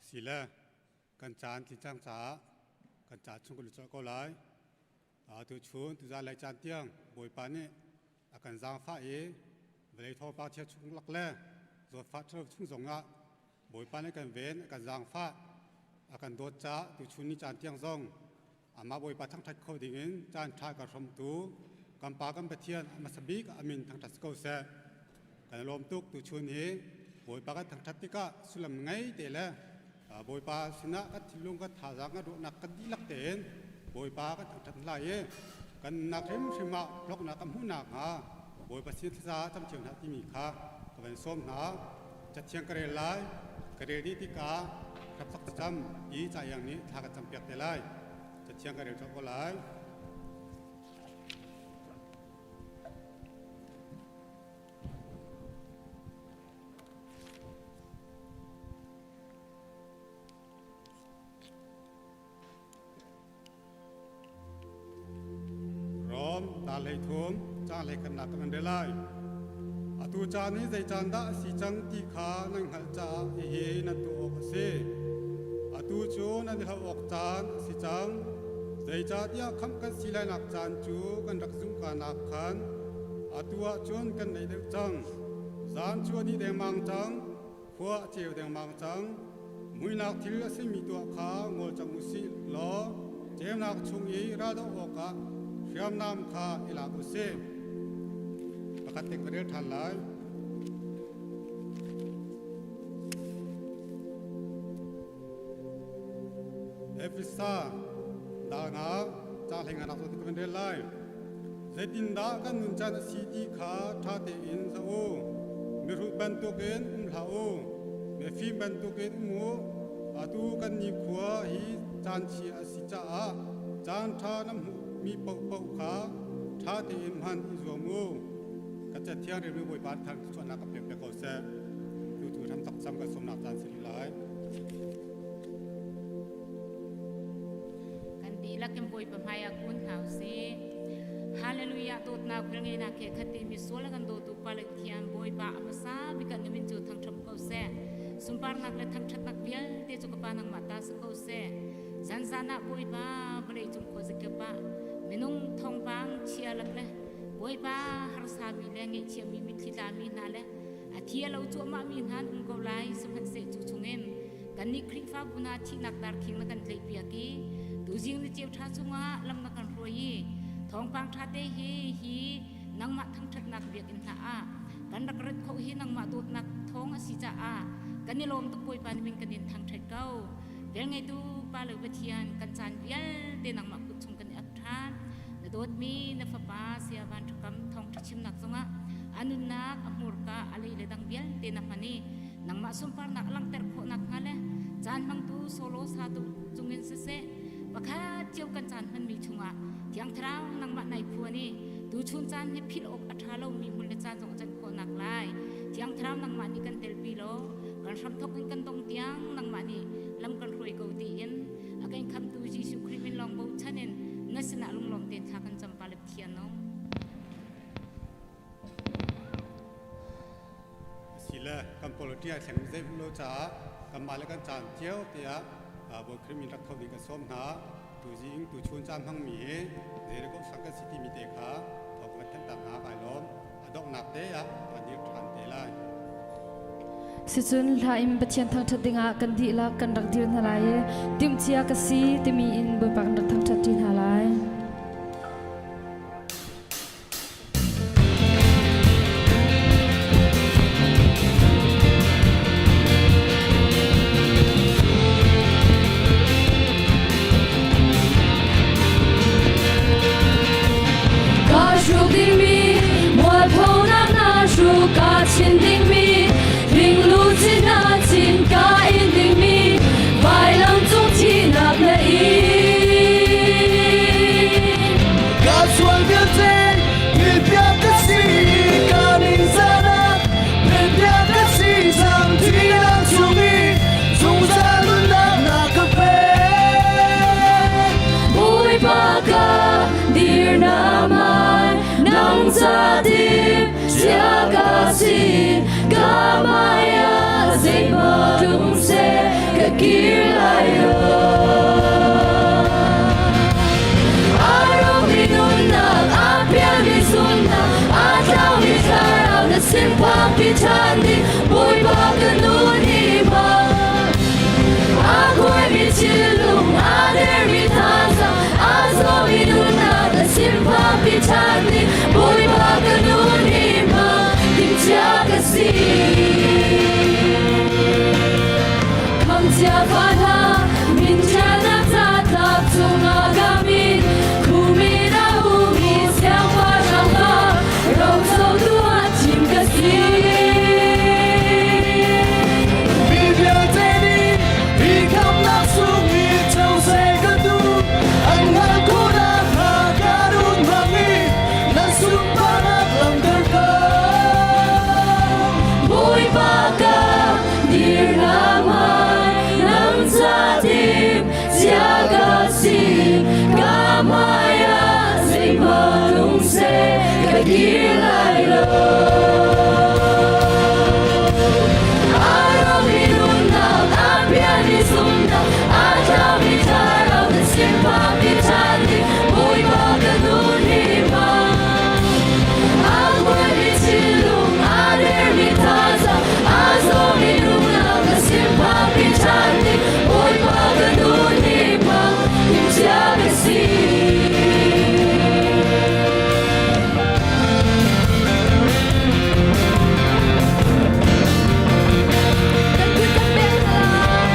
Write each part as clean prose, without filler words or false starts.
Sile kan caan tling cang caah kan ca chung kan lut ko lai. Tu chun tuzan lai caan tiang Bawipa nih a kan zaangfah i vawlei thawngpang chia chung lak le zawtfah ṭhalo chung zongah Bawipa nih kan ven a kan zaangfah a kan dawt caah tuchun ni caan tiang zong amah Bawipa thangṭhat kho dingin caan ṭha kan hrawmtu kan Pa kan Pathian a hmasa bik a min thangṭhat si ko seh. Kan i lawm tuk tuchun hi Bawipa kan thangṭhat tikah sullam ngei te le Bawipa sinah kan thinlung kan thazaang kan ruahnak kan dihlak tein Bawipa kan thangṭhat lai i kan nunnak hrimhrim ah hlawknak kan hmuh nakhnga Bawipa sin thlaza cam cio hna timi kha ka van sawm hna. Cathiang ka rel lai. Ka rel dih tikah hrapsak thlacam i ca-iang nih thla kan campiak te lai. Cathiang ka rel colh ko lai. Rom ta hlei thum ca hlei khatnak kan rel lai. Atu caan hi zei caan dah a si cang ti kha nan hngalh caah hihi nan tuah awk a si. Atu cu nan i hlauh awk caan a si cang. Zeicahtiah khamh kan si lainak caan cu kan rak zumhka nak khan atu ah cun kan nei deuh cang. Zan cu a dih dengmang cang, khua a ceu dengmang cang. Muinak thil a simi tuah kha ngol cang u sih law ceunak chung i raldoh awkah hriamnam kha i lak u sih. Pakhat te ka rel ṭhan lai. Efesa dal nga ca hlei nga nak cu kan rel lai. Zeitindah kan nun caan a si ti kha ṭha tein zoh u. Mihrut bantukin um hlah u. Mifim bantukin um u. Atu kan nikhua hi caan chia a si caah caan ṭha na hmuhmi paohpaoh kha ṭha tein hman i zuam u. Ka cathiang relmi Bawipa thar chuahnak ka pek ko seh. Tu tu hram cam kan sawmnak caan si rih lai. Kan dihlak in Bawipa hmai ah kun hna usih. Hallelujah dawtnak velngeihnak he khat mi sual kan dawtu Pa le Pathian Bawipa a hmasa bik ah na min cu thangṭhat ko seh. Sunparnak le thangṭhatnak vialte cu ka Pa nangmah ta si ko seh. Zanzan ah Bawipa vawlei cung khuazakip ah minung thawngpang chia lak le Bawipa harsa mi le ngaihchia mi mitthli tla mi hna le a thi a lo cuahmah mi hna an um ko lai sihmanhseh cu chungin kannih Khrihfabu hna thihnak darkhing na kan tlaihpiak i tuzing ni ceu ṭha chungah lam na kan hruai i thawngpang ṭha te hi hi nangmah thangṭhatnak biakinn hna ah kan rak rat kho hi nangmah dawtnak thawng a si caah kan i lawm tuk Bawipa na min kan in thangṭhat ko velngeitu Pa le Pathian kan caan vialte nangmah kut chung kan i ap ṭhan na dawtmi na fapa saya Van Ṭha Kam thawngṭha chimnak zongah a nunnak a hmurka a lei le dang vialte na hman i nangmah sunparnak a langhter khawh nakhnga le caan hmangtu solo satu cungin siseh pakhat cio kan caan hmanmi chungah Thiang Thlarau nangmah nai phuan i tuchun caan hi philh awk a ṭha lomi hmun le caan zong a can khawh nak lai Thiang Thlarau nangmah nih kan telpi law kan hramthok in kan dong tiang nangmah nih lam kan hruai ko tiin a kan khamtu Jesuh Khrih min lawng bochan in na sinah lunglawm tein thla kan cam pa le Pathian no. Sile kan politics thleng zei lo caah kanmah le kan caan cio tiah Bawi Khrih min rak tho ding kan sawm hna. Tuzing tuchun caan hmangmi hi zei ko sang kan si timi te kha thawk kan thanh tak hna kai lawm. A donghnak te ah kan dir ṭhan te lai. Sicun hla in Pathian thangṭhat dingah kan dihlak kan rak dir hna lai i timhcia ka si timi in Bawipa kan rak thangṭhat ṭi hna lai. Ka hruk dingmi mualphonak na hruk ka chin dingmi ringlu chin na chin ka in dingmi vailam cung thihnak na in. Ka sual vialte philpiak ka si ka ningzahnak philpiak ka si cang thihnak chung i zungzal nunnak na ka pek. Bawipa ka dir na man nang ca tim sia ka si ka maya zeimaw tlung seh ka. kir lai lo. A rawkmi nunnak, a pialmi zumhnak, a tlaumi thlarau na sin phakpi ṭhan ding Bawipa ka nun hi hmang. A kuaimi thinlung, a dermi thazaang, a zawmi nunnak na sin phakpi ṭhan ding Bawipa ka nun hi hmang. Timhcia ka si. Khamcia fa hna, min ṭialnak catlap cungah ka min, khumin a umi siangpahrang pa, rocotu ah thim ka si. Mi vialte nih hi khamnak sung hi co seh ka duh. An hngalh khawhnak hnga ka nun hmang i nan sunparnak langhter ko. Bawipa ka dirnak hmai nang ca tim cia ka si ka hmai ah zeihmanh um seh ka kir lai lo. A rawkmi nunnak, a pialmi zumhnak, a tlaumi thlarau na sin phakmi ṭhan ding Bawipa ka nun hi hmang. A kuaimi thinlung, a dermi thazaang, a zawmi nunnak na sin phakpi ṭhan ding Bawipa ka nun hi hmang, timhcia ka si. Kan kut kan pek hna lai.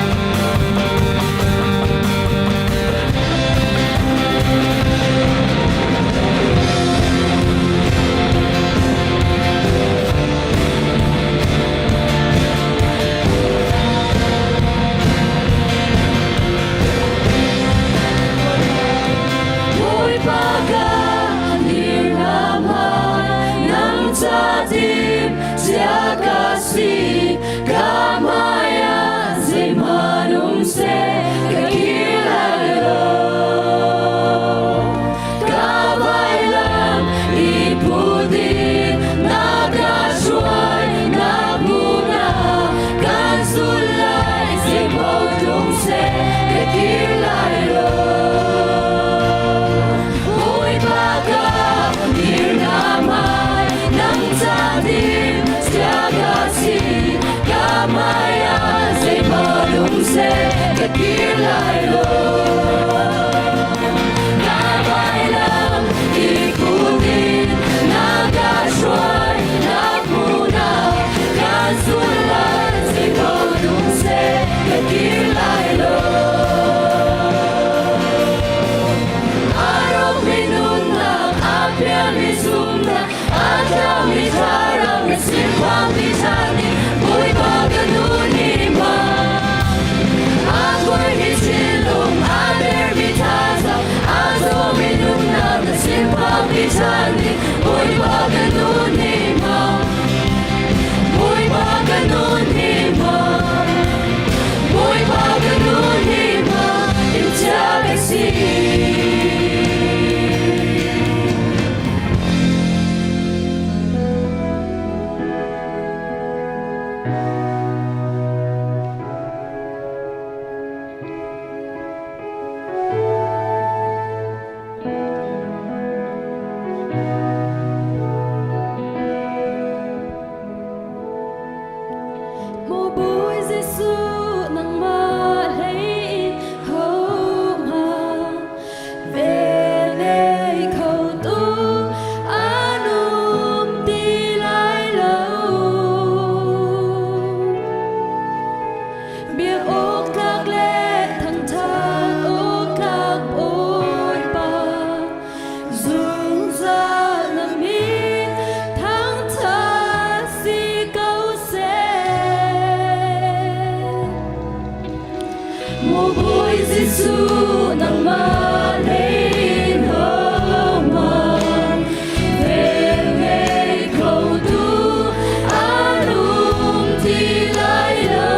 Bawipa ka dirnak hmai nang ca tim cia ka si ka hmai ah zeihmanh um seh ka kir lai lo. Ka vailam i put in na ka hruai na hmun ah kan zul lai zeipaoh tlung seh ka kir lai lo. Bawipa ka dirnak hmai nang ca tim cia ka si ka hmai ah zeihmanh um seh ka kir lai lo. Ka vailam i put in na ka hruai na hmun ah kan zul lai zeipaoh um seh ka kir lai lo. A rawkmi nunnak, a pialmi zumhnak, a tlaumi thlarau na sin phakmi ṭhan ding Bawipa ka nun hi hmang. A kuaimi thinlung, a dermi thazaang, a zawmi nunnak na sin phakmi ṭhan ding Bawipa ka nun hi hmang. Bawipa ka nun hi hmang. Bawipa ka nun hi hmang. Timhcia ka si. Maw Bawi Jesuh nangmah hlei in hohmanh velnei kho tu an um ti lai lo. Biak awk tlak le thangṭhat awk tlak Bawipa zungzal na min thangṭhat si ko seh. Maw Bawi Jesuh nangmah lei in hohmanh velnei kho tu an um ti lai lo.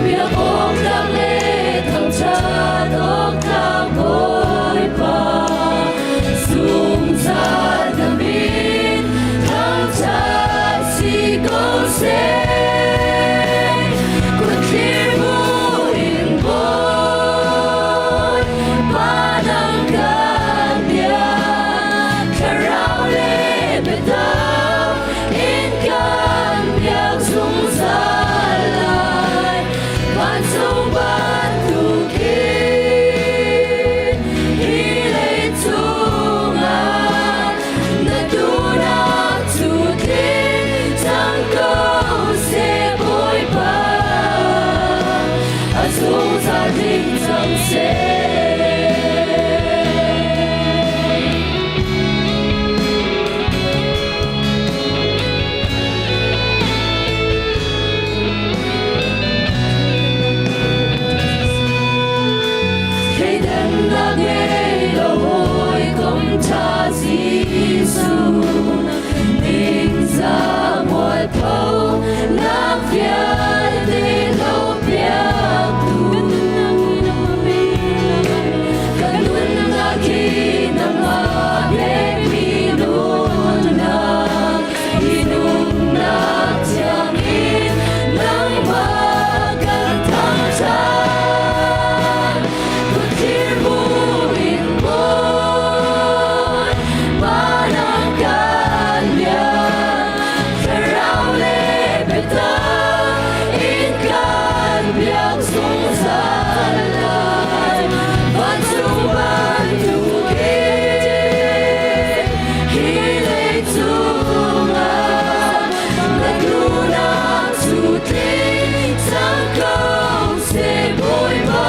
Biak awk tlak le thangṭhat awk tlak Bawipa zungzal na min thangṭhat si ko seh. cang seh. Thleidannak ngei lo hawikom ṭha Jesuh, ningzah mualpho nak vialte hlohpiaktu. Kan nunnak hi nangmah pekmi nunnak, hi nunnak thiang in nangmah kan thangṭhat. Kutthir bu in mawi, panak kan biak, thlarau le biatak in kan biak zungzal lai. Vancung bantukin hi leicung ah na duhnak cu tling cang ko seh Bawipa.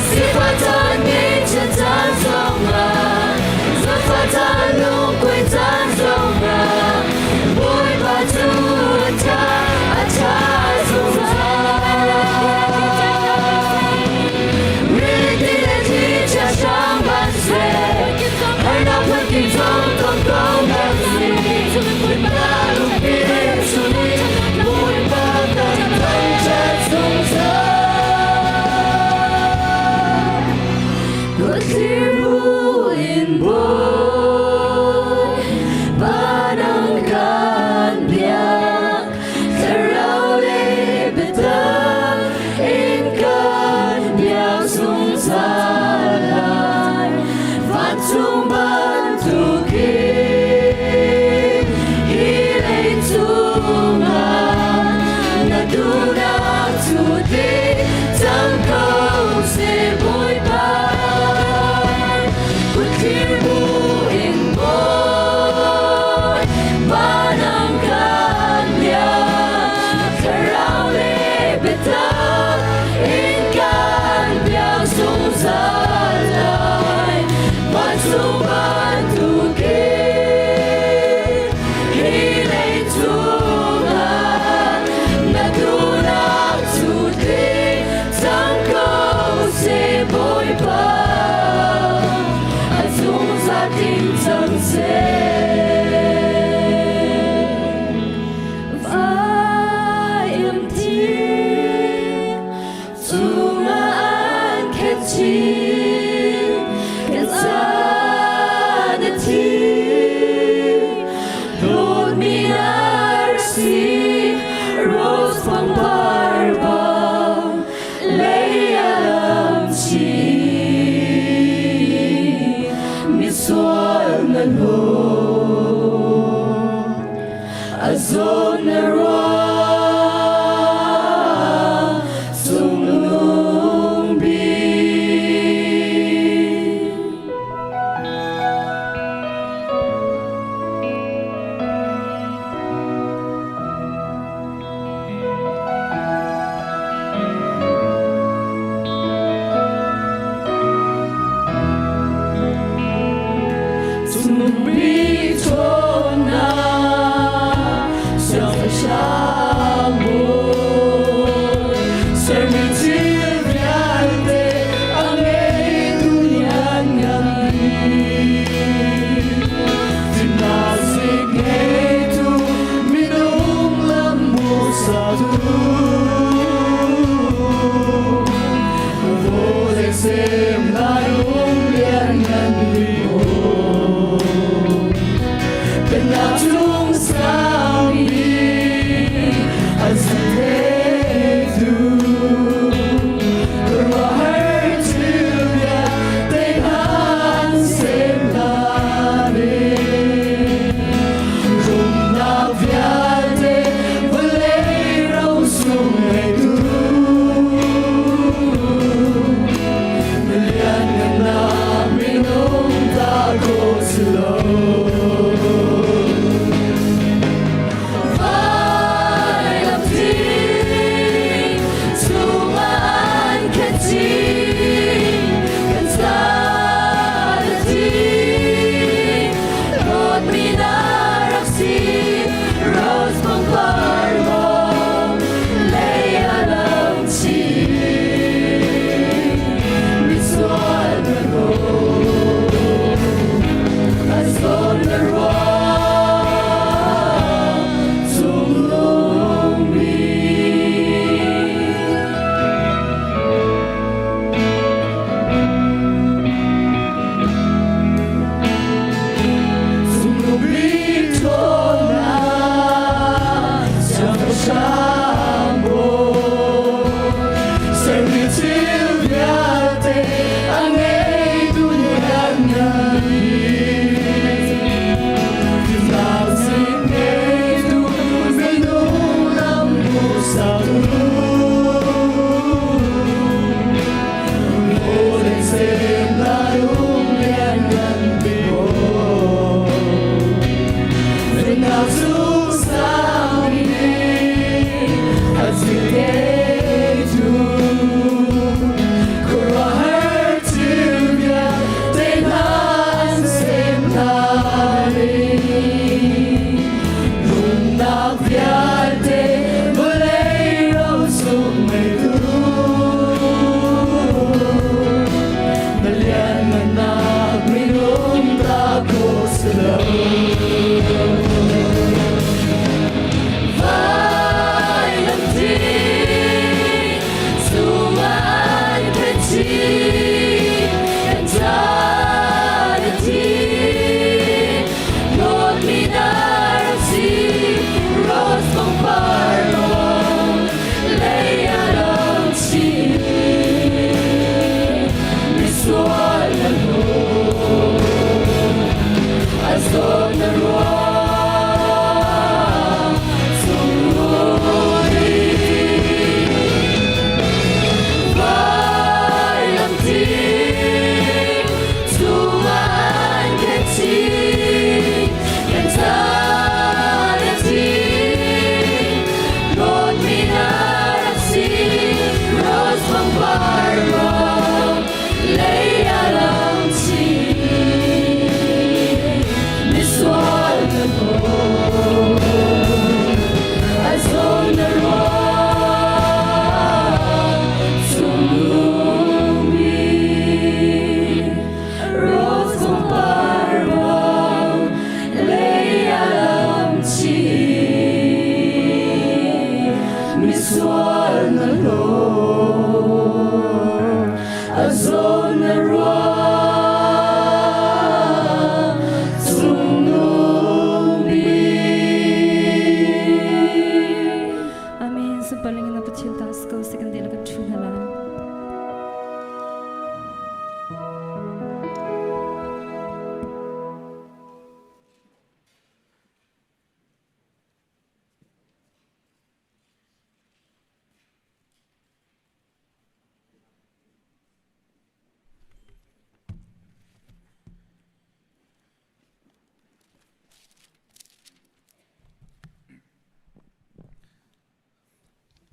Sifah caan ngeihchiat caan zongah, zaangfah caan lungkuai caan zongah, Bawipa cu a ṭha, a ṭha zungzal. Rili le thli chia hrang seh, harnak phunkip zong tong ko hmanh seh, Bawipa lungpi chung Bawipa kan thangṭhat zungzal. Kutthlir bu in Bawi, panang kan biak, thlarau le biatak in kan biak zungzal lai. Vancung bantukin hi leicung ah na duhnak cu tling cang ko seh Bawipa. Kutthlir bu in Bawi, panang kan biak, thlarau le biatak in kan biak zungzal lai. Vancung bantukin hi leicung ah na duhnak cu tling cang ko seh Bawipa. A zungzal tling cang seh. Vai thi cungah an khen chin, kan caan a thi. Dawtmi na rak si, rose pangpar bang lei a lam chin. Misual na hlaw, a zawn na ruah, cungnung bik. Cungnung bik ṭhawnnak, siangpahrang.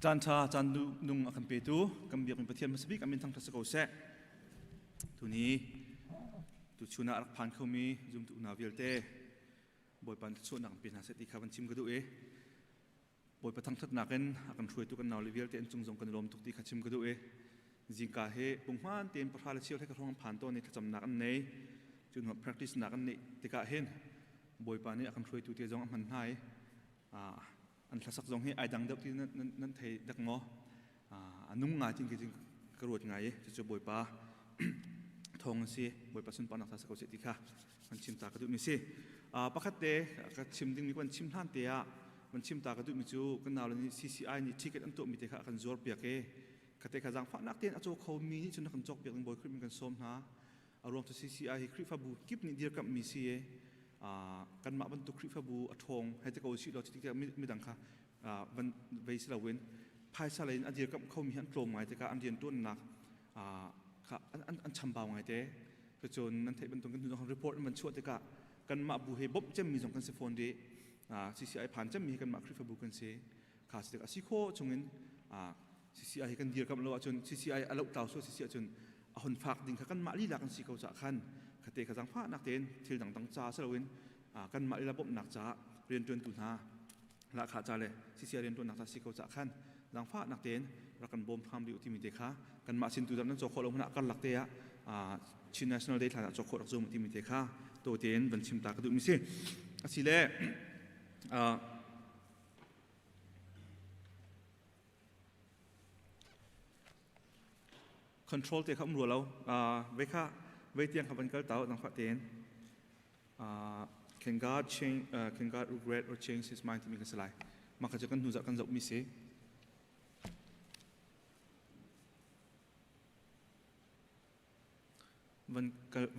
Caan ṭha caan nung a kan petu kan biakmi Pathian hmasa bik a min thangṭhat si ko seh. Tuni tuchun ah a rak phan khomi zumtu unau vialte Bawipa thluachuahnak in pe hna seh ti kha van chim ka duh i Bawipa thangṭhatnak in a kan hruaitu kan naule vialte an cung zong kan i lawm tuk ti kha chim ka duh i zingka hi punghman tein pahra le cheu hlei ka hrawng an phan tawn i thlacamnak an nei. Cu hnu practice nak an neih tikah hin Bawipa nih a kan hruaitu te zong a hman hna i an hlasak zong hi ai dang deuh ti nan thei dak maw? A nung ngai tin ka ruat ngai i cucu Bawipa thawng an si. Bawipa sunparnak ta sa ko seh ti kha kan chim ta ka duhmi si. Pakhat te ka chim dingmi kan chim hlan te ah kan chim ta ka duhmi cu kan nau le nih CCI nih ticket an tuahmi te kha kan zuar piak i khate kha zaangfahnak tein a caw kho mi nih cun kan cawk piak ding Bawi Khrih min kan sawm hna. A ruang cu CCI hi Khrihfabu kip nih dirkamhmi si i kanmah bantuk Khrihfabu a ṭhawng hei ti ko usih law cuti tikah midang kha van vei si loin phaisa lei in a dirkamh khomi hi an tlawm ngai tikah an rianṭuannak kha an chambau ngai te. Cucun nan theih bantuk kan hnu report an van chuah tikah kanmah bu he bawmh cemmi zong kan si fawn rih. CCI phan cemmi hi kanmah Khrihfabu kan si. Kha si tik a si khawh chungin CCI hi kan dirkamh lo ahcun CCI a lohtlau sual si ahcun a hon fak ding kha kanmah lila kan si ko caah khan khate kha zaangfahnak tein thil dangdang ca si loin kanmah lila bawmhnak caah rianṭuantu hna lahkhah ca le CCI rianṭuannak ca si ko caah khan zaangfahnak tein rak kan bawm hram rih u timi te kha kanmah sin tu dam nan cawk khawh lo hmanh ah karlak te ah Chin National Day thlan ah cawk khawh rak zum timi te kha to tein van chim ta ka duhmi si. Asile Control te kha um rua lo. Vei kha vei tiang kha van kal tau nang tein. Can God change can God regret or change his mind timi kan si lai. Mah kha cu kan hnu zarh kan zoh mi si.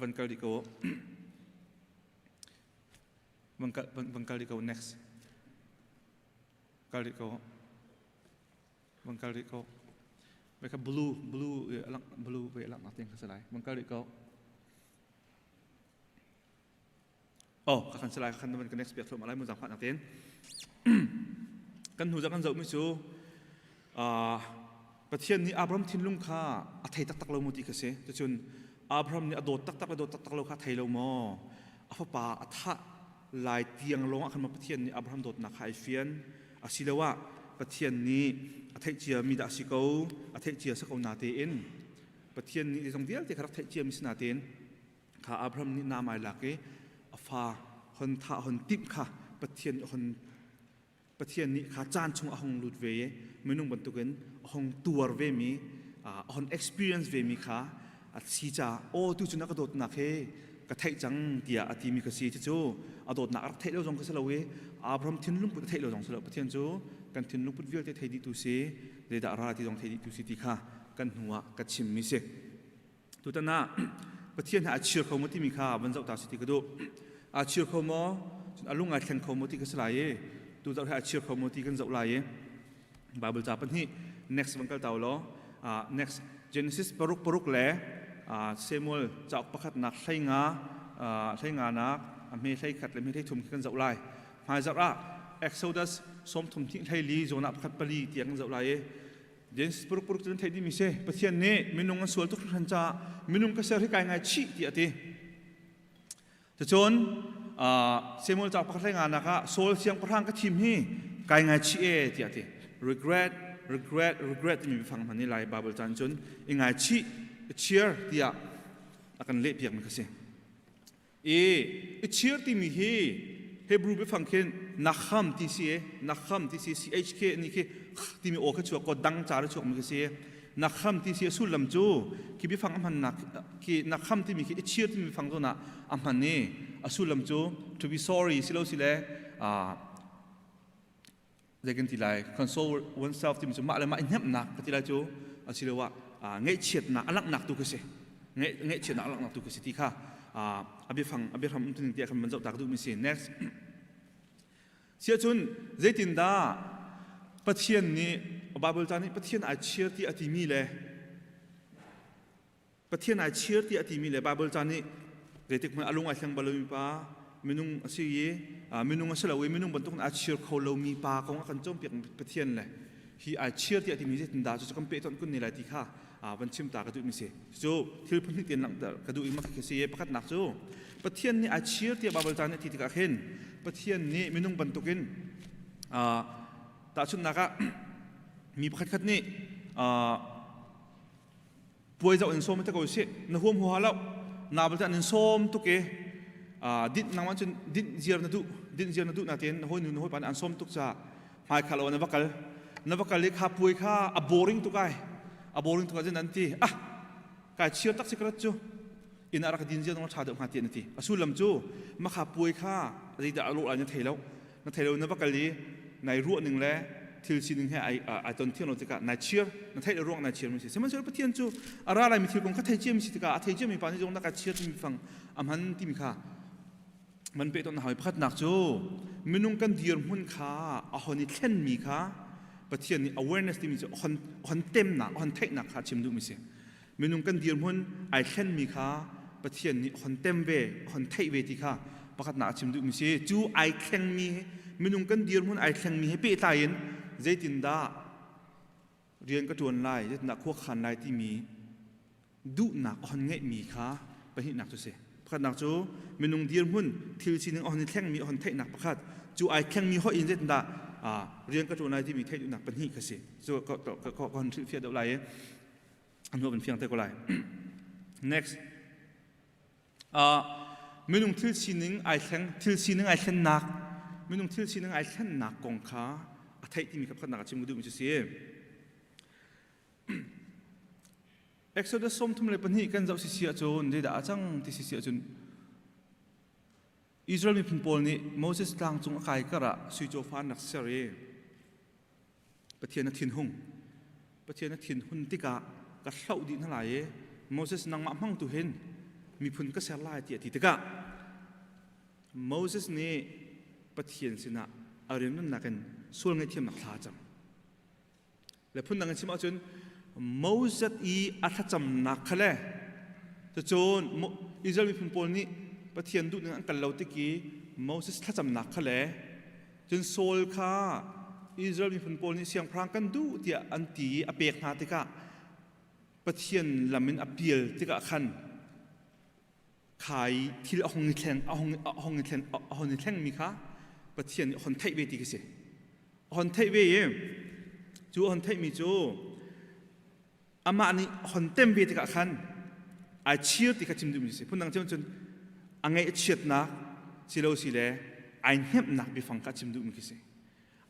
Van kal rih ko. Van kal rih ko next. Kal rih ko. Van kal rih ko. Vai kha blue blue alang blue ve alang nak tiang kha si lai. Van kal rih ko. Oh, ka kan si lai kan van ka next piak thluahmah lai mu zangfah nak tein. Kan hnu kan zohmi cu Pathian nih Abraham thinlung kha a thei taktak lo mu ti kha si. Cucun Abraham nih a dawt taktak le dawt taktak lo kha thei lo maw? A fapa a thah lai tiang lawng ah khan maw Pathian nih Abraham dawtnak kha ai fian? Asiloah Pathian nih a theih cia mi dah a si ko? A theih cia si ko natein Pathian nih zeizong vialte kha rak theih cia mi si natein kha Abraham nih nam ai lak i a fa hon thah hon timh kha Pathian hon Pathian nih kha caan chung a hung lut ve i minung bantukin a hung tuar ve mi a hon experience ve mi kha a si ca aw tu cu na ka dawtnak he ka theih cang tiah a timi ka si. Cucu a dawtnak a rak theih lo zong ka si lo i Abraham thinlung put a theih lo zong si lo. Pathian cu kan thinlung put vialte thei dih tu si, zeidah ra ti zong thei dih tu si ti kha kan hnu ah ka chim mi si. Tutan ah Pathian he aa chir kho maw timi kha van zoh ta si ti ka duh. Aa chir kho maw? Cun a lung ai thleng kho maw ti ka si lai i tu zoh he aa chir kho maw ti kan zoh lai i Bible ca pahnih next van kal tau law next Genesis 6:6 le Samuel cauk pakhatnak 15 hleinga nak a hme 11 le hme 13 khi kan zoh lai. Hmaizarh ah Exodus 32 24 zawn ah pakhat pali tiang kan zoh lai i Genesis 6:6 cu nan theih dihmi si. Pathian nih minung an sual tuk hringhran caah minung ka ser hi kai ngaichih tiah a ti. Cucun Samuel cauk pakhat hlei nganak ah Saul siangpahrang ka thim hi kai ngaichih e tiah a ti. Regret, regret, regret timi biafang hman i Lai Bible caan cun i ngaichih, i chir tiah a kan lehpiakmi kha si. I chir timi hi Hebrew biafang khin nakham ti si, nakham ti si, CHK ni khi timi aw kha chuak ko dang ca ra chuak mi khi si. Nakham ti si a sullam cu khi biafang a hmannak khi nakham timi khi i chir timi biafang zawn ah a hman i a sullam cu to be sorry si lo si le zei kan ti lai, console oneself timi cu mah le mah i hnemhnak ka ti lai cu asiloah ngaihchiatnak a langhnak tu khi si, ngaihchiatnak a langhnak tu khi si ti kha a biafang a biahram umtuning tiah khan van zoh ta ka duhmi si. Next siahcun zeitindah Pathian nih Bible ca nih Pathian ai chir ti a timi le Pathian ai chir tiah a timi le Baibal ca nih zeitik hmanh a lung ai thleng bal lomi pa minung a si i minung a si lo i minung bantuk in aa chir kho lomi pa kong a kan cawnpiak Pathian le. Hi ai chir tiah timi zeitindah cu kan peh ton kun ne lai ti kha van chim ta ka duhmi si. Cu thil phun hnih langhter ka duh i mak khi si pakhatnak cu Pathian nih ai chir tiah Baibal ca nih a ti tikah khin Pathian nih minung bantukin tahchunhnak ah mi pakhatkhat nih puai zoh in sawm te ko sih na huam huha lo na bal an in sawm tuk i dinh nangmah cun dinh ziar na duh dinh ziar na duh na tein na hawi nu na hawi pa nih an sawm tuk caah hmai kha lo na va kal na va kal i kha puai kha a boring tuk ai a boring tuk ah cun an ti ah kai chir tak si karat cu inn ah rak din ziar nong tha deuh hnga ti an ti a sullam cu makha puai kha zeidah a lawh lai na thei lo na thei lo na va kal i nai ruah ning le thil sining he ai ai ton thiam lo tikah nai chir na theih le ruang nai chir mi si sihmanhsehlaw Pathian cu a ra lai mi thil kong kha thei cia mi si tikah a thei cia mi pa nih zong na ka chir timi fang a hman timi kha man pe ton na hawi pakhatnak cu minung kan dirhmun kha a hon i thlen mi kha Pathian nih awareness timi cu hon hon temnak hon theihnak kha chim duh mi si Minung kan dirhmun ai thlenmi kha Pathian nih hon tem ve, hon theih ve ti kha pakhatnak a chim duhmi si. Cu ai thlengmi minung kan dirhmun ai thlengmi he pehtlai in zeitindah rian ka ṭuan lai, zeitindah khua khan lai timi duhnak a hon ngeihmi kha pahnihnak cu si. Pakhatnak cu minung dirhmun thil sining a hon i thlengmi a hon theihnak pakhat. Cu ai thlengmi hoih in zeitindah rian ka ṭuan lai timi theih duhnak pahnih kha si. Cu ka ka hon hrilhfiah deuh lai i an huap in fiang te ko lai. Next. Uh, minung thil sining ai thleng thil sining ai thlennak minung thil sining ai thlennak kong kha a theih timi kha pakhatnak a chim duhmi cu si. Exodus 32 kan zoh sisi ahcun zeidah a cang ti sisi ahcun Israel miphun pawl nih Moses tlang cung a kai kar ah sui cawfa an rak ser i Pathian a thinhung. Pathian a thinhun tikah ka hloh dih hna lai i Moses nangmah hmang tu hin miphun ka ser lai tiah a ti tikah Moses nih Pathian sinah a rianunnak in sual ngaihthiamnak thla a cam. Le phundang in chim ahcun Moses i a thlacamnak kha le cucun Israel miphun pawl nih Pathian duhning an kal lo tik i Moses thlacamnak kha le Cun Saul kha Israel miphun pawl nih siangpahrang kan duh tiah an ti i a pek hna tikah Pathian lam in a pial tikah khan kha i thil a hung i thleng a hung a hung i thlen a hung i thlengmi kha Pathian nih a hon theih ve ti khi si. A hon theih ve i cu a hon theihmi cu amah nih hon tem ve tikah khan ai chir ti kha chim duhmi si phundang cun cun a ngaih a chiatnak silo si le ai hnemhnak biafang kha chim duhmi khi si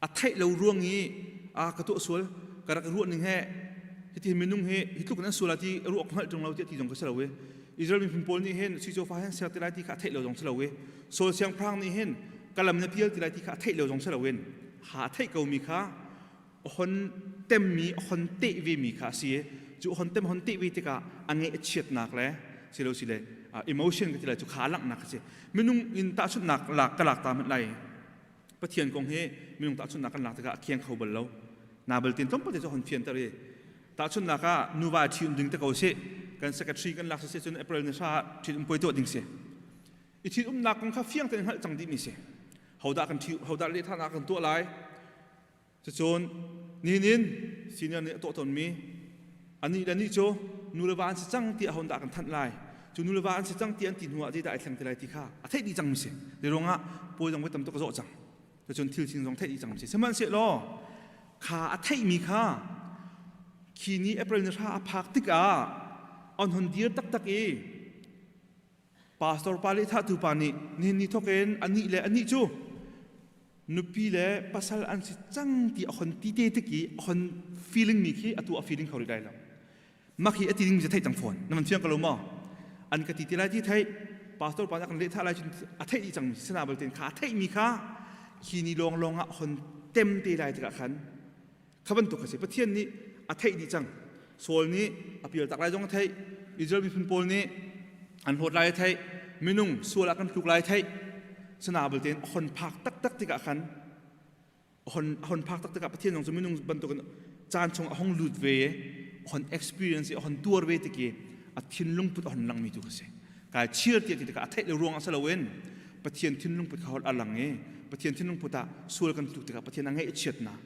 a theih lo ruang i a ka tuah sual ka rak ruah ning he hiti minung hi hi tluk in an sual ti ruah hngalh ṭung lo ti ti zong ka si lo i Israel miphun pawl nih hin sui fa hin ser ti lai ti kha a theih lo zong si lo i Saul siangpahrang nih hin kalam na pial ti lai ti kha a theih lo zong si lo in ha a theih ko mi kha a hon temmi a hon teh vemi kha a si i cu hon tem hon teh ve tikah a ngeih a chiatnak le silo si le emotion ka ti lai cu kha a langhnak a si minung in tahchunhnak lak ka lak ta hmanh lai pathian kong hi minung tahchunhnak kan lak tikah a khiang kho bal lo na bal tin tlawmpal te cu hon fianter i tahchunhnak ah nuva ṭhi um ding te ko si kan secretary kan lak si cun April ni hra ṭhi um poi tuah ding si i ṭhi umnak kong kha fiang tein hngalh cang dih mi si hodah kan ṭhi hodah lehthahnak kan tuah lai Cucun nihin in senior nih a tuah tawnmi anih le nih cu nu le va an si cang ti ahon dah kan thanh lai cu nu le va an si cang ti an ti hnu ah zeidah ai thleng ti lai ti kha a theih dih cangmi si te ruangah pawi zong voi tam tuk a zawh cang cucun thil sin zong theih dih cangmi si sihmanhsehlaw kha a theihmi kha khi ni April ni hra a phak tikah an hon dir taktak i Pastor pa le thahtu pa nih nihin ni thawk in anih le anih cu nupi le pasal an si cang ti a hon ti te tik i a hon feeling mi khi atu a feeling kho rih lai lo. Mak hi a ti ding mi cu theih cang fawn. Na man fiang ko lo maw? An ka ti ti lai ti theih pastor pa nih a kan leh thah lai cun a theih dih cang mi sana bal ten kha a theih mi kha khi ni lawng lawng ah hon tem te lai tikah khan Kha bantuk a si. Pathian nih a theih dih cang. Saul nih a pial tak lai zong a theih. Israel miphun pawl nih an hlawt lai a theih. Minung sual ah kan tluk lai a theih. Sana belte in a hon phak taktak tikah khan a hon a hon phak tak tikah Pathian zong cu minung bantukin caan chung a hong lut ve i a hon experience i a hon tuar ve tik i a thinlung put a hon langmi tu kha si. Kai chir tiah ti tikah a theih lo ruang ah si loin Pathian thinlung put kha hol a lang i Pathian thinlung put ah sual kan tluk tikah Pathian a ngaih a chiatnak.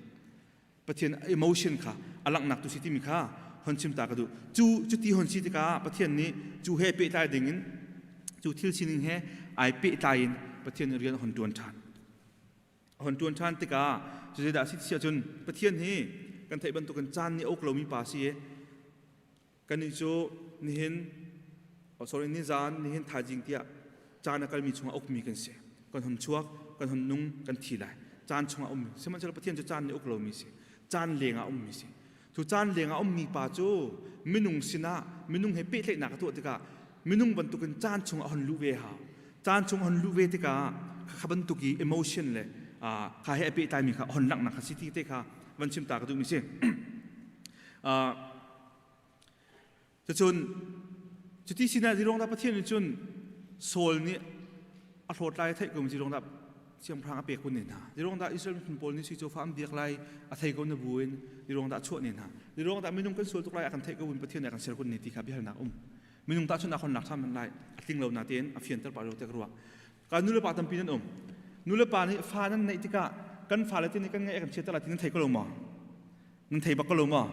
Pathian emotion kha a langhnak tu si timi kha hon chim ta ka duh. Cu cuti hon si tikah Pathian nih cu he pehtlai ding in cu thil sining he ai pehtlai in Pathian nih rian a hon ṭuan ṭhan. A hon ṭuan ṭhan tikah cu zeidah a si ti ahcun Pathian hi kan theih bantukin caan nih a uk lomi pa si i Kannih cu nihin oh sorry nizan nihin thaizing tiah caan a kalmi chungah ukmi kan si. Kan hun chuak, kan hun nung, kan thi lai. Caan chungah ummi. Sihmanhsehlaw Pathian cu caan nih uk lomi si. Caan lengah ummi si. Cu caan lengah ummi pa cu minung sinah minung he pehtlaihnak a tuah tikah minung bantukin caan chungah a hun luh ve hau. Caan chung a hun luh ve tikah kha bantuk i emotion le kha he a pehtlaimi kha a hon langhnak kha si ti te kha van chim ta ka duhmi si. Cucun cuti sinah ziruang dah Pathian nih cun Saul nih a hlawt lai a theih ko ziruang dah siangpahrang a pek kun ne hna. Ziruang dah Israel miphun pawl nih sui cawfa an biak lai a thei ko na bu in ziruang dah a chuah ne hna. Ziruang dah minung kan sual tuk lai a kan theih ko in Pathian nih a kan ser kun ne ti kha biahalnak um. Minung tahchunhnak hon lak ṭhan man lai a tling lo na tein a fianter pah lo te ka ruah. Ka nu le pa tampi nan um. Nu le pa nih fa nan neih tikah kan fale te nih kan ngaih kan chiat lai ti nan thei ko lo maw? Nan thei bak ko lo maw?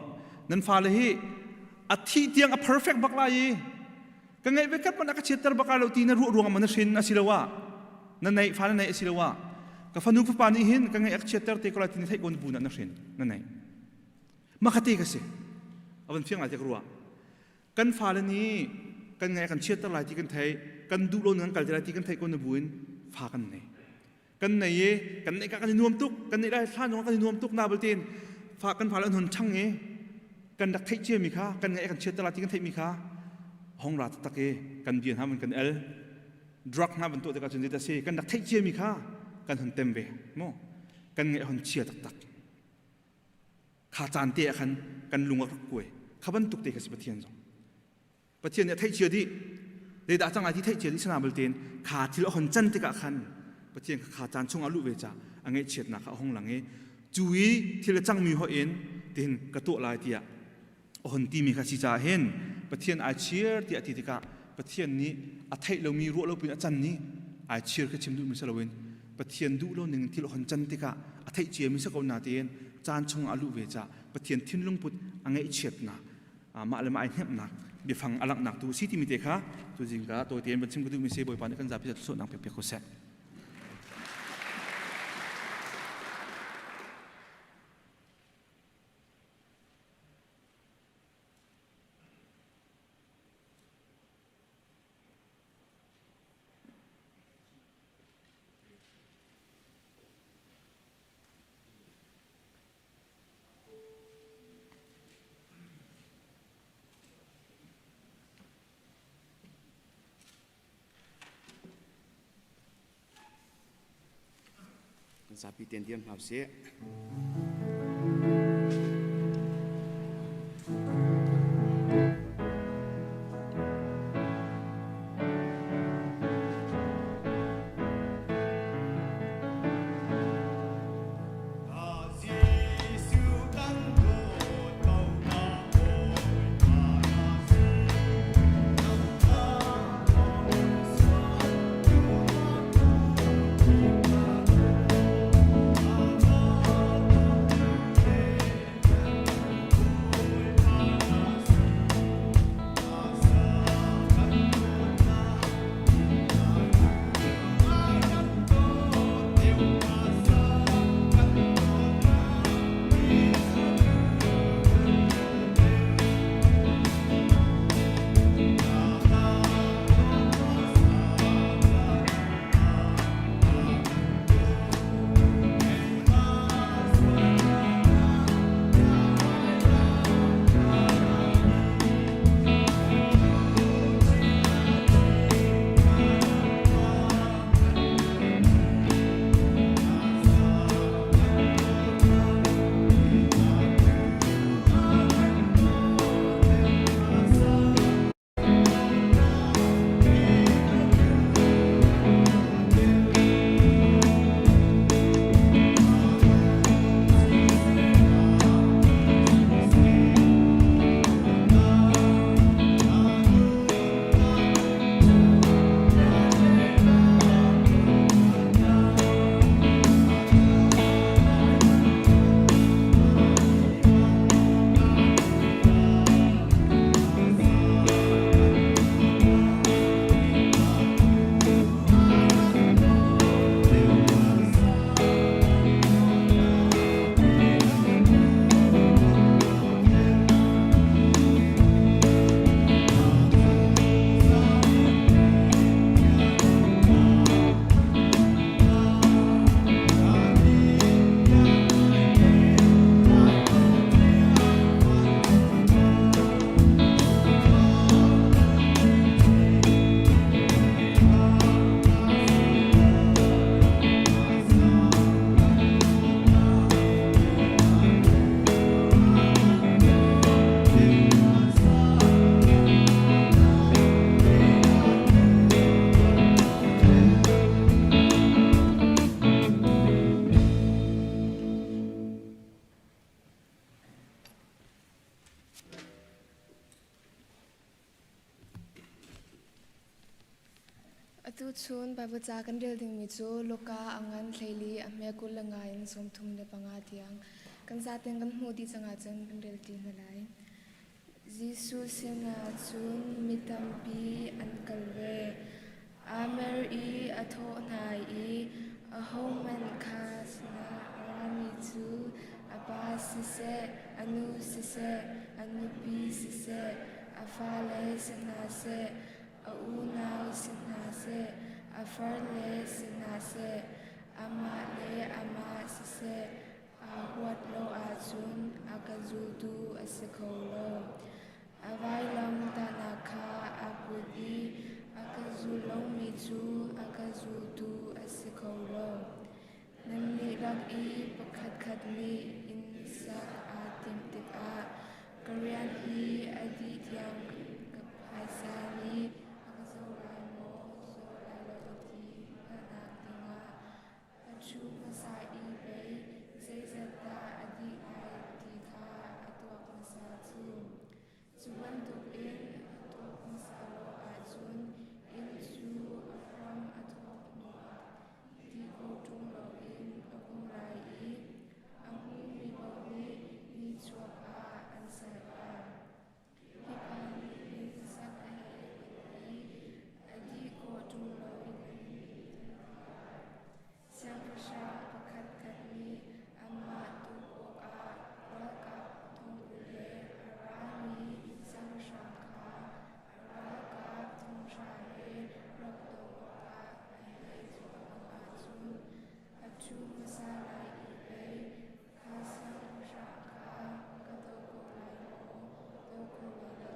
Nan fale hi a thih tiang a perfect bak lai i ka ngaih ve kat man a ka chiatter bak lai lo ti na ruah ruangah maw na hrin asiloah na neih fa na neih asiloah ka fanu fapa nih hin ka ngaih a ka chiatter te ko lai ti na theih ko na bu na hrin na neih makhate ka si a van fiang lai te ka ruah kan fale nih kan ngaih kan chiatter lai ti kan theih kan duh lo nan kal te lai ti kan theih ko na buin fa kan nei kan nei i kan neih ka kan i nuam tuk kan neih lai hlan zong kan i nuam tuk na baltein fa kan fale an hun ṭhang i kan rak theih ciami kha kan ngaih kan chiatter lai ti kan theihmi kha hong ra taktak i kan bia hna van kan el drug hna van tuah tikah cun zeidah si kan rak theih ciami kha kan hun tem ve mu kan ngaih hon chia taktak kha caan te ah khan kan lung a rak kuai kha bantuk te kha si Pathian zong Pathian nih a theih cia dih zeidah cang lai ti theih cia dih sana belte kha thil a hon can tikah khan Pathian kha kha caan chungah luh ve ca a ngaihchiatnak kha a hung lang i cu i thil a cangmi hoih in tihin ka tuah lai tiah a hon timi kha si caah hin Pathian ai chir tiah ti tikah Pathian nih a theih lomi ruah lo pin a can ni ai chir kha chim duhmi si loin Pathian duh lo ning thil a hon can tikah a theih ciami si ko na tiin caan chungah a luh ve caah Pathian thinlung put a ngaihchiatnak mah le mah ai hnemhnak biafang a langhnak tu si timi te kha tu zingka tawi tein van chim ka duhmi si Bawipa nih kan zapi thluachuahnak pek piak ko seh. Zapi ten dir hna usih. Atu chun Baibal ca kan rel dingmi cu Luka a ngan 14 a hme 25 in 35 tiang kan zaten kan hmuh dih cang ahcun kan rel ṭi hna lai. Jesuh sinah cun mi tampi an kal ve. Aa mer i a thawh hna i, Ahohmanh kha sinah a rami cu a pa siseh, a nu siseh, a nupi siseh, a fale si hna seh, a unau si hna seh, a farle si hna seh, amah le amah siseh, aa huat lo ahcun a ka zultu a si kho lo. A vailam tahnak kha aa put i a ka zul lomi cu a ka zultu a si kho lo. Nannih lak i pakhatkhat nih inn sak aa timh tikah ka rian hi a dih tiang ka phaisa nih a ka zoh lai maw, zoh lai lo ti hngalhnak dingah a ṭhu hmasa i pei zeizat dah a dih lai ti kha a tuak hmasa cu. Cu bantukin a tuak hmasa lo ahcun inn cu a hram a thawk hnuah ti kho ṭung loin a hung lai i a hmumi paoh nih nichuak ah an serh lai. Hi pa nih hin sak a hei hman i a dih khawh ṭung loin Siangpahrang pakhatkhat nih anmah tuk awkah ralkap 40,000 he a rami siangpahrang kha a ralkap 5,000 he rak don awkah a hei thawh ahcun a ṭhu hmasa lai i pei kha siangpahrang kha ka do ko lai maw, do ko lai lo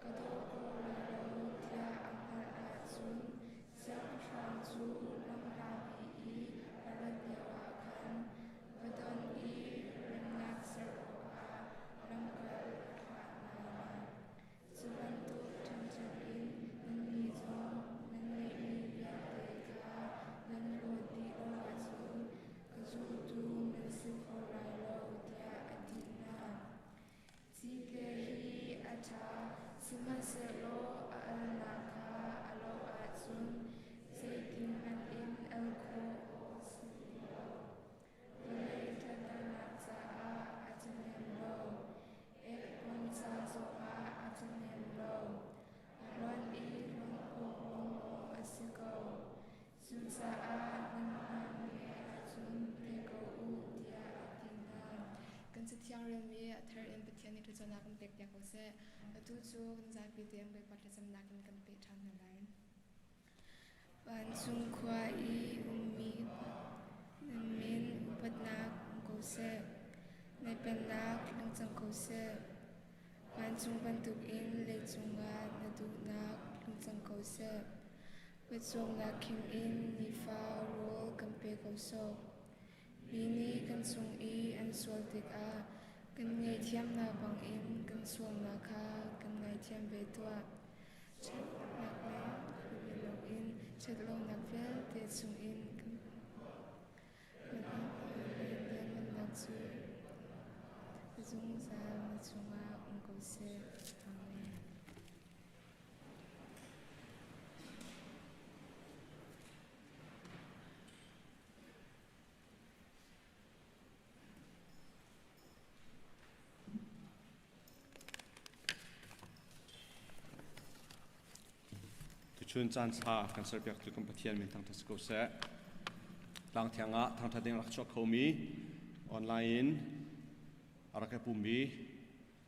Ka daw ko lai lo tiah a hngalh ahcun siangpahrang cu lamhlapi i a rat lioah khan va don i remnak ser awkah lamkal a thlah hna lai. Cu bantuk ṭhiamṭhiam in nannih zong nan ngeihmi vialte kha nan hlawt dih lo ahcun ka zultu nan si kho lai lo, tiah a ti hna. Cite hi a ṭha, sihmanhsehlaw a alnak kha a loh ahcun zeitinhmanh in al khawh awk a si ti lo. Vawlei ṭhatternak caah a ṭhahnem lo, ekpon ca zongah a ṭhahnem lo. A hlonh i hlonh awk lawnglawng a si ko. Cucaah nan hmaan ve ahcun pe ko u, tiah a ti hna. Kan Cathiang relmi a thar in Pathian nih thlacamnak kan pekpiak ko seh. Atu cu kan zapi tein Bawipa thlacamnak in kan peh ṭhan hna lai. Vancung khua i ummi nan min upatnak um ko seh. Na pennak lang cang ko seh. Vancung bantukin leicung ah na duhnak tlung cang ko seh. Pawcawmnak khim in nifa rawl kan pe ko sawh. Mi nih kan cung i an sual tikah kan ngaihthiamnak bangin kan sualnak kha kan ngaithiam ve tuah. Ṭhatnak lei hruai loin ṭhatlonak vialte chungin kan Lianngannak cu zungzal na cungah um ko seh. Amen. Tuchun caan ṭha kan serpiaktu kan Pathian min thangṭhat si ko seh. Tlang thiang ah thangṭhat ding rak chuak khomi online in a rak i pummi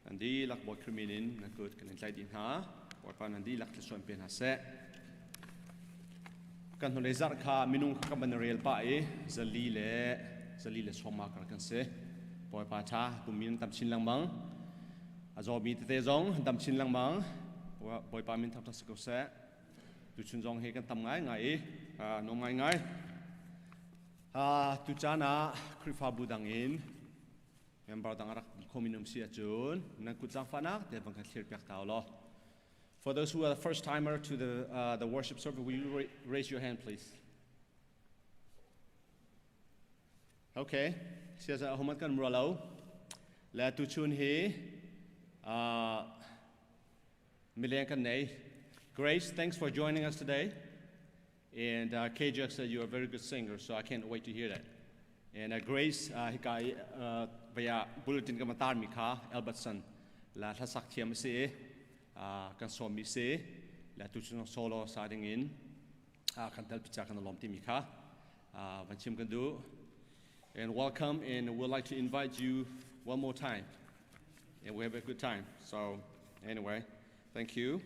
nan dihlak Bawi Khrih min in nan kut kan in tlaih dih hna. Bawipa nan dihlak thluachuah in pe hna seh. Kan hnulei zarh kha minung kha kan van rel pah i 440 kar kan si. Bawipa ṭha pummi nan tam chin lengmang. A zawmi tete zong dam chin lengmang. Bawipa min thangṭhat si ko seh. Tuchun zong hi kan tam ngaingai i nuam ngaingai. Tucaan ah Khrihfabu dang in member dang a rak khomi um si ahcun nan kut zaangfahnak te van kan thlir piak ta law. For those who are the first timer to the worship service, will you raise your hand, please? Okay, siasa homat kan mura lo. Le tuchun hi mileng kan nei. Grace, thanks for joining us today. And KJ said you're a very good singer, so I can't wait to hear that. And Grace, hika via bulletin ka matar mi kha Albertson la hlasak thiam si kan som mi si la tu chung solo sa ding in kan tel picha kan lom ti mi kha van chim kan du. And welcome, and we'd like to invite you one more time. And we have a good time. So anyway, thank you.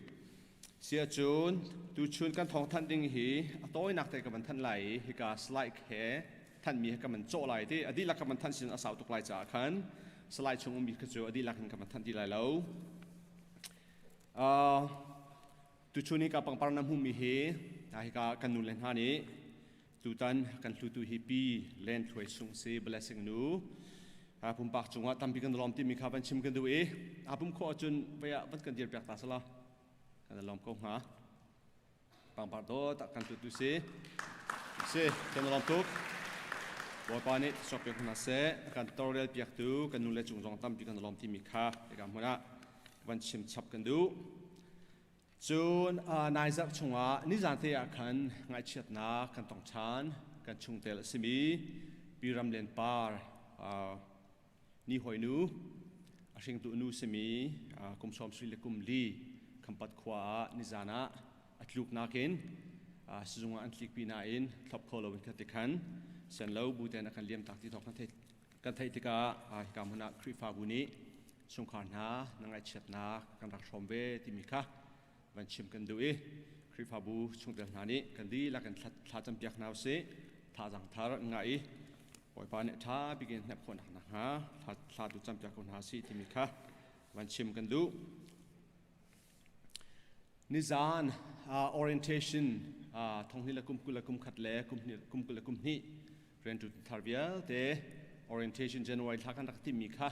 Sia cun tuchun kan thawng thanh ding hi a tawinak te ka van thanh lai i hika slide he thanmi he ka van cawh lai ti a dihlak ka van thanh sin a sau tuk lai caah khan slide chung ummi kha cu a dihlak in ka van thanh ti lai lo. Tuchun hi ka pangpar na hmuhmi hi hika kan nu le hna nih tutan kan hlutu hi pi Len Thluai Sung si blessing nu pumpak cungah tampi kan lawm timi kha van chim kan duh i a pum khawh ahcun vei ah van kan dir piak ta sala kan lawm ko hnga. Pangpar do tak kan tu tu si si kan lawm tuk. Bawipa nih thluachuah pek hna seh. Kan torel piak tu kan nu le cung zong tampi kan lawm timi kha hika hmun ah van chim chap kan duh. Cun nai zarh chungah nizan te ah khan ngaihchiatnak kan tong ṭhan. Kan chungtel a simi Pi Ram Len Par ni hawinu a hringtu nu simi kum 74 Khampat khua ah nizan ah a tluknak in sizung ah an tlikpi nain thlop kho loin kha tikhan sen lo bu ten a kan liam tak ti thawk kan theih tikah hika hmun ah Khrihfabu nih chungkhar hna na ngaihchiatnak kan rak hrawm ve timi kha van chim kan duh i Khrihfabu chungtel hna nih kan dihlak in thla campiak hna usih. Thazaang thar ngah i Bawipa nih ṭha bik in hnep khawhnak nakhnga thla tu campiak ko hna sih timi kha van chim kan duh. Nizan orientation thonghni le kum 20 le kum khat le kum 20 le kum hnih rianṭuan thar vialte orientation January thla kan rak timmi kha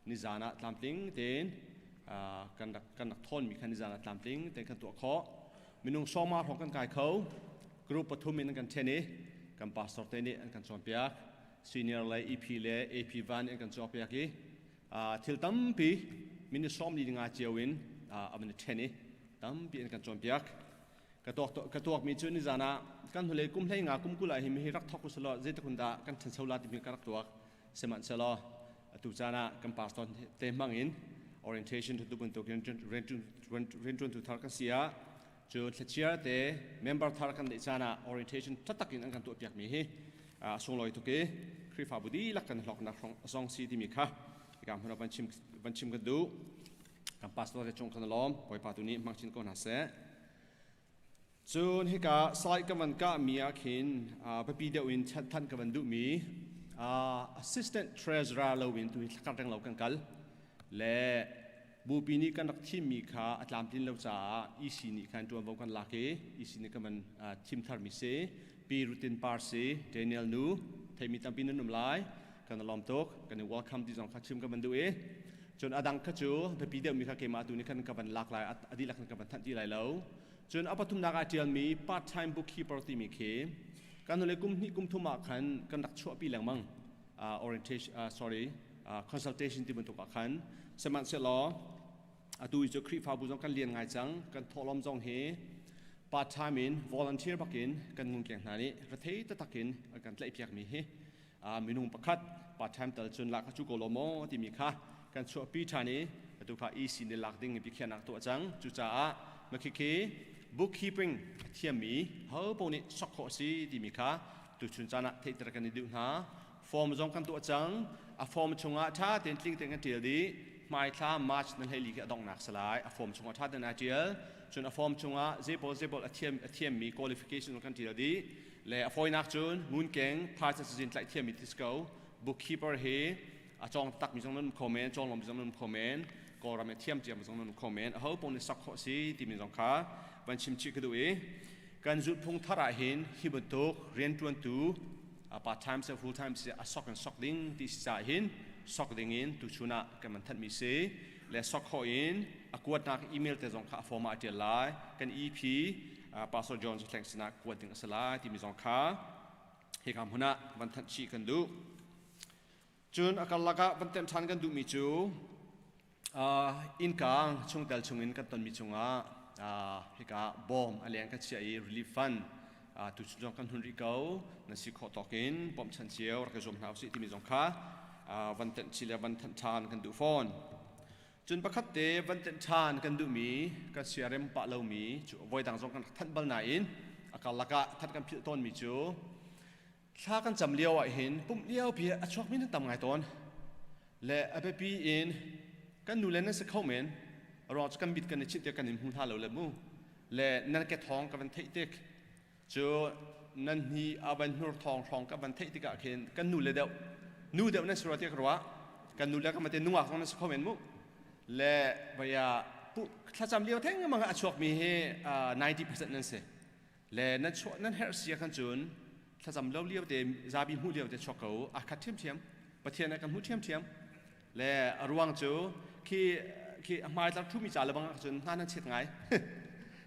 nizan ah tlamtling tein kan rak thawnmi kha nizan ah tlamtling tein kan tuah khawh. Minung sawma hrawng kan kai kho. Group pathum in an kan ṭhen i kan pastor te nih an kan cawnpiak. Senior le EP le AP van an kan cawnpiak i thil tampi minute 45 cio in a van i ṭhen i tampi an kan cawnpiak. Ka tuakmi cu nizan ah kan hnulei kum hlei nga kum 20 ah hi mi hi rak thawk usulaw zeitluk in dah kan ṭhancho la timi ka rak tuak. Sihmanhsehlaw atu caan ah kan pastor te hmang in orientation tu bantukin rianṭuantu thar kan si ah cu thlachiar te member thar kan neih caan ah orientation ṭha in an kan tuahpiakmi hi a sunglawi tuk i Khrihfabu dihlak kan hlawknak zong si timi kha hika hmun ah van chim kan duh. Kan pastor te cung kan lawm. Bawipa tu nih hmang chin ko hna seh. Cun hika site ka van kahmi ah khin biapi deuh in thanh ka van duhmi assistant treasurer lo in tu hi thlakhat reng lo kan kal le bupi nih kan rak thimmi kha a tlamtlin lo caah EC nih khan ṭuanvo kan lak i EC nih kan van thim tharmi si Pi Rutin Par si Daniel nu theimi tampi nan um lai. Kan lawm tuk. Kan i welcome ti zong kha chim ka van duh i cun adang kha cu biapi deuhmi kha keimah tu nih khan ka van lak lai, a dihlak in ka van thanh ti lai lo. Cun a pathumnak ah ṭialmi part time bookkeeper timi khi kan hnulei kum hnih kum thum ah khan kan rak chuahpi lengmang orientation, sorry, consultation ti bantuk ah khan. Sihmanhsehlaw atu hi cu Khrihfabu zong kan lian ngai cang. Kan thawhlawm zong hi part time in volunteer bakin kan ngunkeng hna nih rethei taktak in an kan tlaihpiakmi hi minung pakhat part time tal cun lak cu ko lo maw timi kha kan chuahpi ṭhan i atu kha EC nih lak ding in biakhiahnak tuah cang. Cucaah makhikhi bookkeeping a thiammi ho paoh nih sok khawh a si timi kha tuchun caan ah theihter kan i duh hna. Form zong kan tuah cang. A form chungah ṭha tein tling tein kan ṭial dih. Hmaithla March nan 14 khi a donghnak si lai. A form chungah ṭha tein aa ṭial. Cun a form chungah zeipawl zeipawl a thiam a thiammi qualification kan ṭial dih. Le a fawinak cun ngunkeng phaisa cazin tlaih thiammi ti si ko. Bookkeeper hi a cawng takmi zong nan um kho men, cawng lomi zong nan um kho men, Kawlram i thiam ciami zong nan um kho men. Aho paoh nih sak khawh si timi zong kha van chim chih ka duh i kan zulhphung thar ah hin hi bantuk rianṭuantu part time seh, full time seh, a sok in sok ding ti si caah hin sok ding in tuchun ah kan van thanhmi si le sok khawh in a kuatnak email te zong kha a form ah a ṭial lai. Kan EP Pastor John Thleng sinah kuat ding a si lai timi zong kha hika hmun ah van thanh chih kan duh. Cun a karlak ah van temh ṭhan kan duhmi cu innkang chungtel chungin kan tonmi cungah Hika bawm a leng kan chiah i relief fund tu chun zong kan hun rih ko. Nan si khawh tawk in bawmhchanh cio rak i zuam hna usih timi zong kha van tenh chi le van thanh ṭhan kan duh fawn. Cun pakhat te van tenh ṭhan kan duhmi kan siarem pah lomi cu voidang zong kan rak thanh bal nain a karlak ah that kan philh tawnmi cu thla kan cam lio ah hin pumh lio pi a chuakmi nan tam ngai tawn le a biapi in kan nu le nan si kho men ruang cu kan mit kan i chinh tiah kan in hmu hna lo le mu le nan ke thawng ka van theih tik cu nan hni a van hnur thawng hrawng ka van theih tikah khin kan nu le deuh nu deuh nan si rua tiah ka ruah kan nu le ka mate nungak zong nan si kho men mu le vaya thlacam lio theng mang a chuakmi hi 90% nan si le nan chuah nan herh sia khan cun thlacam lo lio te zapi hmuh lio te chuak ko a khat ṭhiamṭhiam Pathian a kan hmuh ṭhiamṭhiam le a ruang cu khi khi a hmai tlar ṭhumi ca le bang ah cun hna nan chet ngai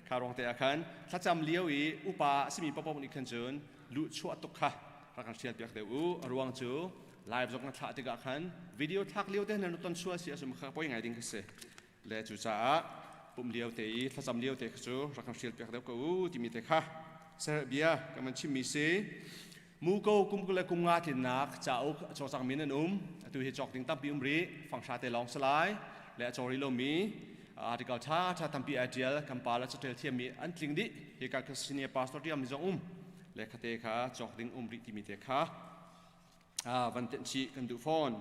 kha ruang te ah khan thlacam lio i upa a simi paohpaoh nih khan cun luh chuah tuk kha rak kan hrial piak deuh u a ruang cu live zong kan thlah tikah khan video thlak lio te nan ton sual si asum kha poi ngai ding kha si le cucaah pum lio te i thlacam lio te kha cu rak kan hrial piak deuh ko u timi te kha bia kan van chimmi si Muko kum 20 le kum nga tlinnak cauk a cawcang mi nan um. Atu hi cawk ding tampi um rih. Fanghra te lawng si lai. Le a caw rih lomi article ṭha ṭha tampi ai ṭial. Kan pa le caṭial thiammi an tling dih. Hika ka senior pastor tiang mi zong um. Le khate kha cawk ding um rih timi te kha van tenh chih kan duh fawn.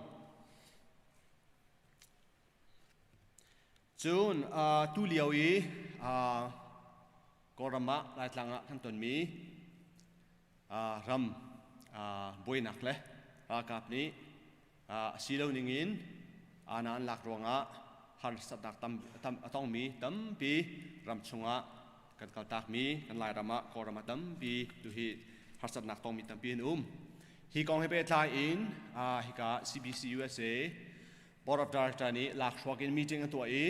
Cun tu lio i Kawlram ah Laitlang ah kan tonmi ram buainak le ralkap nih a si lo ningin aana an lak ruangah harsatnak tam, tam a tongmi tampi ram chungah kan kaltakmi kan Lairam ah Kawlram ah tampi tuhi harsatnak tongmi tampi an um. Hi kong he pehtlai in hika CBC USA Board of Director nih lakhruak in meeting an tuah i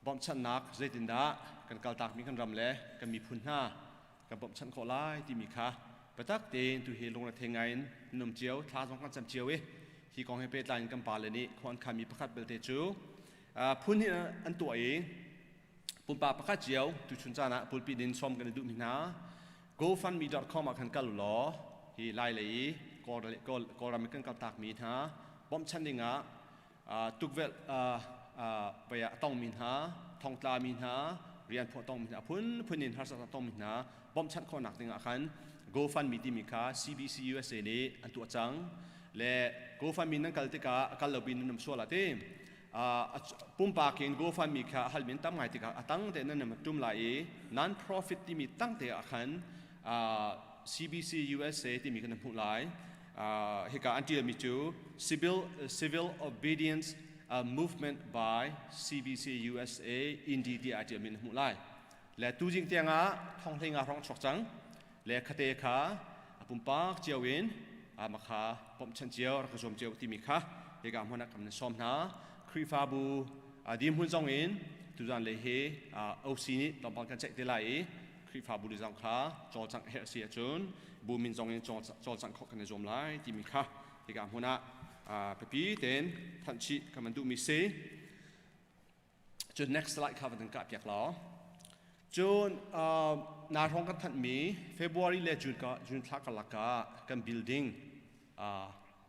bawmhchanhnak zeitindah kan kaltakmi kan ram le kan miphun hna kan bawmhchanh khawh lai timi kha biatak tein tu hi lungrethei ngai in num cio thla zong kan cam cio i hi kong he pehtlai in kan pale nih khua an khanmi pakhat belte cu phun hi an tuah i pumpak pakhat cio tuchun caan ah pulpit in sawm kan i duhmi hna gofundme.com ah khan kal law hi lai lei i Kawlram i kan kaltakmi hna bawmhchanh dingah tukvelh pei ah a tongmi hna thongtlami hna rian phuah tongmi hna phunphun in harsatnak tongmi hna bawmhchanh khawhnak dingah khan GoFundMe timi kha CBC USA nih an tuah cang le GoFundMe nan kal tikah a kal lo bin nan um sual ah ti pumpak in GoFundMe kha a halmi an tam ngai tikah a tang te nan tum lai i non-profit timi tang te ah khan CBC USA timi kan hmuh lai. Hika an ṭialmi cu Civil Obedience Movement by CBC USA Indy tiah a ṭialmi na hmuh lai. Le tuzing tiangah thonghlei nga hrawng chuak cang. Le khate kha a pumpak cio in makha pomhchanh cio rak zuam cio timi kha hika hmun ah kan sawm hna. Khrihfabu dirhmun zong in tuzan le hi OC nih tlawmpal kan ceih te lai i Khrihfabu li zong kha cawlcangh herh si ahcun bu min zong in cawlcangh khawh kan i zuam lai timi kha hika hmun ah biapi tein thanh chih kan van duhmi si. Cun next slide kha van kah piak law. Cun na hrawng kan thanhmi February le June ka June thla karlak ah kan building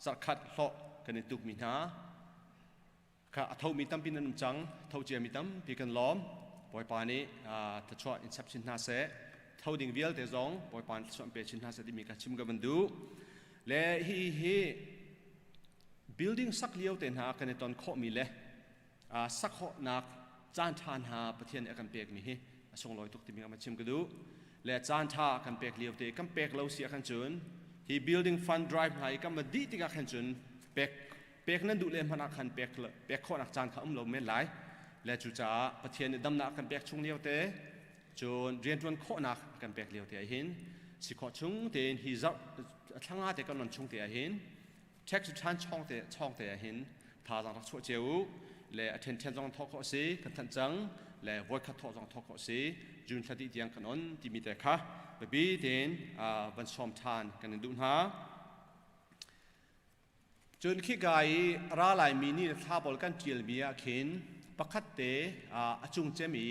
zarhkhat hlawh kan i tukmi hna kha a thomi tampi nan um cang tho ciami tampi kan lawm Bawipa nih thluachuah in chap chin hna seh tho ding vialte zong Bawipa nih thluachuah in pe chin hna seh timi ka chim ka van duh le hi hi building sak lio te hna kan i ton khawhmi le sak khawhnak caan ṭha hna Pathian nih a kan pekmi hi a sunglawi tuk timi ka chim ka duh le caan ṭha kan pek lio te kan pek lo si ah khan cun hi building fund drive hna i kan va dih tikah khan cun pek pek nan duh le hmanh ah khan pek pek khawhnak caan kha um lo men lai le cucaah Pathian nih damnak a kan pek chung lio te cun rianṭuan khawhnak a kan pek lio te ah hin si khawh chung tein hi zarh thlanga te kan non chung te ah hin tax return chawng te chawng te ah hin thazaang rak chuah cio u le a ṭhen zong thawk khawh si kan thanh cang le voikhat thawh zong thawk khawh si June thla dih tiang kan on timi te kha biapi tein van sawm ṭhan kan in duh hna. Cun khika i ra laimi ni le thla pawl kan ṭialmi ah khin Pakhat te a cung cem i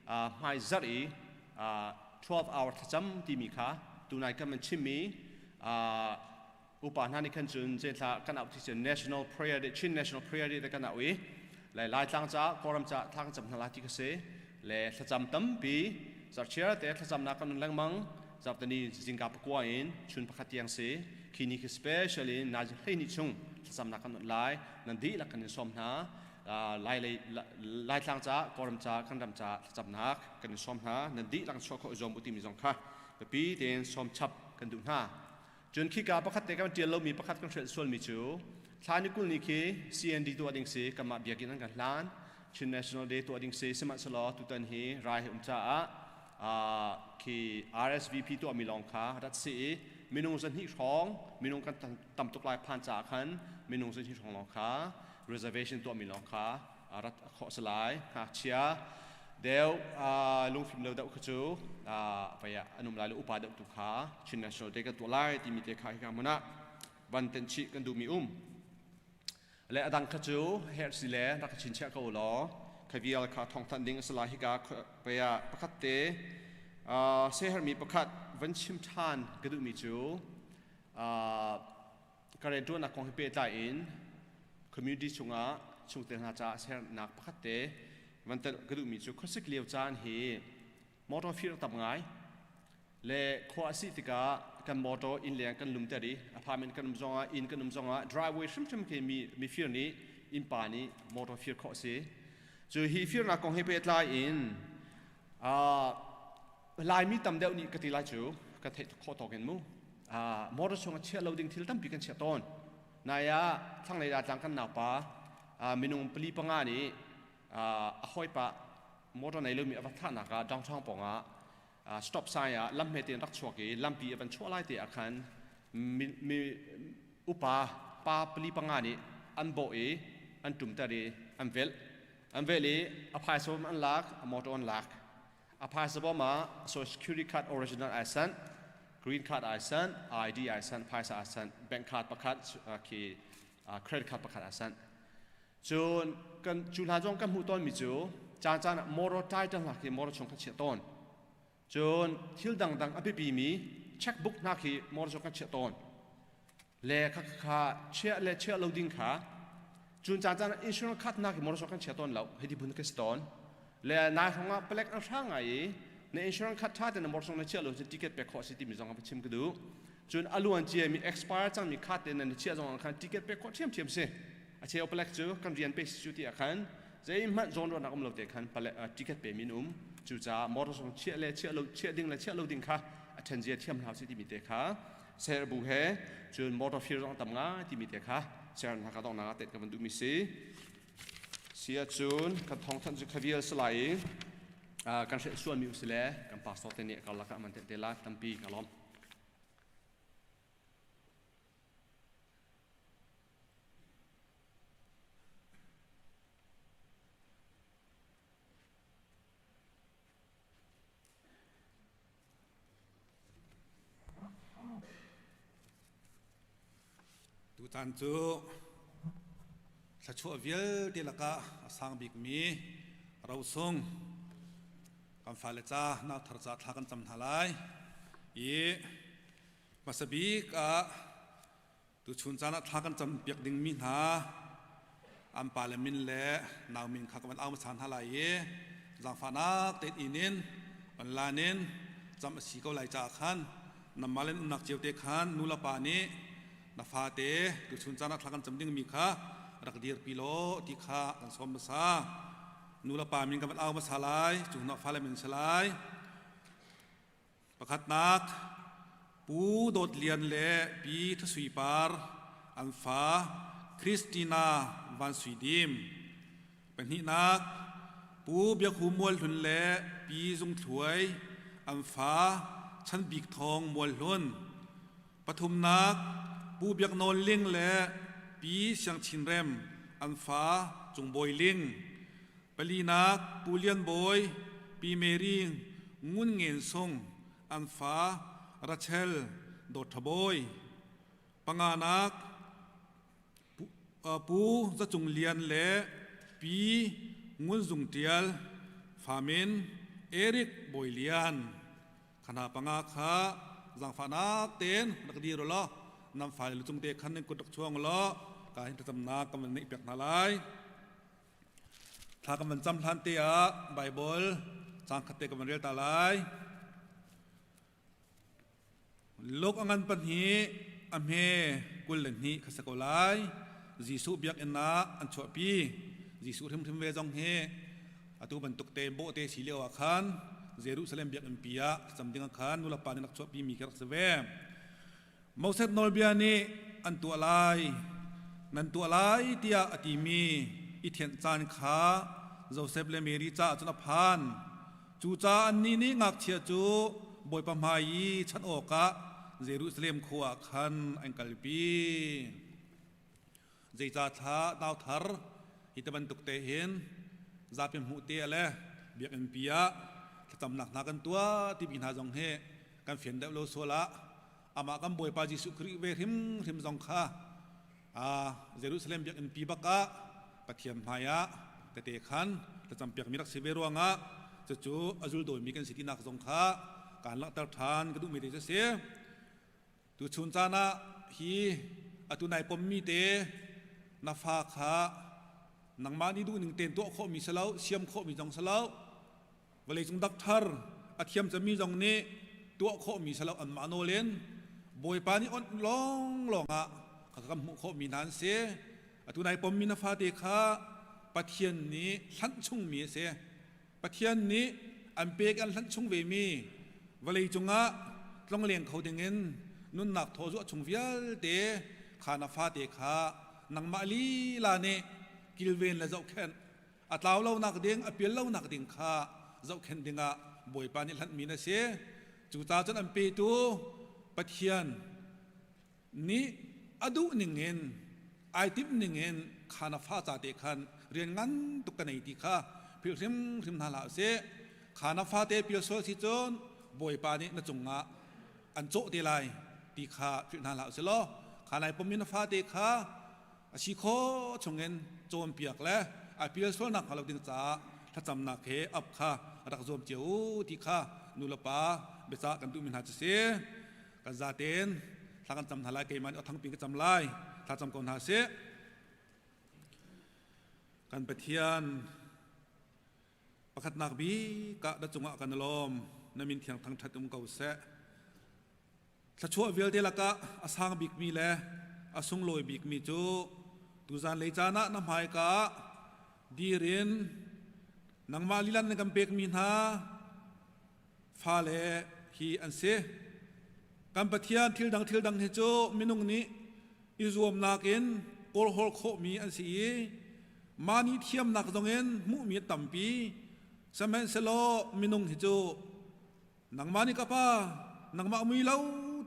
hmai zarh i 12 hour thlacam timi kha tunai kan van chimmi upa hna nih khan cun zeithla kan auh ti cun National Prayer Day, Chin National Prayer Day te kan auh i le Laitlang caah Kawlram caah thla kan cam hna lai ti ka si le thlacam tampi zarhchiar te thlacamnak kan un lengmang. Zarhteni zingka 9 in chun 1 tiang si. Khi ni khi special in nazi 12 chung thlacamnak kan un lai. Nan dihlak kan in sawm hna. Lai lei Laitlang caah Kawlram caah kan ram caah thlacamnak kan in sawm hna. Nan dihlak chuah khawh i zuam u timi zong kha biapi tein sawm chap kan duh hna. Cun khika pakhat te kan ṭial lomi pakhat kan hrelh sualmi cu thla ni 20 ni khi CND tuah ding si. Kanmah biakinn an kan hlan. Chin National Day tuah ding si, sihmanhsehlaw tutan hi rai he um caah khi RSVP tuahmi lawng kha rat si i minung 200 hrawng, minung kan tam tuk lai phan caah khan minung 200 hrawng lawng kha reservation tuahmi lawng kha rat khawh si lai. Ngakchia deuh, lungfim lo deuh kha cu pei an um lai lo. Upa deuh tu kha Chin National Day kan tuah lai timi te kha hika hmun ah van tenh chih kan duhmi um le adang kha cu herh si le rak chinchiah ko law kha vial kha thawngthanh ding a si lai. Hika pei ah pakhat te sehermi pakhat van chim ṭhan ka duhmi cu ka rianṭuannak kong he pehtlai in community chungah chungtel hna caah sernak pakhat te van telh ka duhmi cu khuasik lio caan hi motor fir tam ngai le khua a sih tikah kan motor inn leng kan lumter i apartment kan um zongah, inn kan um zongah driveway hrimhrim khi mi mifir nih, innpa nih motor fir khawh a si. Cu hi firnak kong he pehtlai in Laimi tam deuh nih ka ti lai cu kan theih khawh tawk in mu motor chung ah chiah lo ding thil tampi kan chiah tawn. Nai ah thlanglei tlang kan naupa minung pali panga nih a hawipa motor nei lomi a va thahnak ah downtown pawng ah stop sign ah lam hmete in rak chuak i lampi a van chuah lai te ah khan mi upa pa pali panga nih an bawh i an ṭumter i an velh, an velh i a phaisa an lak, a motor an lak. A phaisa bawm ah social security card original ai sanh, green card ai sanh, ID ai sanh, phaisa ai sanh, bank card pakhat khi credit card pakhat ai sanh. Cun kan cu hlan zong kan hmuh tawnmi cu caan caan ah motor title hna khi motor chung kan chiah tawn. Cun thil dangdang a biapimi checkbook hna khi motor chung kan chiah tawn. Le kha kha chiah le chiah lo ding kha cun caan caan ah insurance card hna khi motor chung kan chia tawn lo. Hei ti phun ka si tawn. Le nai hrawng ah palek an hrang ngai i na insurance card ṭha tein na motor chung na chiah lo cun ticket pek khawh a si timi zong ka chim ka duh. Cun a luan ciami expire cangmi card te na chiah zong ah khan ticket pek khawh ṭhiamṭhiam si. A cheu palek cu kan rian pe si cu ti ah khan zeihmanh zawnruahnak um lo te khan palek ticket pe min um. Cucaah motor chung chiah le chiah lo, chiah ding le chiah lo ding kha a ṭhen zia thiam hna si timi te kha ser bu he, cun motor fir zong tam ngai timi te kha ser hna ka donghnak ah tet ka van duhmi si. Si ahcun kan thawngthanh cu khavial si lai i kan hrelh sualmi u si le kan pastor te nih karlak ah man te la tampi ka lawm. Tutan cu thluachuah vialte lakah a sang bikmi rosung kan fale ca nauthar ca thla kan cam hna lai i hmasa bik ah Tuchun caan ah thla kan campiak dingmi hna an pale min le nau min kha ka van au hmasa hna lai i zaangfahnak tein inn in online in cam a si ko lai caah khan nanmah le umnak cio te khan nu le pa nih na fate tuchun caan ah thla kan cam dingmi kha rak dirpi law ti kha kan sawm hmasa. Nu le pa min kan van au hmasa lai, cu hnu ah fale min si lai. Pakhatnak, Pu Dawt Lian le Pi Thasui Par an fa Christina Van Sui Dim. Pahnihnak, Pu Biak Hu Mual Hlun le Pi Zung Thluai an fa Chan Bik Thawng Mual Hlun. Pathumnak, Pu Biak Nawl Ling le Pi Siang Chin Rem an fa Cung Bawi Ling. Palinak, Pu Lian Bawi, Pi Mary Ngun Ngen Sung an fa Rachel Dawt Tha Bawi. Panganak, Pu Za Cung Lian le Pi. Ngun Zung Tial, Famin Eric Bawi Lian. Khana panga kha zangfahnak tein rak dir law nam fale lu cung te khan nan kut rak chuang law ka hin thlacamnak kan van neih piak hna lai. Thla kan van cam hlan te ah Bible cang khat te kan van rel ta lai. Luk a ngan pahnih a hme 22 kha si ko lai. Jesuh biakinn ah an chuahpi. Jesuh hrimhrim ve zong hi atu bantuk te bawhte si lio ah khan Jerusalem biakinn pi ah cam ding ah khan nulepa nih rak chuahpi mi khi rak si ve. Moses nawlbia nih an tuah lai, nan tuah lai tiah a timi i thianh caan kha Josef le Mary caah cun a phan. Cucaah annih nih ngakchia cu Bawipa hmai i chanh awkah Jerusalem khua ah khan an kalpi. Zeicah thla nauthar hi te bantuk te hin zapi hmuh te le biakinn pi ah thlacamnak hna kan tuah timi hna zong hi kan fian deuh lo sual ah amah kan Bawipa Jesuh Khrih ve hrimhrim zong kha Jerusalem biakinn pi bak ah Pathian hmai ah tete khan thlacam piakmi rak si ve ruangah cucu a zuldawimi kan si tinak zong kha kaan langhter ṭhan ka duhmi te cu si. Tuchun caan ah hi atu nai pommi te na fa kha nangmah nih duhning tein tuah khawhmi si lo, siam khawhmi zong si lo, vawleicung dakthar a thiam cemmi zong nih tuah khawhmi si lo anmah nawl in Bawipa nih onh lawnglawng ah ka kan hmuh khawhmi hna an si. Atu nai pommi na fate kha Pathian nih hlanh chungmi a si. Pathian nih an pek an hlanh chung vemi vawlei cungah tlongleng kho dingin nunnak thaw zuah chung vialte kha na fate kha nangmah lila nih kilven le zohkhenh a tlau lonak ding a pial lonak ding kha zohkhenh dingah Bawipa nih hlanhmi na si. Cucaah cun an petu Pathian nih a duh ningin ai timh ningin kha na fa ca te khan rian ngan tuk ka nei ti kha philh hrimhrim hna hlah usih. Kha na fate pial sual si cun Bawipa nih na cungah an cawh te lai ti kha philh hna hlah usih law kha nai pom in na fate kha a si khawh chungin cawnpiak le a pial sualnak hnga lo ding caah thlacamnak he ap kha rak zuam cio u ti kha nu le pa biacah kan duhmi hna cu si. Kan zaten thla kan cam hna lai keimah nih athangpi ka cam lai thla cam ko hna sih. Kan Pathian pakhatnak bik ah na cungah kan lawm na min thiang thangṭhat um ko seh. Thluachuah vialte lakah a sang bikmi le a sunglawi bikmi cu tuzan lei caan ah na hmaika ah dir in nangmah lilan na kan pekmi hna fale hi an si. Kan Pathian thil dang thil dang hi cu minung nih i zuamnak in kawlhawl khawhmi an si i mah nih thiamnak zongin hmuhmi tampi sihmanhsehlaw minung hi cu Nangmah nih ka pa, nangmah mui lo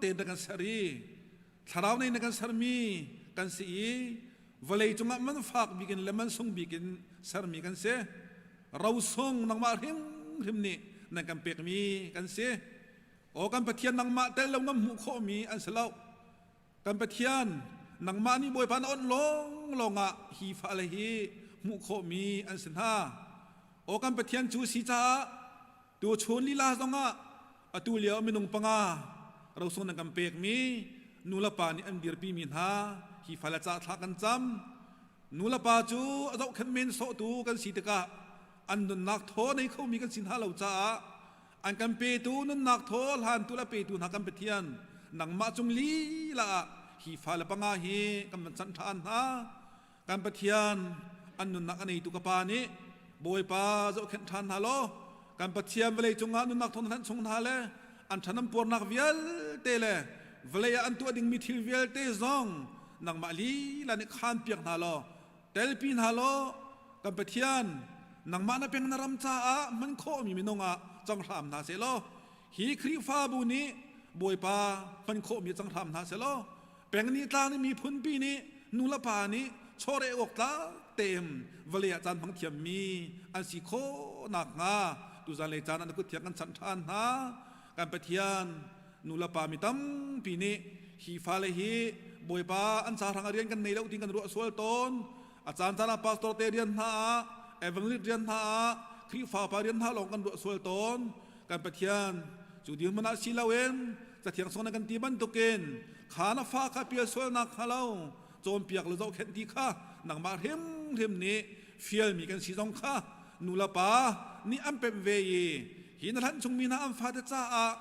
tein na kan ser i thlarau nei na kan sermi kan si i vawlei cungah man fak bik in le man sung bik in sermi kan si. Rosung nangmah hrimhrim nih nan kan pekmi kan si. Aw kan Pathian nangmah tel lo ngam hmuh khawhmi an si lo. Kan Pathian nangmah nih Bawipa na onh lawnglawng ah hi fale hi hmuh khawhmi an si hna. Aw kan Pathian cu si caah Tuchun lila zongah atu lio minung panga rosung nan kan pekmi nulepa nih an dirpimi hna hi fale ca thla kan cam. Nulepa cu a zohkhenh men sawhtu kan si tikah an nunnak thaw nei khomi kan si hna lo caah an kan petu nunnak thaw hlantu le petu hna kan Pathian nangmah cung lila ah hi fale panga hi kan van chanh ṭhan hna. Kan Pathian an nunnak a neitu ka pa nih Bawipa zohkhenh ṭhan hna law kan Pathian vawlei cungah nunnak thawng hlan chung hna le an ṭhanam puarnak vialte le vawlei ah an tuah dingmi thil vialte zong nangmah lila nih khaan piak hna law telpi hna law kan Pathian nangmah na peng na ram caah hman khawhmi minung ah cang hram hna seh law hi Khrihfabu nih Bawipa hman khawhmi cang hram hna seh law Peng nih tlang nih miphunpi nih nu le pa nih chawreh awk tlak tein vawlei ah caan hmang thiammi an si khawh nakhnga tuzan lei caan ah na kut thiang kan chanh ṭhan hna. Kan Pathian nu le pa mi tampi nih hi fale hi Bawipa an ca hrang ah rian kan nei lo ti kan ruah sual tawn. A caan caan ah pastor te rian hna ah evangelist rian hna ah Khrihfa pa rian hna lawng kan ruah sual tawn. Kan Pathian cu dirhmun ah si loin Cathiang song na kan ti bantukin kha na fa kha pial sualnak hnga lo cawnpiak le zohkhenh ti kha nangmah hrimhrim nih fialmi kan si zong kha nu le pa nih an pemh ve i hi na hlanh chungmi hna an fate caah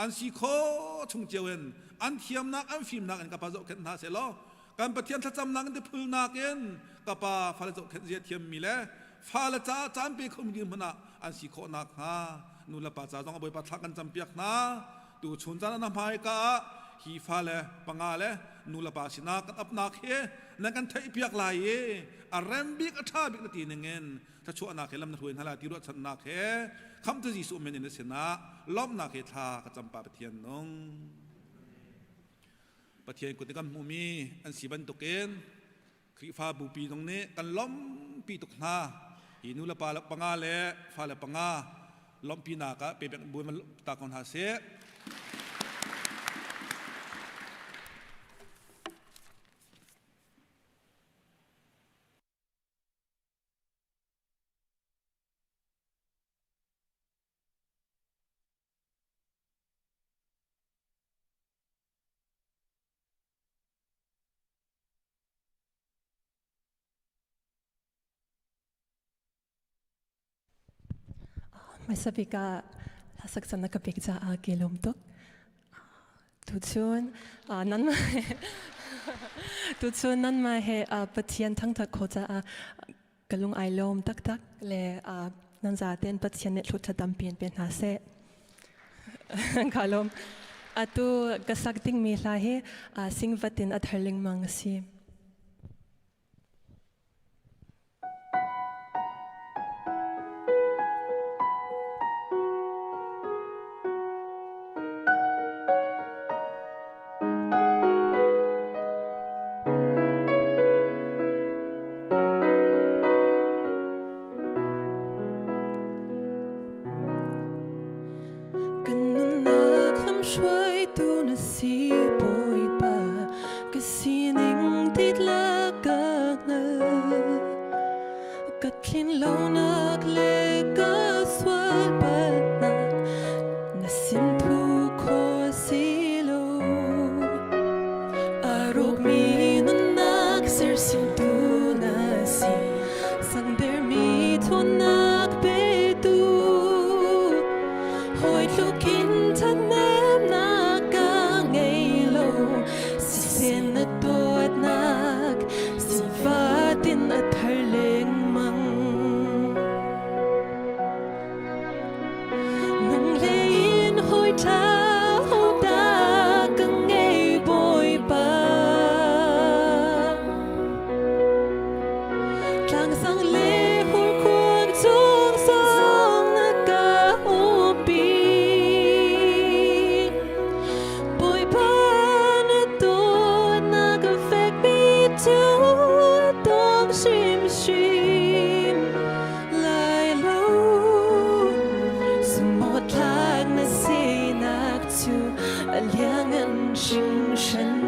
an si khawh chung cio in an thiamnak an fimnak in ka pa zohkhenh hna sehlaw kan Pathian thlacamnak in tiphulnak in ka pa fale zohkhenh zia thiammi le fale caah caan pe khomi dirhmun ah an si khawh nakhnga nu le pa ca zong a Bawipa thla kan campiak hna. Tu chun caan na hmaika ah hi fale panga le nu le pa sinah kan apnak hi nan kan theihpiak lai i a rem bik a ṭha bik na ti ning in thluachuahnak he lam na hruai hna lai ti ruahchannak he khamtu Jesuh min in na sinah lawmhnak he thla ka campa Pathian nung. Pathian kut in kan hmuhmi an si bantukin Khrihfa bupi zong nih kan lawmhpi tuk hna. Hi nu le pa panga le fale panga lawmhpinak ah pe bu ta ko hna sih. Hmasa bik ah hlasak can na ka pek caah ke lawm tuk. Tuchun nan tuchun nan ma he Pathian thangthat kho caah ka lung ai lawm taktak le nan zaten Pathian nih thlut tampi in pe hna seh. Ka lawm. Atu ka sak dingmi hla hi singvat in a thar lengmang a si. Kan nunnak lamhruaitu na si Bawipa ka sining dihlak ka hngal ka tlinlonak le ka sual palhnak na sin phu khawh a si lo a rawkmi nunnak sersiamtu na si sangdermi ṭhawnnak petu hawi tlukin ṭhathnemnak ka ngei lo siseh na dawtnak sifatin a thar lengmang Nang hlei in hawi ṭha hodah ka ngei Bawipa. Tlangsang le hurkhuang cung zong na ka umpi. Bawipa na dawtnak a fekmi cu dong hrimhrim. Lai lo sumawtlak na sinak cu a liangan hringhran.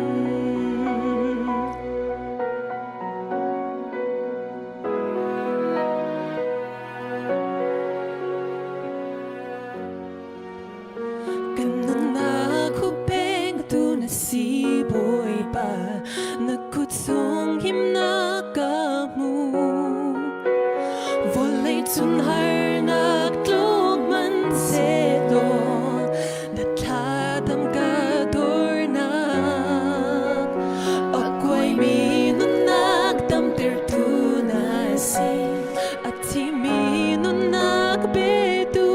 Kan nunnak hupengtu na si Bawipa na kut sung himnak ka hmu vawlei cun harnak tluk hmanhsehlaw na thladam ka dornak a kuaimi nunnak damtertu na si a thimi nunnak petu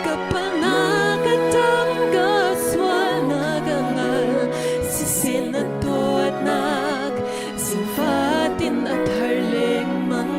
ka palnak a tam ka sualnak a ngal siseh na dawtnak zingfatin a thar lengmang.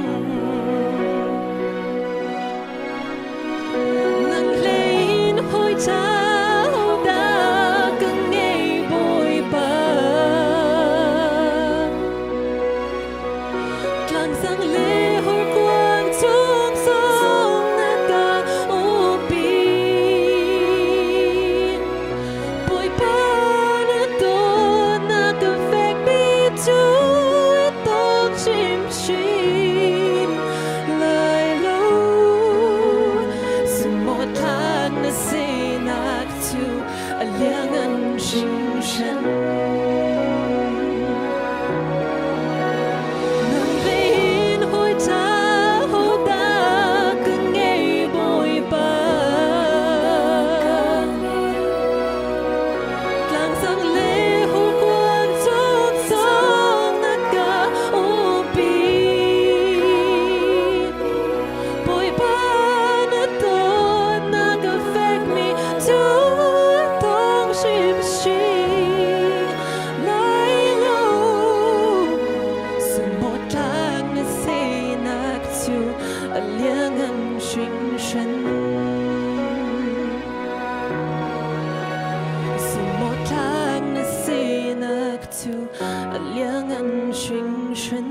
A liangan hringhran.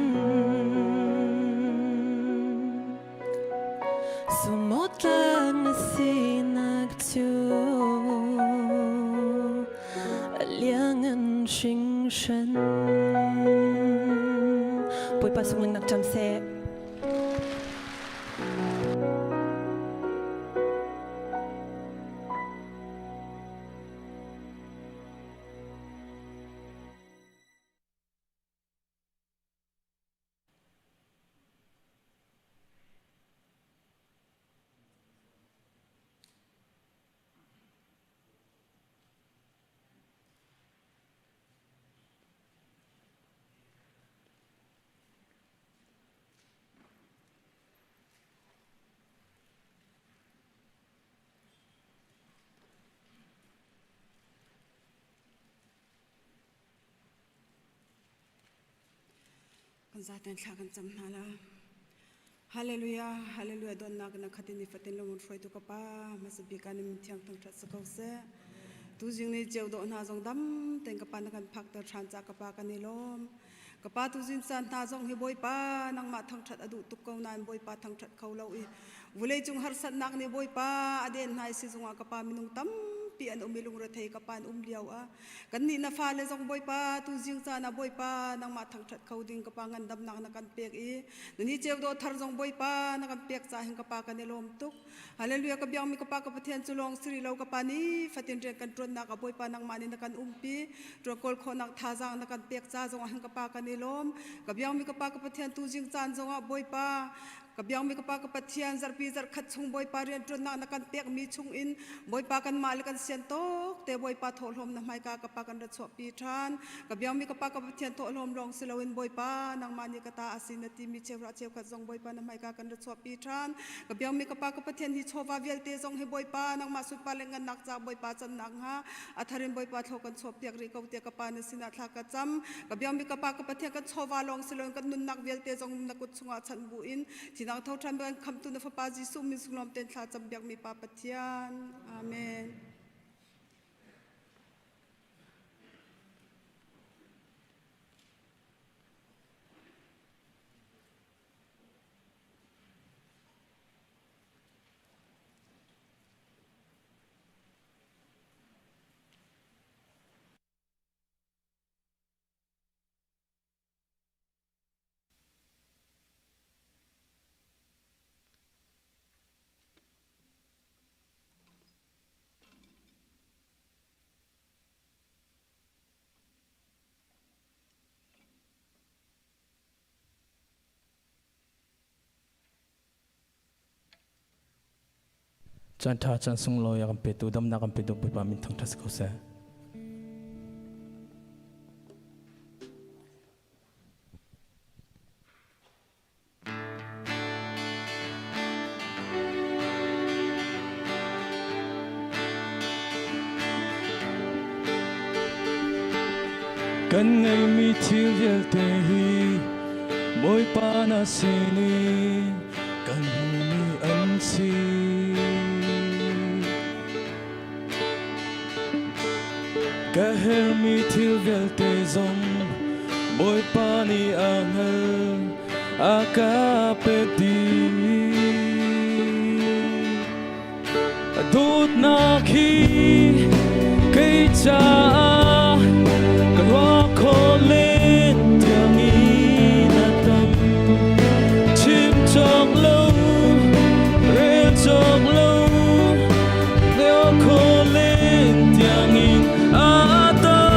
Sumawtlak na sinak cu a liangan hringhran. Bawipa sunglawinak cam seh. Kan zaten thla kan cam hna la. Hallelujah, hallelujah donnak na khatin ni fatin lungun hruaitu ka pa hmasa bik ah min thiang thangthat sa ko seh. Tu zing ni ceu do hna zong dam ten ka pa na kan phak ter than cha ka pa kan i lawm. Ka pa tu zin san hna zong hi Bawipa nangmah thangthat a duh tuk ko nain Bawipa thangthat kho lo i vulei cung harsatnak nih Bawipa a den hna i sizung ah ka pa minung tampi an um i lungrethei ka pa an um lio ah Kan nih na fale zong Bawipa tu zing caan ah Bawipa nangmah thangṭhat kho ding ka pa ngandamnak na kan pek i na ni ceu dawh thar zong Bawipa na kan pek ca hin ka pa kan i lawm tuk. Hallelujah ka biakmi ka pa ka Pathian cu lawng si rih lo ka pa ni fatin rian kan ṭuannak ah Bawipa nangmah nih na kan umpi ṭuan kawl khawhnak thazaang na kan pek ca zong ah hin ka pa kan i lawm. Ka biakmi ka pa ka Pathian tu zing caan zong ah Bawipa Ka biangmi ka Pa ka Pathian zarhpi zarhkhat chung Bawipa rianṭuannak na kan pekmi chungin Bawipa kanmah le kan sian tawk te Bawipa thawhlawm na hmaika ka Pa kan ra chuahpi ṭhan. Ka biangmi ka Pa ka Pathian thawhlawm lawng si loin Bawipa nangmah nih ka ta a si na timi cheuhra cheukhat zong Bawipa na hmaika kan ra chuahpi ṭhan. Ka biangmi ka Pa ka Pathian hi chawva vialte zong hi Bawipa nangmah sunpar le ngannak ca Bawipa cannak hnga a thar in Bawipa thlaw kan chuahpiak rih ko tiah ka Pa na sinah thla ka cam. Ka biangmi ka Pa ka Pathian kan chawva lawng si loin kan nunnak vialte zong na kut chungah chanh bu in thinak tho ṭhan kan khamtu na fapa Jesuh min sunglawm ten thla cam biakmi pa Pathian. Amen. Caan ṭha caan sunglawi a kan petu damnak kan petu Bawipa min thangṭhat si ko seh. Kan ngeihmi thil vialte hi Bawipa na sin i kan hmuhmi an si. Ka herhmi thil vialte zong Bawipa nih a hngalh, a ka pek dih. A dawtnak hi kei caah ka ruah khawh len tiang in a tam. Chim cawk lo, rel cawk lo, leo khawh len tiang in a tam.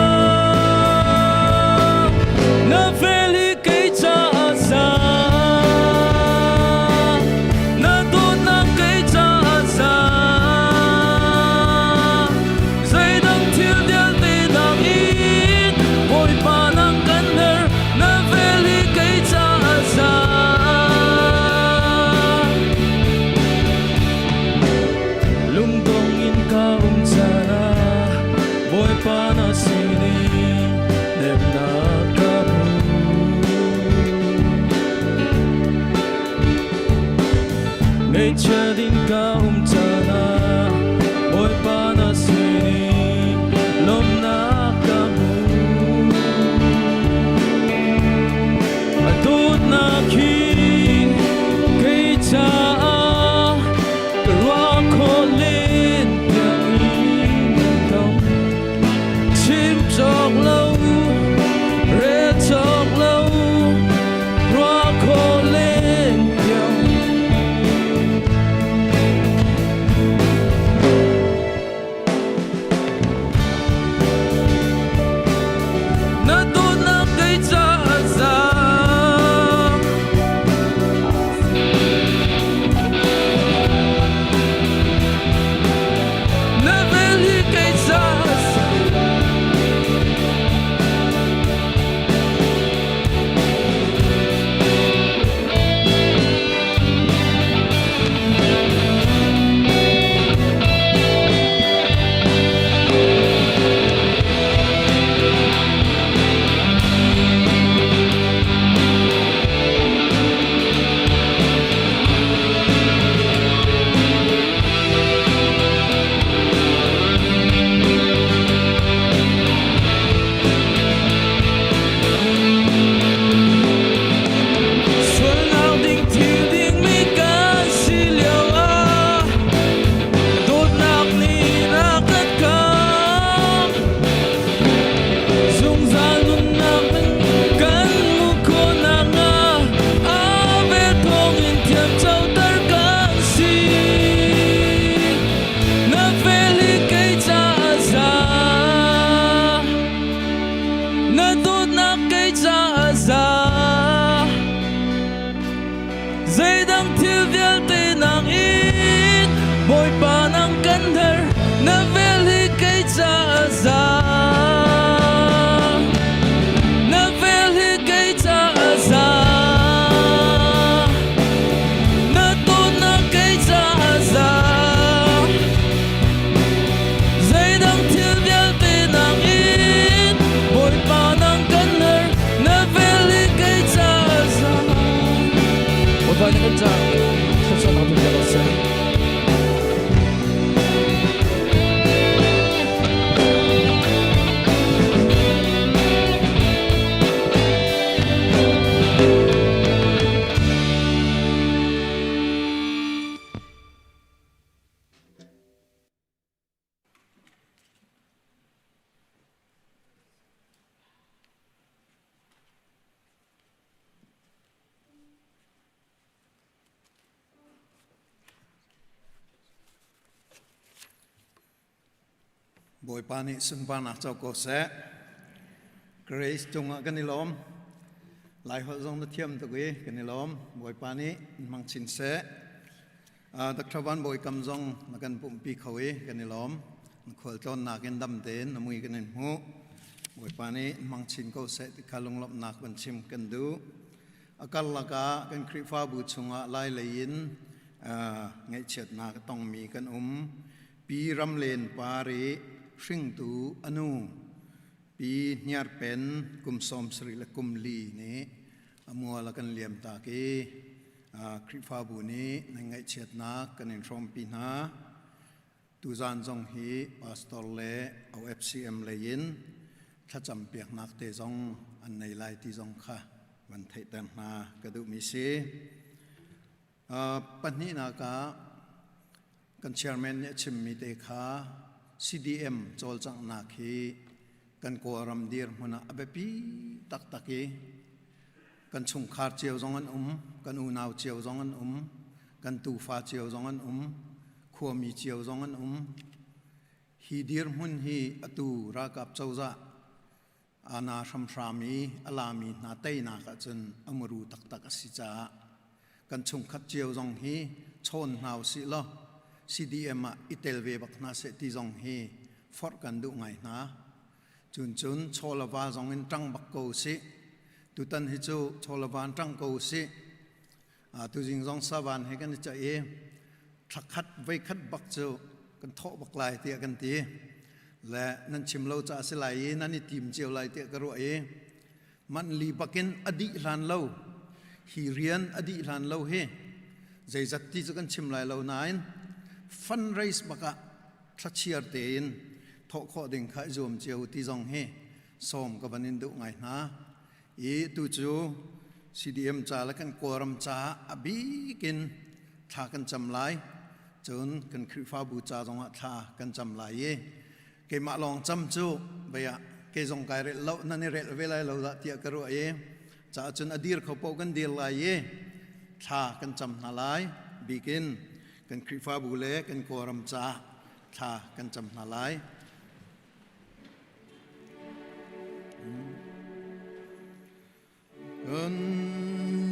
Na vel hi kei caah za. Na dawtnak kei caah za. Zeidang thil vialte Dawtnak hi kei caah ka ruah khawh len tiang in an tam. Chim cawk lo, rel cawk lo, ruah khawh len tiang. Na dawtnak kei caah za. Na vel hi kei caah za. Sualnak ding thil dingmi kan si lio ah dawtnak nih a kan kham. Zungzal nunnak in kan hmuh khawh nakhnga a vel thawngin thiamcoter kan si. Na vel hi kei caah za. Na dawtnak kei caah za. Zeidang thil vialte nang in Bawipa nang kan her na vel hi kei caah za. Na vel hi kei caah za. Na dawtnak kei caah za. Zeidang thil vialte nang in Bawipa nang kan her na vel hi kei caah za. Bawipa na kan caah thluachuahnak pe ko seh. Bawipa nih sunparnak co ko seh. Grace cungah kan i lawm. Laiholh zong na thiam tuk i kan i lawm. Bawipa nih in hmang chin seh. Dr. Van Bawi Kam zong na kan pumhpi kho i kan i lawm. Na khualtlawnnak in dam tein na mui kan in hmuh. Bawipa nih hmang chin ko seh ti kha lunglawmhnak van chim kan duh. A karlak ah kan Khrihfabu chungah lai lei in ngaihchiatnak a tongmi kan um. Pi Ramlen Par i hringtu a nu Pi Hniarpen kum 70 le kum li nih a mual a kan liamtak i Khrihfabu nih nan ngaihchiatnak kan in hrawmpi hna. Tuzan zong hi pastor le OFCM lei in thlacam piaknak te zong an nei lai ti zong kha van theihter hna ka duhmi si. Pahnihnak ah kan chairman nih a chimmi te kha CDM cawlcanghnak hi kan Kawlram dirhmun ah a biapi taktak i kan chungkhar cio zong an um, kan unau cio zong an um, kan tufa cio zong an um, khuami cio zong an um. Hi dirhmun hi atu ralkap cozah ana hramhram i a lami hna teinak ahcun a muru taktak a si caah kan chungkhat cio zong hi chawn hna usih law CDM ah i tel ve bak hna seh ti zong hi forh kan duh ngai hna. Cun cun chawlava zong in ṭang bak ko usih. Tutan hi cu chawlava in ṭang ko usih. Tuzing zong savan he kan i ceih i thlakhat voikhat bak cu kan thawh bak lai tiah kan ti. Le nan chim lo caah si lai i nan i tim cio lai tiah ka ruah i man li bakin a dih hlan lo hi rian a dih hlan lo hi zeizat ti cu kan chim lai lo nain fundraise bakah thlachiar tein thawh khawh ding kha i zuam cio ti zong hi sawm ka van in duh ngai hna i tu cu. CDM ca le kan Kawlram ca a bik in thla kan cam lai. Cun kan Khrihfabu ca zongah thla kan cam lai i keimah lawng cam cu bia kei zong kai relh lo nan i relh ve lai lo dah tiah ka ruah i caah cun a dir kho paoh kan dir lai i thla kan cam hna lai bikin kan Khrihfabu le kan Kawlram ca thla kan cam hna lai. Kan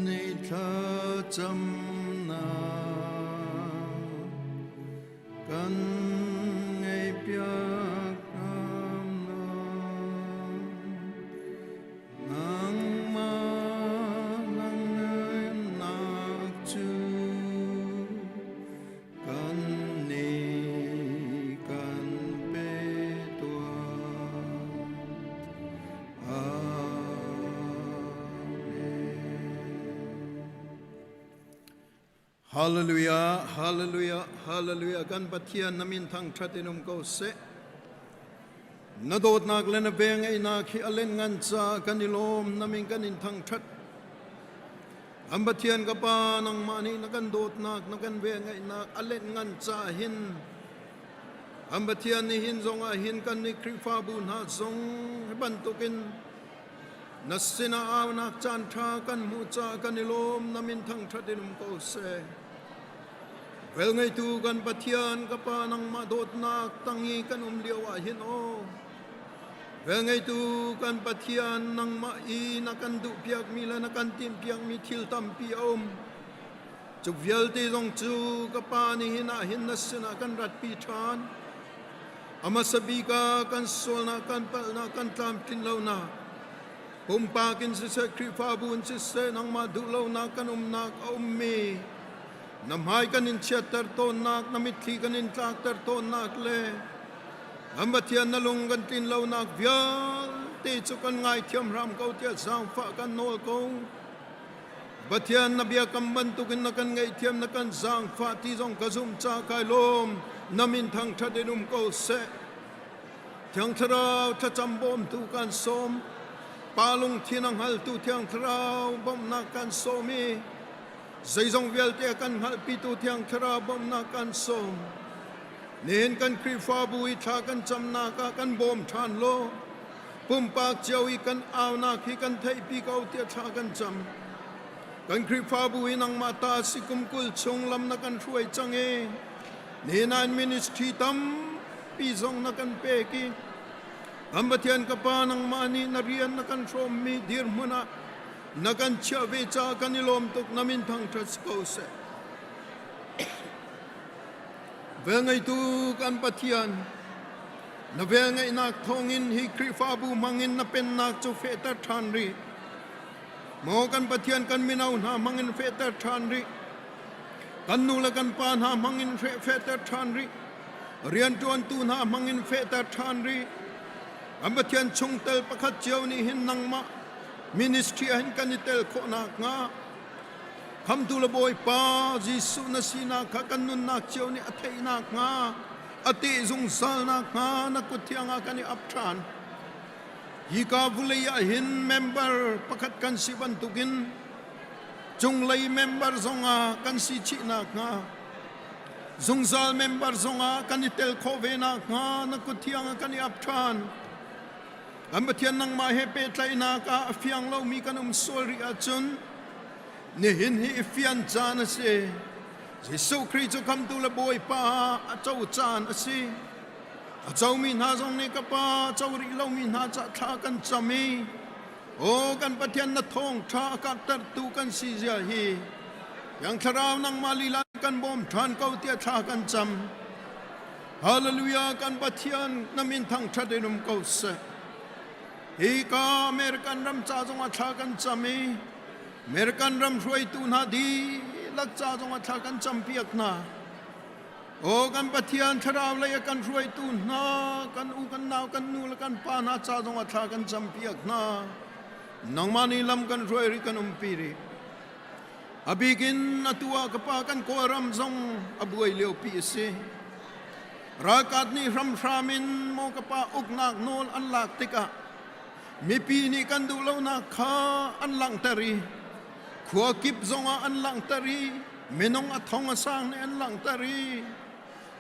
i thlacamnak kan ngaihpiak hram law. Nangmah langngannak cu kan nih kan pe tuah. Hallelujah, hallelujah, hallelujah. Kan Pathian na min thangṭhat in um ko seh. Na dawtnak le na vengeinak hi a len ngan ca kan i lawm na min kan in thangṭhat. Kan Pathian ka Pa nangmah nih na kan dawtnak na kan vengeihnak a len ngan ca hin Kan Pathian nih hin zongah hin kan nih Khrihfabu hna zong hi bantukin na sinah aunak caan ṭha kan hmuh caah kan i lawm na min thangṭhat in um ko seh. Velngeitu kan Pathian ka Pa nangmah dawtnak tang i kan um lio ah hin aw Velngeitu kan Pathian nangmah i na kan duhpiakmi le na kan timhpiakmi thil tampi a um. Cu vialte zong cu ka pa nihin ah hin na sinah kan ratpi ṭhan. A hmasa bik ah kan sualnak, kan palhnak, kan tlamtlin lonak, pumpak in siseh, Khrihfabu in siseh, nangmah duh lonak kan umnak a ummi, na hmai kan in chiatter tawnnak, na mitthli kan in tlakter tawnnak le kan Pathian na lung kan tlin lonak vialte cu kan ngaithiam hram ko tiah zaangfah kan nawl ko. Pathian na biakam bantukin na kan ngaihthiam na kan zaangfah ti zong ka zumh ca kai lawm na min thangṭhat in um ko seh. Thiang Thlarau thlacam bawmtu kan sawm. Pa lungthin a hngaltu Thiang Thlarau bawmhnak kan sawm i zeizong vialte a kan hngalhpitu Thiang Thlarau bawmhnak kan sawm. Nihin kan Khrihfabu i thla kan camnak ah kan bawm ṭhan law pumpak cio i kan aunak hi kan theihpi ko tiah thla kan cam. Kan Khrihfabu hi nangmah ta si kum 20 chung lam na kan hruai cang i nihin ah ministry tampi zong na kan pek i kan Pathian ka Pa nangmah nih na rian na kan hrawmmi dirhmun ah na kan chiah ve caah kan i lawm tuk na min thangṭhat si ko seh. Velngeitu kan Pathian, na velngeihnak thawngin hi Khrihfabu hmangin na pennak cu fehter ṭhan rih. Maw kan Pathian kan mino hna hmangin fehter ṭhan rih. Kan nu le kan pa hna hmangin fehter ṭhan rih. Rianṭuantu hna hmangin fehter ṭhan rih. Kan Pathian chungtel pakhat cio nih hin nangmah ministry ah hin kan i tel khawh nakhnga Khamtu le Bawipa Jesuh na sinak kha kan nunnak cio nih a theih nakhnga a teh zungzal nakhnga na kut thiang ah kan i ap ṭhan. Hi ka vulei ah hin member pakhat kan si bantukin cunglei member zongah kan si chih nakhnga zungzal member zongah kan i tel khawh ve nakhnga na kut thiang ah kan i ap ṭhan. Kan Pathian nangmah he pehtlaihnak ah a fiang lomi kan um sual rih ahcun nihin hi i fian caan a si. Jesuh Khrih cu khamtu le Bawipa ah a co caan a si. A comi hna zong nih ka Pa co rih lomi hna ca thla kan cam i aw kan Pathian na thawngṭha a karhtertu kan si zia hi Thiang Thlarau nangmah lila kan bawm ṭhan ko tiah thla kan cam. Hallelujah kan Pathian na min thangṭhat in um ko seh. Hi ka American ram ca zongah thla kan cam i American ram hruaitu hna dihlak ca zongah thla kan campiak hna. Aw kan Pathian thlarau lei a kan hruaitu hna kan u kan nau kan nu le kan pa hna ca zongah thla kan campiak hna. Nangmah nih lam kan hruai rih kan umpi rih. A bikin atu ah ka pa kan Kawlram zong a buai liopi a si. Ralkap nih hramhram in maw ka pa uknak nawl an lak tikah mipi nih kan duh lonak kha an langhter i. Khua kip zongah an langhter i minung a thong a sang nih an langhter i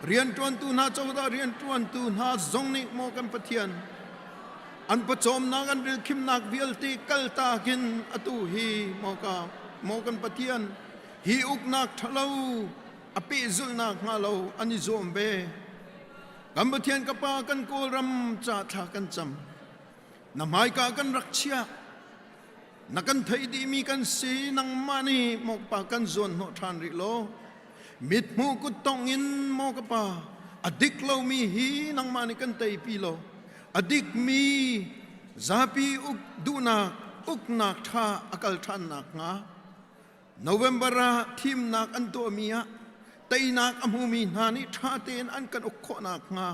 rianṭuantu hna cozah rianṭuantu hna zong nih maw kan Pathian an pawcawmnak an rilkhimnak vialte kaltak in atu hi maw ka maw kan Pathian hi uknak ṭhalo a pehzulhnak hnga lo an i zuam ve. Kan Pathian ka Pa kan Kawlram ca thla kan cam. Na hmaika kan rak chiah. Na kan theih dihmi kan si nangmah nih maw ka Pa kan zuan hnawh ṭhan rih law. Mithmuh kuttongh in maw ka Pa a dik lomi hi nangmah nih kan teipi law a dikmi zapi uk duhnak uknak ṭha a kal ṭhan nakhnga November ah thimnak an tuahmi ah teinak a hmumi hna nih ṭha tein an kan uk khawh nakhnga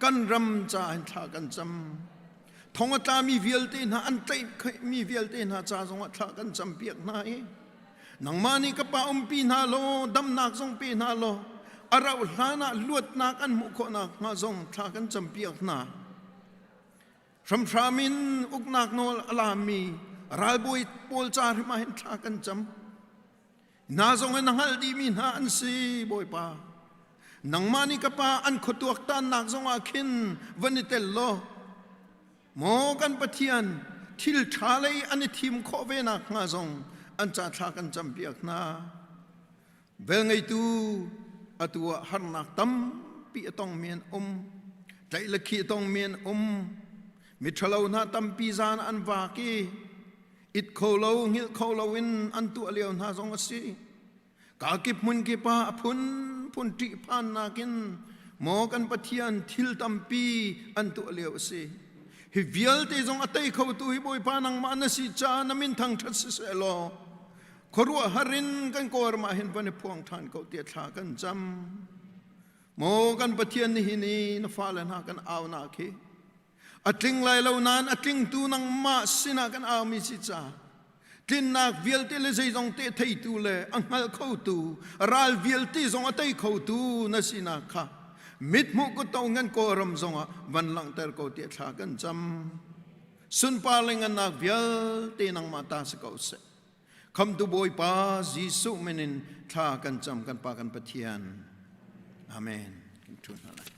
kan ram ca in thla kan cam. Thong a tlami vialte hna an tlaihmi vialte hna ca zongah thla kan campiak hna i nangmah nih ka pa umpi hna law damnak zong pe hna law a rauh hlan ah luatnak an hmuh khawh nakhnga zong thla kan campiak hna. Hramhram in uknak nawl a lami ralbawi pawl ca hrim ah hin thla kan cam. Hna zong in na hngalh dihmi hna an si, Bawipa. Nangmah nih ka pa an khuatuak tannak zongah khin van i tel law, maw kan Pathian, thil ṭha lei an i thim khawh ve nakhnga zong an ca thla kan campiak hna. Velngeitu atu ah harnak tampi a tongmi an um, tlaih le khih a tongmi an um, miṭhalo hna tampi zan an vak i it kho lo hngilh kho loin an tuah lio hna zong a si. Ka kip hmun kip ah a phunphun ṭihphannak in maw kan Pathian thil tampi an tuah lio a si. Hi vialte zong a tei khotu hi Bawipa nangmah na si caah na min thangṭhat siseh law khuaruahhar in kan Kawlram ah hin van i phuang ṭhan ko tiah thla kan cam. Maw kan Pathian nihin i na fale hna kan aunak hi a tling lai lo nain a tlingtu nangmah sinah kan aumi si ca tlinnak vialte le zeizong te theitu le a hngal khotu ral vialte zong a tei khotu na sinak kha mithmuh kutto ngan kawlram zongah van langhter ko tiah thla kan cam. Sunpar le ngannak vialte nangmah ta si ko seh. Khamtu Bawipa Jesuh min in thla kan cam kan Pa kan Pathian. Amen. Kan ṭhu hna lai.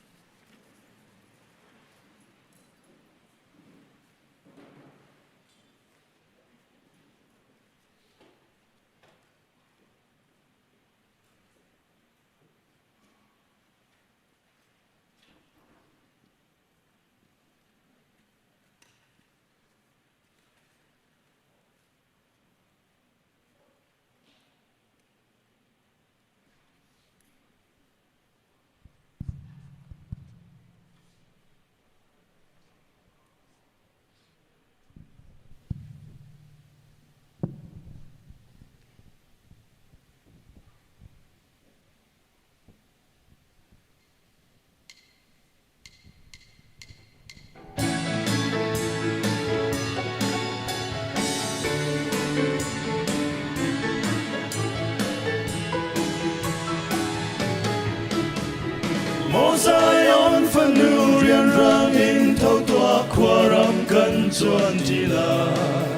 Maw Zion fanu rianrang in tho tuah khuaram kan cuan ti lai.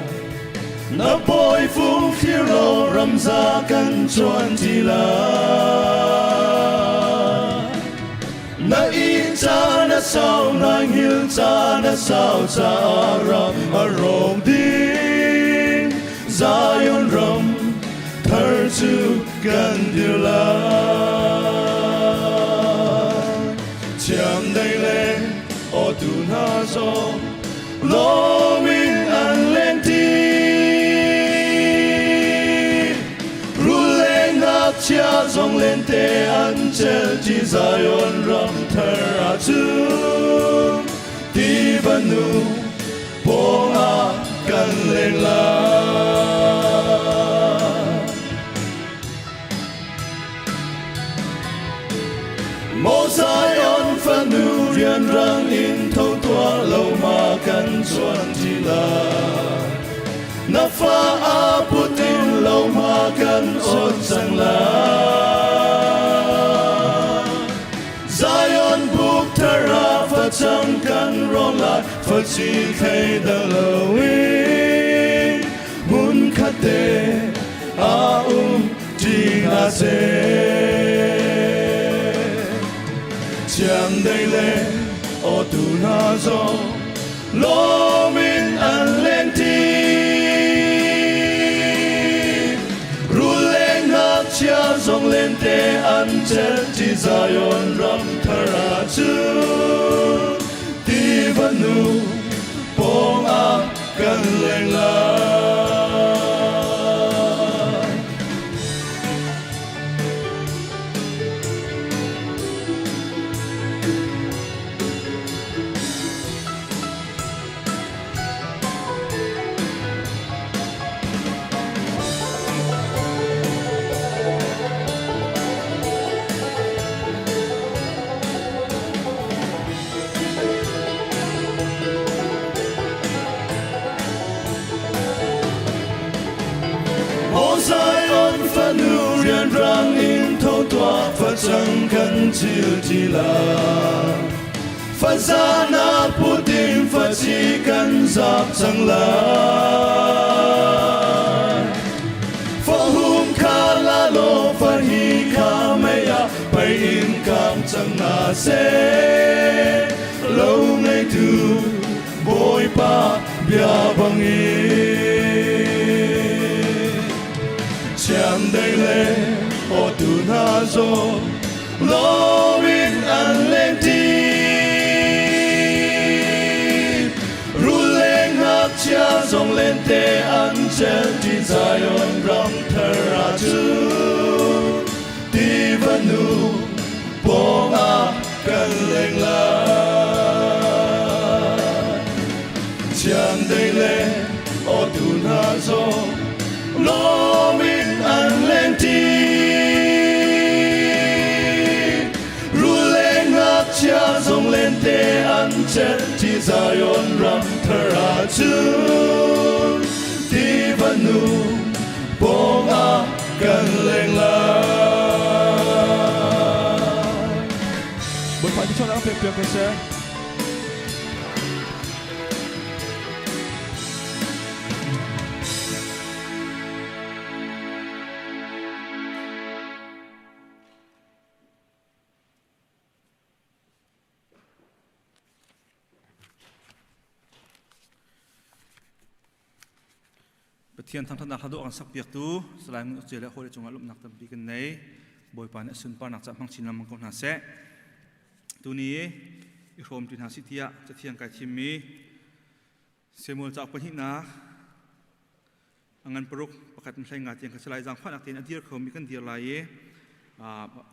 Na bawi fung thlir law ramza kan cuan ti lai. Na ih caan a sau, na hngilh caan a sau caah ram a rawk ding. Zion ram thar cu kan dir lai. Chiandeih le awtu hna zong lawm in an lengṭi. Rul le ngakchia zong lente an celṭi Zion ram thar ah cun tiva nu pawngah kan leng lai. Maw Zion fanu rianrang in tho tuah lo ma kan chuan ti lai. Na fa a put in lo ma kan ot cang lai. Zion buk thar ah facang kan rawn lai, faci thei dang loin hmun khat te. seh. Chiandeih le awtu hna zong lawm in an lengṭi. Rul le ngakchia zong lente an celh ṭi Zion ram thar ah cun tiva nu pawng ah kan leng lai. Maw Zion fanu rianrang in tho tuah facang kan cil ti lai. Faza na putin faci kan zap cang lai. Fahum kha la lo fahi kha mei ah pei in kam cang na seh. Lo ngeitu Bawipa bia bangin. Chiandeih le awtu hna zong lawm in an lengṭi. Rul le ngakchia zong lente an celhṭi Zion ram thar ah cun tiva nu pawng ah kan leng lai. Chiandeih le awtu hna zong lawm in an lengṭi. Rul le ngakchia zong lente an celhṭi Zion ram thar ah cun tiva nu pawng ah kan leng lai. Bawipa thluachuahnak an pek piak ko seh. Pathian thangthatnak hla dawh kan sak piaktu Salai Ngun Uce le hawi cungah lawmhnak tampi kan nei. Bawipa nih a sunparnak ca hmang chin lengmang ko hna seh. Tuni i hrawm ti hna si tiah cathiang kai thimmi Samuel cauk pahnihnak a ngan paruk pakhat in hlei nga tiang kha salai zaangfahnak tein a dir khomi kan dir lai i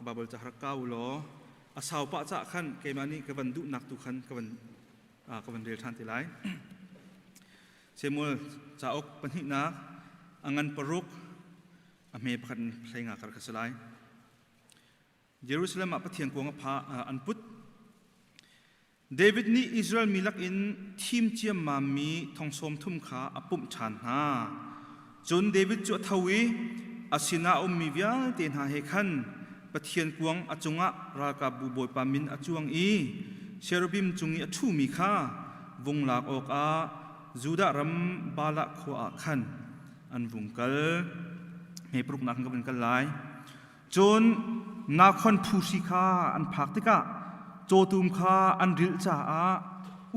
Baibal ca rak kau law a sau pah cah khan keimah nih ka van duhnak tu khan ka van ka van rel ṭhan te lai. Samuel cauk pahnihnak a ngan paruk a hme pakhat in hlei nga kar kha si lai. Jerusalem ah Pathian kuang a pha an put. David nih Israel mi lakin thim ciammammi thong sawm thum kha a pumh ṭhan hna. Cun David cu a tho i a sinah a ummi vialte hna he khan Pathian kuang a cungah ralkapbu Bawipa min a cuang i cherubim cung i a ṭhumi kha vung lak awkah Judah ram Baalah khua ah khan an vung kal. Hme paruknak kan van kal lai. Cun Nakhon phuhri kha an phak tikah cawtum kha an rilh caah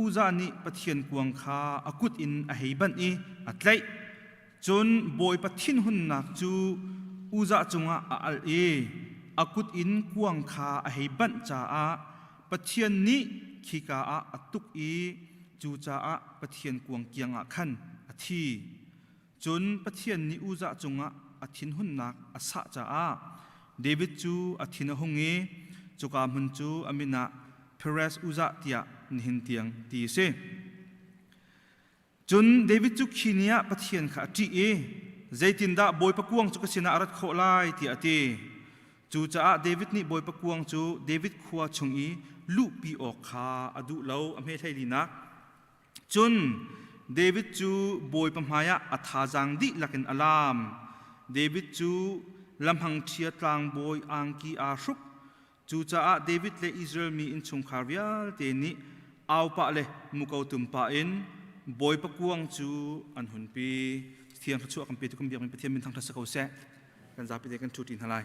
Uzah nih Pathian kuang kha a kut in a hei banh i a tlaih. Cun Bawipa thinhunnak cu Uzah cungah a alh i a kut in kuang kha a hei banh caah Pathian nih khika ah a tuk i cucaah Pathian kuang kiangah khan a thi. Cun Pathian nih Uzah cungah a thinhunnak a sah caah David cu a thin a hung i cuka hmun cu a min ah Perez Uzah tiah nihin tiang ti a si. Cun David cu khi ni ah Pathian kha a ṭih i zeitindah Bawipa kuang cu ka sinah a rat khawh lai tiah a ti. Cucaah David nih Bawipa kuang cu David khua chung i luhpi awk kha a duh lo a hme hleilinak. Cun David cu Bawipa hmaiah a thazaang dihlak in a laam. David cu lamhangṭhia tlangbawi angki aa hruk. Cucaah David le Israel mi innchungkhar vialte nih au pah le muko tum pah in Bawipa kuang cu an hunpi. Thiang thluachuah kan petu kan biakmi Pathian min thangṭhat si ko seh. Kan zapi te kan ṭhu hna lai.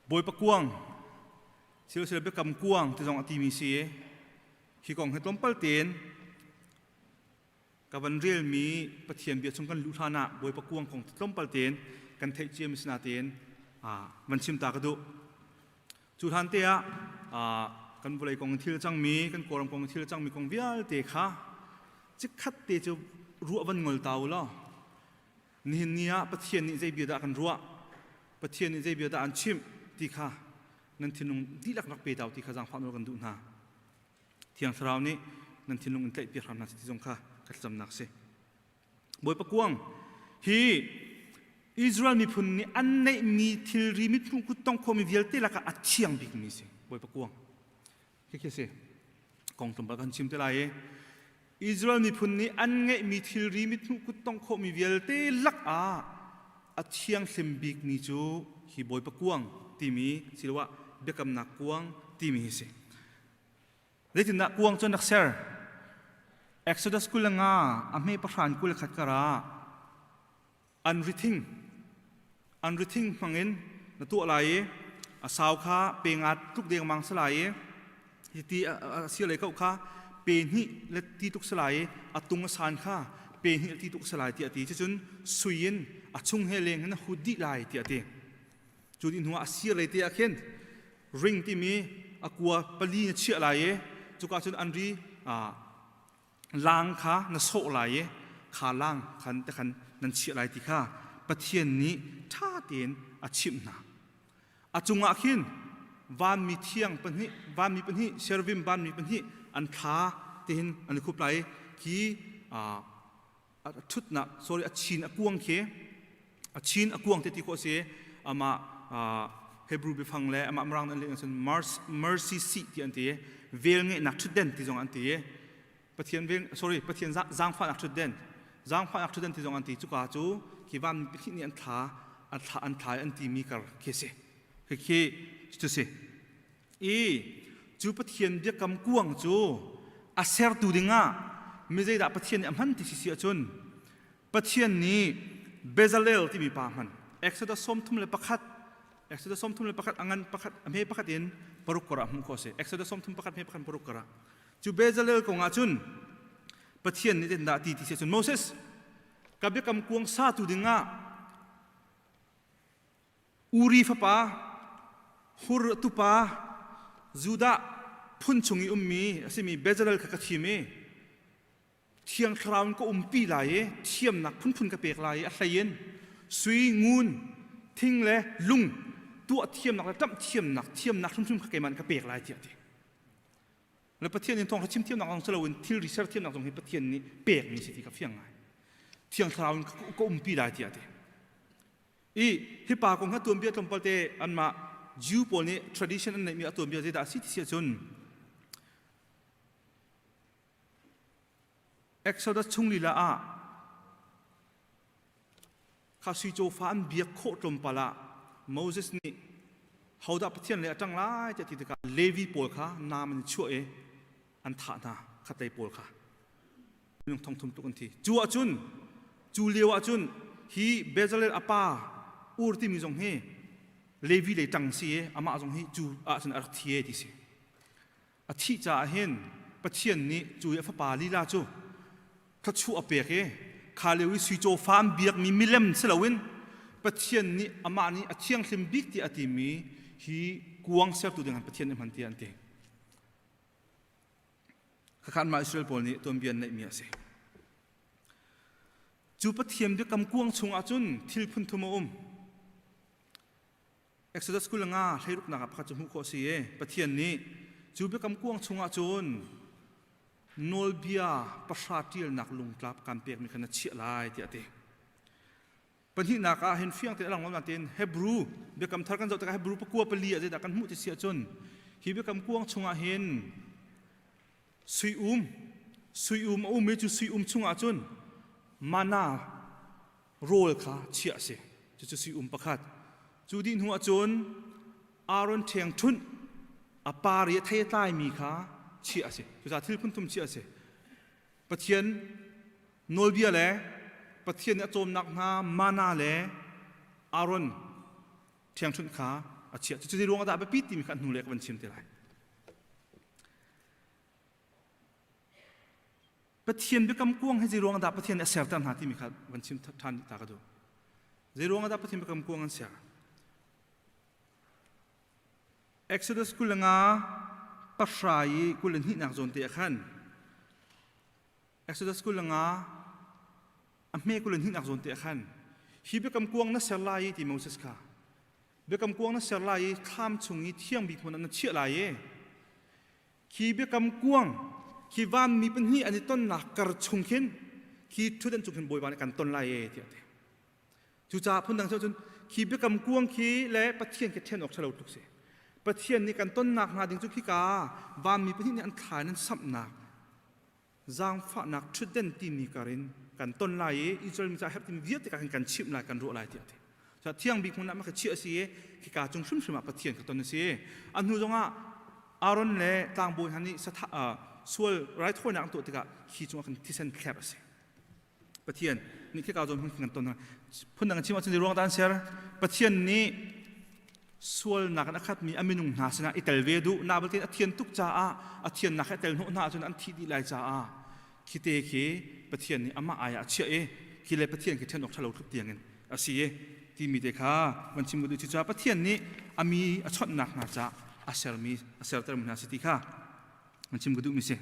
Bawipa kuang silsila biakam kuang ti zong a timi si i hi kong hi tlawmpal tein ka van relmi Pathian bia chung kan luh hlan ah Bawipa kuang kong tlawmpal tein kan theih ciami si natein van chim ta ka duh. Cu hlan te ah kan vawlei kong thil cangmi, kan Kawlram kong thil cangmi kong vialte kha chikkhat te cu ruah van ngol ta u law nihin ni ah Pathian nih zei bia dah kan ruah, Pathian nih zei bia dah an chimh ti kha nan thinlung dihlak rak pe ta u ti kha zaangfah nawl kan duh hna. Thiang Thlarau nih nan thinlung in tlaihpiak hram hna seh ti zong kha ka thlacamnak a si. Bawipa kuang hi Israel miphun nih an neihmi thilri mithmuh kut tong khomi vialte lakah a thiang bikmi si Bawipa kuang. Khi si. Kong tlawmpal kan chim te lai i Israel miphun nih an ngeihmi thilri mithmuh kut tong khawhmi vialte lakah a thianghlim bikmi cu hi Bawipa kuang timi siloah biakamnak kuang timi hi si. Zeitindah kuang cu an rak ser? Exodus 25 a hme pahran 21 kar ah an rithing an rithing hmangin na tuah lai i a sau kha pe nga tluk dengmang si lai i hiti a sir lei ko kha pe hnih le ti tuk si lai i a tung a san kha pe hnih le ti tuk si lai tiah a ti. Cucun sui in a chung he leng in a hut dih lai tiah a ti. Cu dih hnuah a sir lei te ah khin ring timi a kua pali na chiah lai i cuka cun an ri lang kha na sawh lai i kha lang khan te khan nan chiah lai ti kha Pathian nih ṭha tein a chimh hna. A cungah khin vanmi thiang pahnih, vanmi pahnih, cherubim vanmi pahnih an thla tihin an i khup lai i khi a ṭhutnak sorry a chin a kuang khi a chin a kuang te ti khawh si amah Hebrew biafang le amah Mirang an leh cun mercy seat ti an ti vel ngeihnak ṭhutden ti zong an ti Pathian vel sorry Pathian zaangfahnak ṭhutden zaangfahnak ṭhutden ti zong an ti cuka cu khi van pahnih nih an thla an thla an thla an ti mi kar khi si khi khi cu si i cu Pathian biakam kuang cu a sertu dingah mi zeidah Pathian nih a hman ti si si ahcun Pathian nih Bezalel timi pa hman Exodus 31 Exodus 31 a ngan pakhat a hme pakhat in paruk kor ah hmuh khawh a si Exodus 31 hme pakhat paruk kor ah cu Bezalel kong ah cun Pathian nih dah ti ti si cun Moses ka biakam kuang satu dingah Uri fapa Hur tupa Judah phun chung i ummi a simi Bezalel kha ka thim i Thiang Thlarau in ka umpi lai i thiamnak phunphun ka pek lai i a hlei in sui, ngun, thing le lung tuah thiamnak le ṭamh thiamnak thiamnak hrimhrim kha keimah nih ka pek lai tiah a ti. Le Pathian in thawngṭha chim thiamnak zong si loin thilri ser thiamnak zong hi Pathian nih pekmi si ti ka fiang ngai. Thiang Thlarau in ka umpi lai tiah a ti. I hi pa kong ha tuanbia tlawmpal te anmah Jew pawl nih tradition an neihmi a tuanbia zeidah a si ti si ahcun Exodus chung lila ah kha sui cawfa an biak khawh tlawmpal ah Moses nih hodah Pathian lei a ṭang lai tiah ti tikah Levi pawl kha nam an i chuah i an thah hna khatlei pawl kha minung thong thum tluk an thi. Cu ahcun cu lio ahcun hi Bezalel a pa Ur timi zong hi Levi lei ṭang si i amah zong hi cu ahcun a rak thi e ti si. A thih caah hin Pathian nih cu i a fapa lila cu thluachuah a pek i kha lio i sui cawfa an biakmi milem si loin Pathian nih amah nih a thianghlim bik tiah a timi hi kuang sertu ding han Pathian nih hman tiah an ti. Khakha anmah Israel pawl nih tuanbia an neihmi a si. Cu Pathian biakam kuang chungah cun thil phun thum a um. Exodus 25 hleiruknak ah pakhat cu hmuh khawh a si i Pathian nih cu biakam kuang chungah cun nawlbia pahra ṭialnak lungtlap kan pekmi kha na chiah lai tiah a ti. Pahnihnak ah hin fiang tein a lang lo nain Hebrew biakam thar kan zoh tikah Hebrew pakua pali ah zeidah kan hmuh ti si ahcun hi biakam kuang chungah hin sui um sui um a um i cu sui um chungah cun mana rawl kha chiah a si. Cucu sui um pakhat. Cu dih hnu ahcun Aaron ṭhiangṭhunh a par i a thei a tlaimi kha chiah a si. Cucaah thil phun thum chiah a si. Pathian Nawlbia le Pathian nih a cawmnak hna mana le Aaron ṭhiangṭhunh kha a chiah. Cucu zei ruangah dah a biapit timi kha a hnulei ka van chim te lai. Pathian biakam kuang hi zei ruangah dah Pathian nih a serter hna timi kha van chim ṭhan ta ka duh. Zei ruangah dah Pathian biakam kuang an ser? Exodus 25 pahra i 22 nak zawn te ah khan Exodus 25 a hme 22 nak zawn te ah khan hi biakam kuang na ser lai i ti Moses kha biakam kuang na ser lai i thlam chung i thiang bik hmun ah na chiah lai i khi biakam kuang khi vanmi pahnih an i tonnak kar chung khin khi ṭhutdan cung khin Bawipa nih kan ton lai e tiah a ti. Cucaah phundang cun khi biakam kuang khi le Pathian khi ṭhen awk ṭhalo tuk si. Pathian nih kan tonnak hnga ding cu khika vanmi pahnih nih an thla in an samhnak zaangfahnak ṭhutden timi kar in kan ton lai i Israel mi caah herh timi vialte ka kan chimh lai kan ruah lai tiah a ti. Cucaah thiang bik hmun ah mah kha chiah a si i khika cung hrimhrim ah Pathian kha ton a si. A hnu zongah Aaron le tlangbawi hna nih sual raithawinak an tuah tikah khi cungah khan thisen thler a si. Pathian nih khika zawn hmun kan ton phundang chim ahcun ruang dah an ser Pathian nih sualnak in a khatmi a minung hna sinah i tel ve duh na balte a thian tuk caah a thiannak he tel hnawh hna ahcun an thih dih lai caah khite khi Pathian nih amah ai ah a chiah i khi le Pathian khi ṭhen awk ṭhalo tluk tiangin a si i timi te kha van chim duh cucaah Pathian nih a mi a chawnhnak hna caah a sermi a sertermi hna si ti kha van chim ka duhmi si.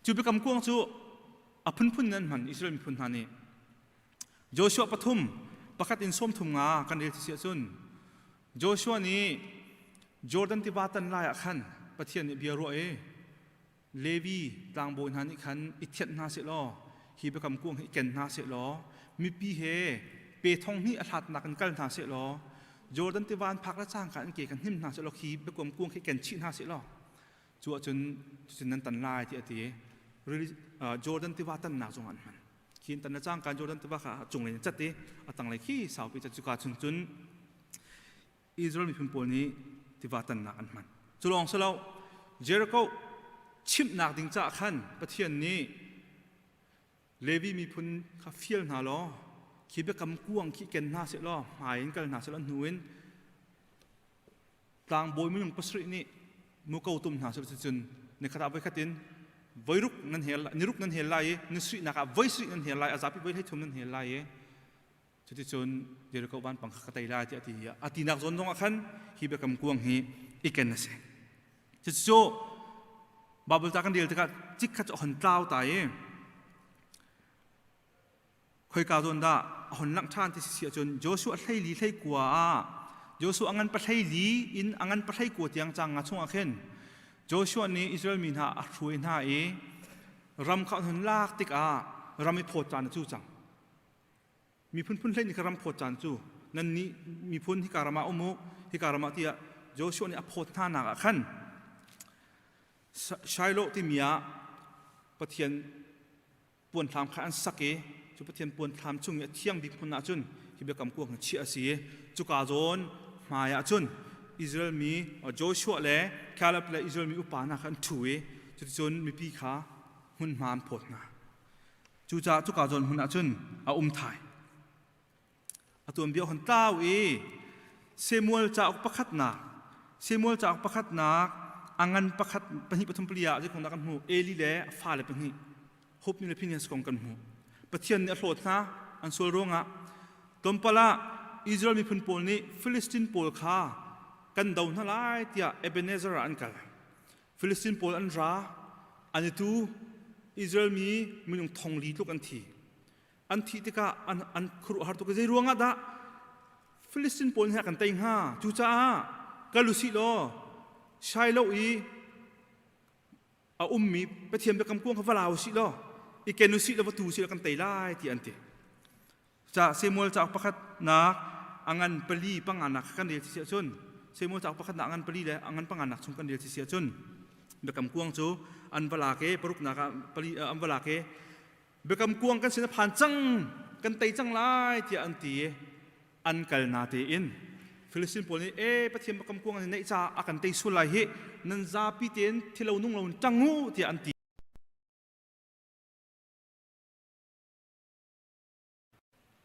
Cu biakam kuang cu a phunphun in an hman Israel miphun hna nih. Joshua pathum pakhat in sawm thum nga kan rel ti ahcun Joshua nih Jordan tiva tan lai ah khan Pathian nih bia ruah i Levi tlangbawi hna nih khan i thianh hna seh law hi biakam kuang hi i ken hna seh law mipi he pe thong hnih a hlatnak in kal hna seh law Jordan tiva an phak le cangka an ke khan hnim hna seh law khi biakam kuang khi ken chih hna seh law Cu ahcun cucun nan tan lai tiah a ti. Jordan tiva tannak zong an hman. Khi an tan le cangka Jordan tiva kha a cunglei in cat i a tanglei khi saupi cat cuka chung cun Israel miphun pawl nih tiva tannak an hman. Cu lawng si lo Jericho chimhnak ding caah khan Pathian nih Levi miphun kha fial hna law khi biakam kuang khi ken hna seh law hmai in kal hna seh law hnu in tlangbawi minung pasarih nih muko tum hna seh cun nikhat ah voikhat in voiruk nan hel niruk nan hel lai i nisarihnak ah voi sarih nan hel lai a zapi voi hleithum nan hel lai i cuticun Jericho vanpang kha ka tei lai tiah a ti a tinak zawn zong ah khan hi biakam kuang hi i ken a si cucu Bible ca kan rel tikah cikkhat cu a hon tlau ta i Khoika zawn dah a hon langh ṭhan ti si ahcun Joshua hleili hleikua ah Joshua a ngan pahleili in a ngan pahleikua tiang cang nga chungah khin Joshua nih Israel mi hna a hruai hna i ram kha an hun lak tikah ram i phawt caan a cu cang. Miphun phun hlei nih kha ram phawt caan cu nannih miphun hika ram ah um u hika ram ah tiah Joshua nih a phawt hna nak ah khan Shiloh timi ah Pathian puanthlam kha an sak i cu Pathian puanthlam chung i a thiang bik hmun ah cun hi biakam kuang hi chiah a si i cuka zawn hmai ah cun Israel mi Joshua le Caleb le Israel mi upa hna kha an ṭhu i cuticun mipi kha hmunhma an phawt hna. Cucaah cuka zawn hmun ah cun a um thai. A tuanbia hon tlau i Samuel cauk pakhatnak Samuel cauk pakhatnak a ngan pakhat pahnih pathum pali ah zeikhong dah kan hmuh Eli le a fale pahnih Hophni le Phineas kong kan hmuh Pathian nih a hlawt hna an sual ruangah tlawmpal ah Israel miphun pawl nih Philistine pawl kha kan do hna lai tiah Ebenezer ah an kal Philistine pawl an ra an i tu Israel mi minung thong li tluk an thi An thih tikah an, an khuaruahhar tuk i zei ruangah dah Filistin pawl nih a kan tei hnga? Cucaah kal u sih law Shiloh i a ummi Pathian biakam kuang kha va la u sih law i ken u sih law va tu u sih law kan tei lai ti an ti. Ca Samuel cauk pakhatnak a ngan pali panganak kha kan rel si ahcun Samuel cauk pakhatnak a ngan pali le a ngan panganak chung kan rel si ahcun biakam kuang cu an va lak i paruknak ah pali an va lak i Biakam kuang kan sin a phan cang, kan tei cang lai tiah an ti i an kal na tein Filistin pawl nih e Pathian biakam kuang an neih caah a kan tei sual lai hi nan zapi tein thilo nung lo in ṭang u tiah an ti.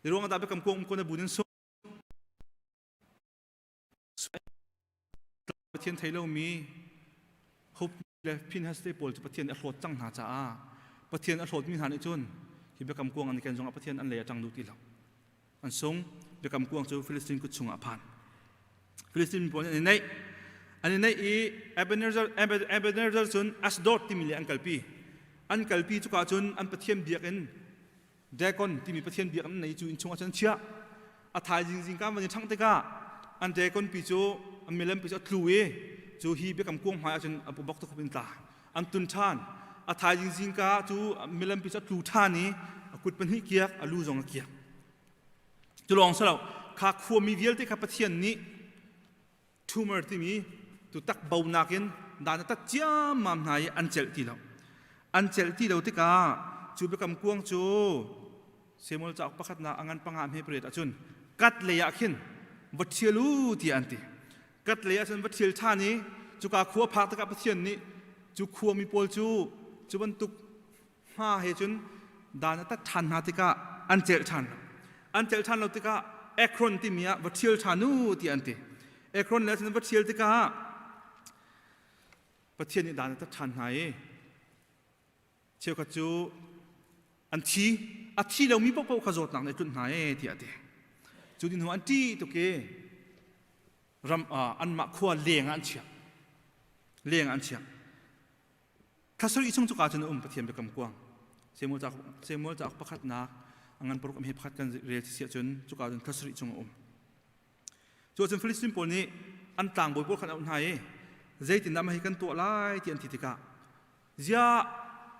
Ruang dah biakam kuang um ko na bu nan sung. Pathian thei lomi Hope le Phinehas te pawl cu Pathian a hlawt cang hna caah Pathian a hlawtmi hna nih cun hi biakam kuang an i ken zongah Pathian an lei a ṭang duh ti lo. An sung biakam kuang cu Philistine kut chungah a phan. Philistine pawl nih an i neih. An i neih i Ebenezer, Ebenezer cun Ashdod timi le an kalpi. An kalpi cuka cun an Pathian biakinn Dagon timi Pathian biakinn nei cu innchung ah cun an chiah. A thaizing zingka van i ṭhangh tikah an Dagon pi cu an milem pi cu a tlu i cu hi biakam kuang hmai ah cun a bok tukhup in tla. An tun ṭhan. A thaizing zingka cu milem pi cu a tlu ṭhan i a kut pahnih kiak, a lu zong a kiak. Cu lawng si lo, kha khuami vialte kha Pathian nih tumor timi tu tak bonak in dan a tat ciammam hna i an celh ti lo. An celh ti lo tikah cu biakam kuang cu Samuel cauk pakhatnak a ngan panga hme pariat ahcun kat lei ah khin va ṭhial u tiah an ti. Kat lei ah cun va ṭhial ṭhan i cuka khua phak tikah Pathian nih cu khuami pawl cu cu bantuk hma he cun dan a tat ṭhan hna tikah an celh ṭhan lo. An celh ṭhan lo tikah Ekron timi ah va ṭhial ṭhan u tiah an ti. Ekron le cun va ṭhial tikah Pathian nih dan a tat ṭhan hna i cheukhat cu an thi a thi lomi paohpaoh kha zawtnak nih a tlunh hna e tiah a ti. Cu ni hnu an ṭih tuk i ram anmah khua leng ah an chiah. Leng ah an chiah. Thla sarih chung cuka cun a um Pathian biakam kuang. Samuel cauk Samuel cauk pakhatnak a ngan paruk am he pakhat kan rel si ahcun cuka cun thla sarih chung a um. Cu ahcun Philistine pawl nih an tlangbawi pawl khan a auh hna i zeitindah mah hi kan tuah lai ti an ti tikah ziah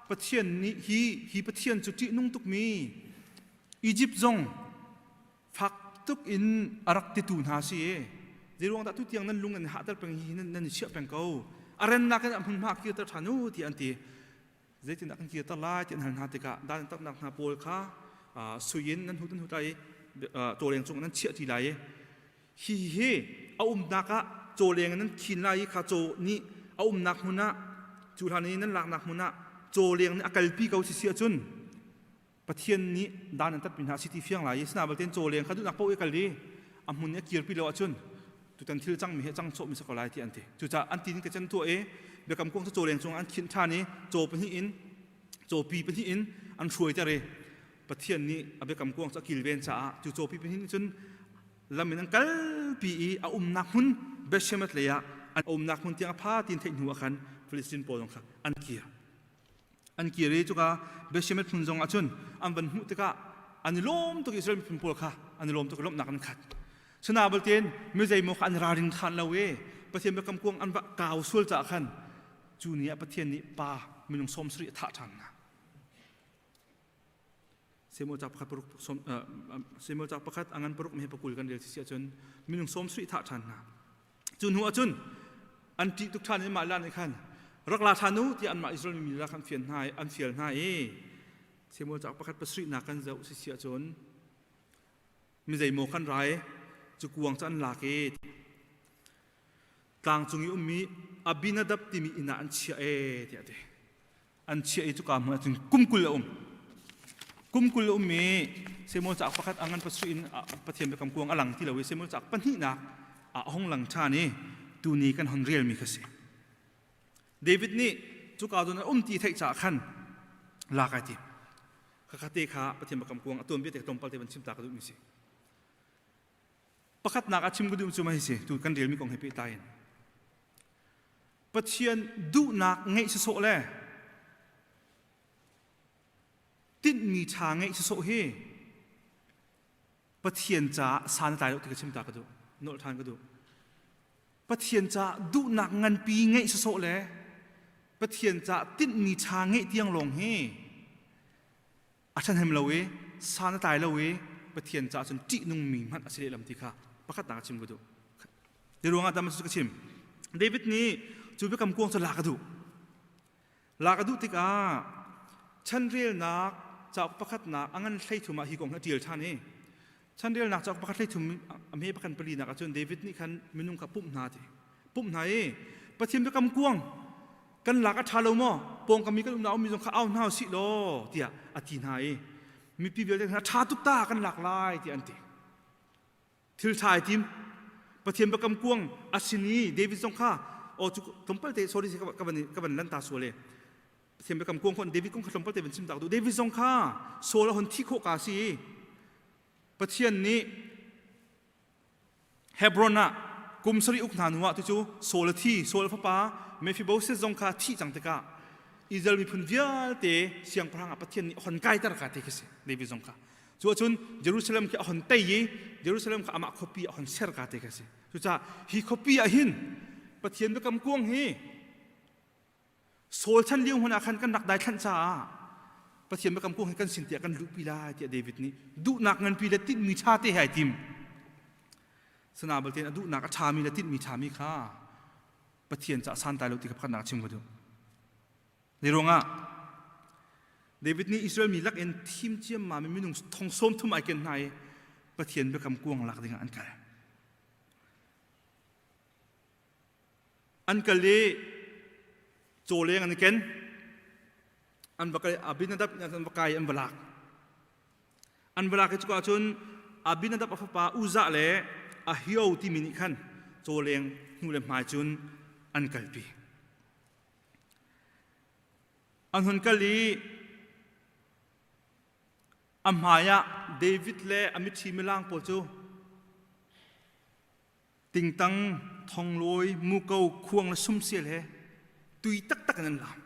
Pathian nih hi hi Pathian cu ṭihnung tukmi Egypt zong fak tuk in a rak titu hna si i zeiruang dah tutiang nan lung nan hahter peng hi nan i chiah peng ko a rennak in a hmunhma kirter ṭhan u tiah an ti zeitindah kan kirter lai ti an hal hna tikah dan taknak hna pawl kha sui in nan hut nan hut lai i cawleng cung nan chiah ṭi lai i hi hi a umnak ah cawleng in nan khin lai i kha caw nih a umnak hmun ah cu hlan i nan laknak hmun ah cawleng nih a kalpi ko si si ahcun Pathian nih dan an tatmi hna a si ti fiang lai i sina balte cawleng kha duhnak paoh i kal i a hmun i a kirpi lo ahcun tutan thil cangmi hi cang sawhmi si ko lai ti an ti. Cucaah an ti ning te cun tuah i biakam kuang cu cawleng cungah an khinh ṭhan i caw pahnih in cawpi pahnih in an hruaiter i Pathian nih a biakam kuang cu a kilven caah cu cawpi pahnih nih cun lam in an kalpi i a umnak hmun Bethshemesh lei ah an umnak hmun tiang a pha tin theih hnu ah khan Philistine pawl zong kha an kir. An kir i cuka Bethshemesh hmun zong ah cun an van hmuh tikah an i lawm tuk Israel miphun pawl kha an i lawm tuk i lawmhnak an khat. Sina baltein mi zeimaw kha an ralring ṭhan lo i Pathian biakam kuang an va kau sual caah khan cu ni ah Pathian nih pa minung 70 a thah ṭhan hna. Samuel ca pakhat paruk som Samuel ca pakhat a ngan paruk me pakul kan rel si ahcun minung 70 thah ṭhan hna. Cu hnu ahcun an ṭih tuk ṭhan i mah la nih khan rak la ṭhan u tiah anmah Israel mi la khan fian hna i an fial hna i Samuel cauk pakhat pasarihnak kan zoh si si ahcun mi zeimaw khan rai cu kuang cu an lak i tlang cung i ummi Abinadab timi inn ah an chiah e tiah a ti. An chiah i cuka hmun ahcun kum 20 a um. Kum 20 a um i Samuel cauk pakhat a ngan pasarih in Pathian biakam kuang a lang ti lo i Samuel cauk pahnihnak ah a hung lang ṭhan i tuni kan hon relmi kha si. David nih cuka zawn a um ti theih caah khan lak ai tim. Khakha te kha Pathian biakam kuang a tuanbia te tlawmpal te van chim ta ka duhmi si. Pakhatnak ah chim ka duh cu mah hi si tu kan relmi kong he pehtlai in. Pathian duhnak ngeih sawsawh le tinhmi ṭha ngeih sawsawh hi Pathian caah san a tlai lo ti ka chim ta ka duh nolh ṭhan ka duh Pathian caah duhnak nganpi ngeih sawsawh le Pathian caah tinhmi ṭha ngeih tiang lawng hi a ṭhahnem lo i san a tlai lo i Pathian caah cun ṭihnungmi hmanh a si lehlam ti kha pakhatnak a chim ka duh. Ti ruangah dah ka chim. David nih cu biakam kuang cu lak a duh. Lak a duh tikah chanrelnak cauk pakhatnak a ngan 13 ah hi kong hi a ṭial ṭhan i chanrelnak cauk pakhat 13 a hme pakhat palinak ah cun David nih khan minung kha pumh hna ti pumh hna i Pathian biakam kuang kan lak a ṭha lo maw pawngkam mi kan umnak ummi zong kha au hna usih law tiah a ti hna i. Mipi vialte hna ṭha tuk ta kan lak lai tiah an ti. Thil ṭha ai tim. Pathian biakam kuang a sin i David zong kha o cu tlawmpal te sorry ka van ka van lan ta sual e. Pathian biakam kuang khon David kong kha tlawmpal te van chim tak du. David zong kha Saul a hon thi khawh ka si. Pathian nih Hebron ah kum sarih uk hna hnuah tucu Saul a thi. Saul fapa Mephibosheth zong kha thih cang tikah Israel miphun vialte siangpahrang ah Pathian nih hon kaiter ka ti khi si David zong kha. Cu ahcun Jerusalem khi a hon tei i Jerusalem kha amah khuapi a hon ser ka ti khi si. Cucaah hi khuapi ah hin Pathian biakam kuang hi Saul chan lio hmun ah khan kan rak daithlanh caah Pathian biakam kong hi kan sin tiah kan luhpi lai tiah David nih duhnak nganpi le tinhmi ṭha te he ai tim. Sana balte a duhnak a ṭhami le tinhmi ṭhami kha Pathian caah santlai lo ti kha pakhatnak chim ka duh. Ni ruangah David nih Israel mi lakin thim ciammam mi minung thong sawm thum ai ken hna i Pathian biakam kuang lak dingah an kal. An kal i cawleng an i ken. An va kal Abinadab an va kai an va lak. An va lak i cuka cun Abinadab a fapa Uzzah le Ahio timi nih khan cawleng hnu le hmai cun an kalpi. An hun kal i a hmai ah David le a mithi milang pawl cu Tingtang, thonglawi, muko, khuang le sumsel he tui taktak in an laam.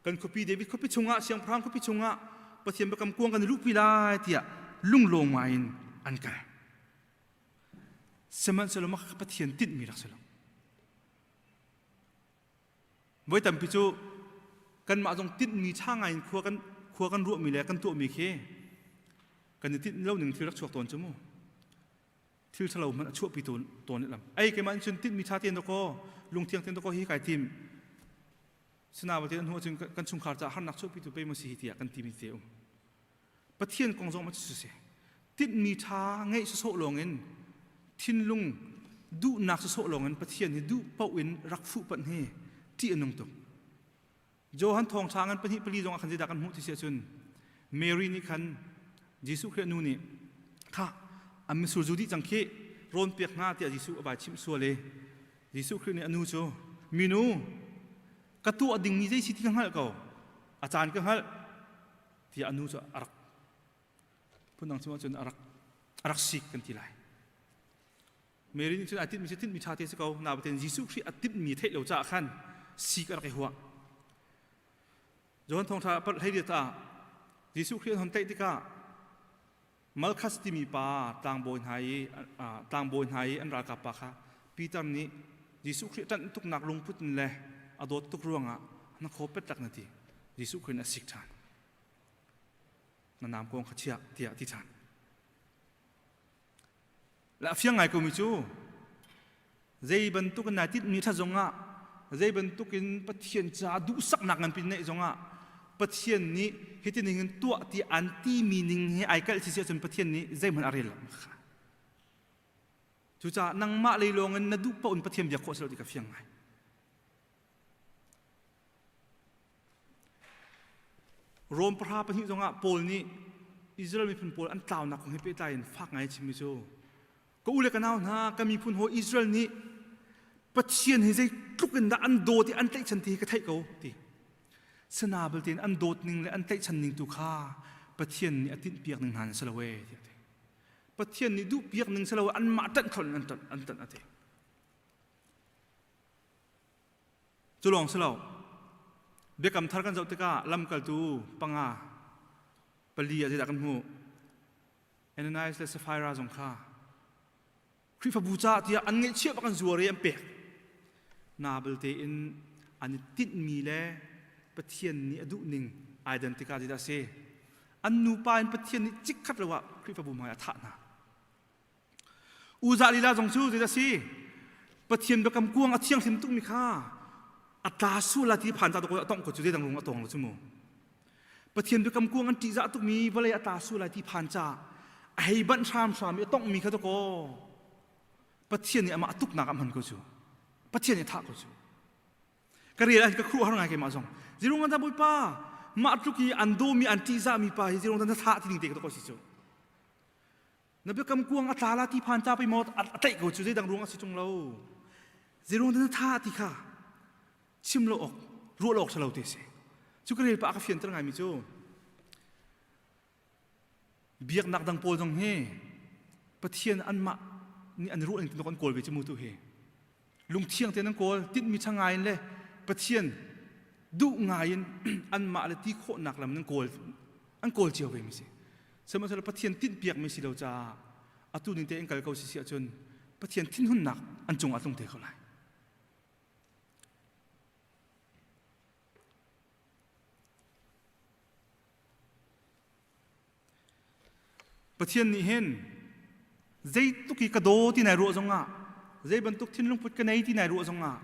Kan khuapi David khuapi chungah, siangpahrang khuapi chungah Pathian biakam kuang kan i luhpi lai tiah lunglawm ngai in an kal. Sihmanhsehlaw mah kha Pathian tinhmi rak si lo. Voi tampi cu kanmah zong tinhmi ṭha ngai in khua kan khua kan ruahmi le kan tuahmi khi kan i tinh lo ning thil rak chuak tawn cu mu. Thil ṭhalo hmanh a chuahpi tawn tawn lam. Ei keimah in cun tinhmi ṭha tein dakaw lungthiang tein dakaw hi kai tim. Sinain te hnu ahcun kan chungkhar caah harnak chuahpi tu pei maw si hi tiah kan timi te um. Pathian kong zong ma cu si. Tinhmi ṭha ngeih sawsawh lawngin thinlung duhnak sawsawh lawngin Pathian hi duh paoh in rak fuh panh hi ṭih a nung tuk. Johan thawngṭha ngan pahnih pali zong ah khan zeidah kan hmuh ti si ahcun Mary nih khan Jesuh Khrih nu nih kha an mitsur zu dih cang khi rawn piak hna tiah Jesuh a vai chimh sual i Jesuh Khrih nih a nu cu minu ka tuah dingmi zei si ti ka hngalh ko a caan ka hngalh tiah a nu cu a rak phundang chim ahcun a rak a rak sik kan ti lai. Mary nih cun ai tinhmi cu tinhmi ṭha te si ko nain Jesuh Khrih a tinhmi theih lo caah khan sik a rak i huah. Johan thawngṭha palh hlei ah Jesuh Khrih an hon tlaih tikah Malchus timi pa tlangbawi hna i tlangbawi hna i an ralkap pa kha Peter nih Jesuh Khrih ṭanh tuknak lungput in le a dawt tuk ruangah na khaw pet lak na ti. Jesuh Khrih nih a sik ṭhan. Na naam kong kha chiah tiah a ti ṭhan. Le a fiang ngai komi cu zei bantuk in nai tinhmi ṭhat zongah zei bantuk in Pathian caah duhsaknak nganpi neih zongah Pathian nih hiti ning in tuah ti an timi ning he ai kalh si ahcun Pathian nih zeihmanh a rel lo kha. Cucaah nangmah lei lawng in na duh paoh in Pathian biak khawh si lo ti ka fiang ngai. Rom pahra pahnih zongah Paul nih Israel miphun pawl an tlaunak kong he pehtlai in fak ngai a chimmi cu ka u le ka nau hna ka miphun hawi Israel nih Pathian hi zeitluk in dah an dawt i an tlaihchan ti hi ka theih ko ti. Sana belte in an dawt ning le an tlaihchan ning tu kha Pathian nih a tinhpiak ning hna in si lo ee tiah a ti. Pathian nih duhpiak ning si lo anmah ṭanh kholh in an ṭanh an ṭanh a ti. Cu lawng si lo. Biakam thar kan zoh tikah lamkaltu panga pali ah zeidah kan hmuh? Ananias le Sapphira zong kha Khrihfabu caah tiah an ngeihchiah bak an zuar i an pek. Na belte in an i tinhmi le Pathian nih a duhning ai dan tikah zeidah a si? An nupa in Pathian nih cikkhat lo ah Khrihfabu hmai a thah hna. Uzah lila zong cu zeidah si? Pathian biakam kuang a thianghlim tukmi kha a tla sual la ti phan ta a tongh ko cu zeidang rung a tong lo cu mu. Pathian biakam kuang an ṭihzah tukmi vawlei a tla sual lai ti phan ca a hei banh hramhram i a tonghmi kha dakaw Pathian nih amah a tuknak ah hman ko cu. Pathian nih thah ko cu. Ka rel ah ka khuruah har ngai keimah zong. Zirung an bawipa. Mah tluk i an dawmi an ṭihzahmi pa hi zeiruang dah na thah ti ding te ka ko si cu. Na biakam kuang a tla la ti phan ta pei maw a tlaih ko cu zeidang ruang a si ṭung lo. Zeiruang dah na thah ti kha chim lo awk ruah lo awk ṭha lo te si. Cu ka rel pah ka fianter ngaimi cu biaknak dang pawl zong hi Pathian anmah nih an ruah ning an kawl ve cu mu tu hi. Lungthiang tein an kawl, tinhmi ṭha ngai in le Pathian duh ngai in anmah le ti khawhnak lam an kawl an kawl cio ve mi si. Sihmanhsehlaw Pathian tinhpiakmi si lo caah atu ning tein kal ko si si ahcun Pathian thinhunnak an cungah tlung te ko lai. Pathian nih hin zeitluk i ka daw ti nai ruah zongah zei bantuk thinlung put ka nei ti nai ruah zongah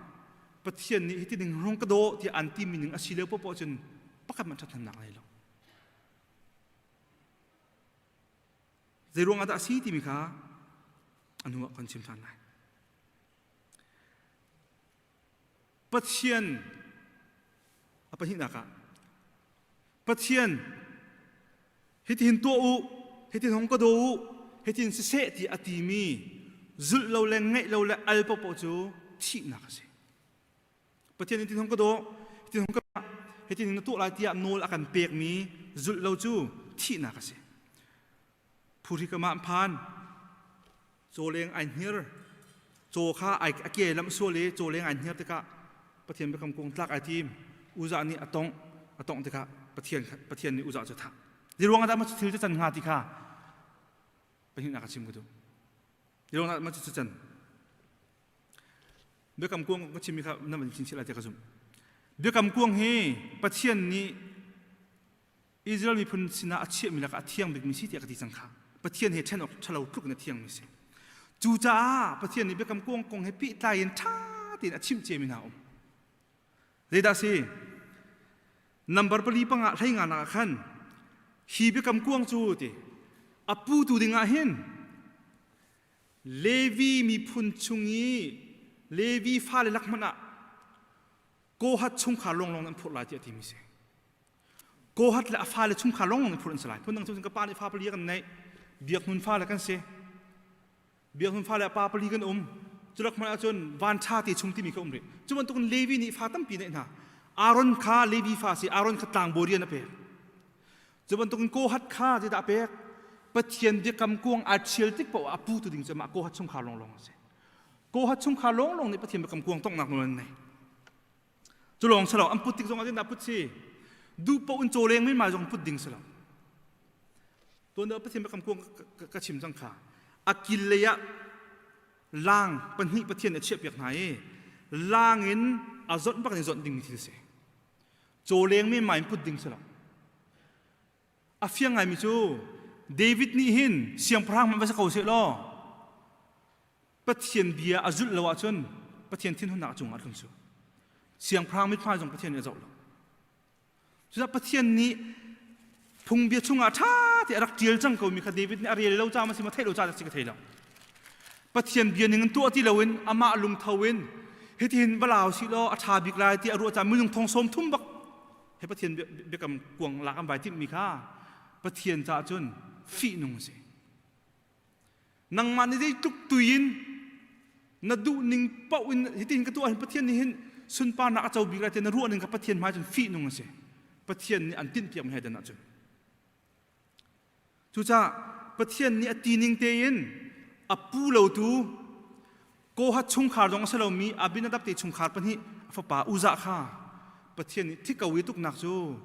Pathian nih hiti ning rung ka daw tiah an timi ning a si lio poah cun pakhat hmanh ṭhathnemnak nei lo. Zei ruangah dah a si timi kha a hnu ah kan chim ṭhan lai. Pathian a pahnihnak ah Pathian hitihin tuah u, hitihin hong ka daw u, hitihin siseh ti a timi zulh lo le ngaih lo le al paohpaoh cu thihnak a si. Pathian hitihin hong ka daw, hitihin hong ka hitihin na tuah lai tiah nawl a kan pekmi zulh lo cu thihnak a si. Phuri kam ah an phan. Cawleng ai hngir. Caw kha ai a ke lamh sual i cawleng ai hngir tikah Pathian biakam kung tlak ai tim. Uzah nih a tongh. A tongh tikah Pathian Pathian nih Uzah cu a thah. Zei ruangah dah mah thil cu can hnga ti kha pahnihnak a chim ka duh. Zei ruangah mah cu can. Biakam kuang ka chimmi kha na van chingchih lai tiah ka zumh. Biakam kuang hi Pathian nih Israel miphun sinah a chiahmi lakah a thiang bikmi si tiah ka ti cang kha. Pathian he ṭhen awk ṭhalo tluk in a thiangmi si. Cucaah Pathian nih biakam kuang kong he pehtlai in ṭha tein a chimh ciami hna a um. Zeidah a si? Nambar pali panga hlei nga nak ah khan hi biakam kuang cu ti a putu dingah hin Levi miphun chung i Levi fale lak hmanh ah Kohath chungkhar lawnglawng an phurh lai tiah a timi si. Kohath le a fale chungkhar lawnglawng an phurh an si lai. Phundang cu ka pa nih fa pali kan neih. Biakhnun fale kan si. Biakhnun fale a pa pali kan um. Culak hmanh ahcun van ṭha te chung timi kha um rih. Cu bantukin Levi nih fa tampi neih hna. Aaron kha Levi fa si. Aaron kha tlangbawi rian a pek. Cu bantukin Kohath kha zeidah a pek? Pathian biakam kuang aa ṭhial tik paoh ah a pu tu ding cu mah Kohath chungkhar lawnglawng a si. Kohath chungkhar lawnglawng nih Pathian biakam kuang tonghnak nawl an nei. Cu lawng si lo, an put tik zong ah zeidah put si? Duh paoh in caw leng menmai zong put ding si lo. Tuan deuh Pathian biakam kuang ka chim cang kha. A kil lei ah lang pahnih Pathian nih a chiahpiak hna i lang in a zawnh bak in zawnh dingmi thil si. Caw leng menmai in put ding si lo. A fiang ngaimi cu David nih hin siangpahrang hmanh va si ko seh law Pathian bia a zulh lo ahcun Pathian thinhunnak cungah a tlung su. Siangpahrang mithmai zong Pathian nih a zoh lo. Cucaah Pathian nih phungbia chungah ṭha te a rak ṭial cang komi kha David nih a rel lo caah ma si ma theih lo caah si ka thei lo. Pathian bia ning in tuah ti loin amah lungtho in hitihin va lau si law a ṭha bik lai ti a ruah caah minung thong sawm thum bak he Pathian biakam kuang lak an vai timhmi kha Pathian caah cun fihnung a si. Nangmah nih zeitluk tuin na duh ning paoh in hitin ka tuah hin Pathian nih hin sunparnak a co bik lai ti na ruah ning kha Pathian hmai cun fihnung a si. Pathian nih an tinhpiak mi he dan ahcun. Cucaah Pathian nih a ti ning tein a pu lotu Kohath chungkhar zong a si lomi Abinadab te chungkhar pahnih a fapa Uzah kha Pathian nih thi ko i tuknak cu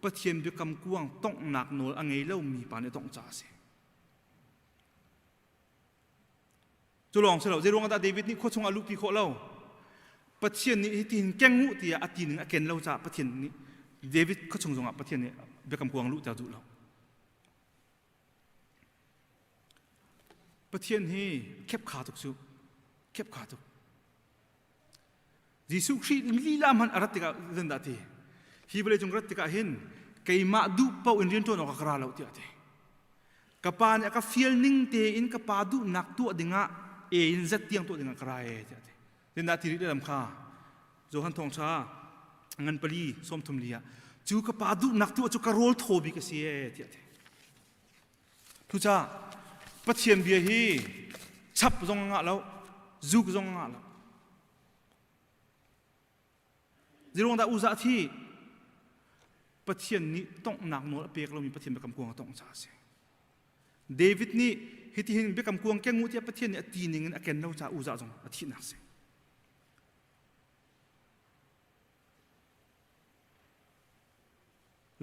Pathian biakam kuang tonghnak nawl a ngei lomi pa nih a tongh caah a si. Cu lawng si lo, zei ruangah dah David nih khua chungah luhpi khawh lo? Pathian nih hitihin keng u tiah a ti ning a ken lo caah Pathian nih David khua chung zongah Pathian nih biakam kuang luhter duh lo. Pathian hi khepkha tuk cu, khepkha tuk. Jesuh Khrih lila hmanh a rat tikah zeitindah ti? Hi vawleicung rat tikah hin keimah duh paoh in rianṭuan awkah ka ra lo tiah a ti. Ka pa nih a ka fial ning tein ka pa duhnak tuah dingah A in Z tiang tuah dingah ka ra e tiah a ti. Zeitindah ti rih lam kha? Johan Thawngṭha ngan pali sawm thum li ah. Cu ka pa duhnak tuah cu ka rawl thaw bik a si ee tiah a ti. Cucaah Pathian bia hi chap zong a ngah lo, zuk zong a ngah lo. Zeiruang dah Uzah a thih? Pathian nih tonghnak nawl a pek lomi Pathian biakam kuang a tongh caah a si. David nih hitihin biakam kuang keng u tiah Pathian nih a ti ning in a ken lo caah Uzah zong a thihnak a si.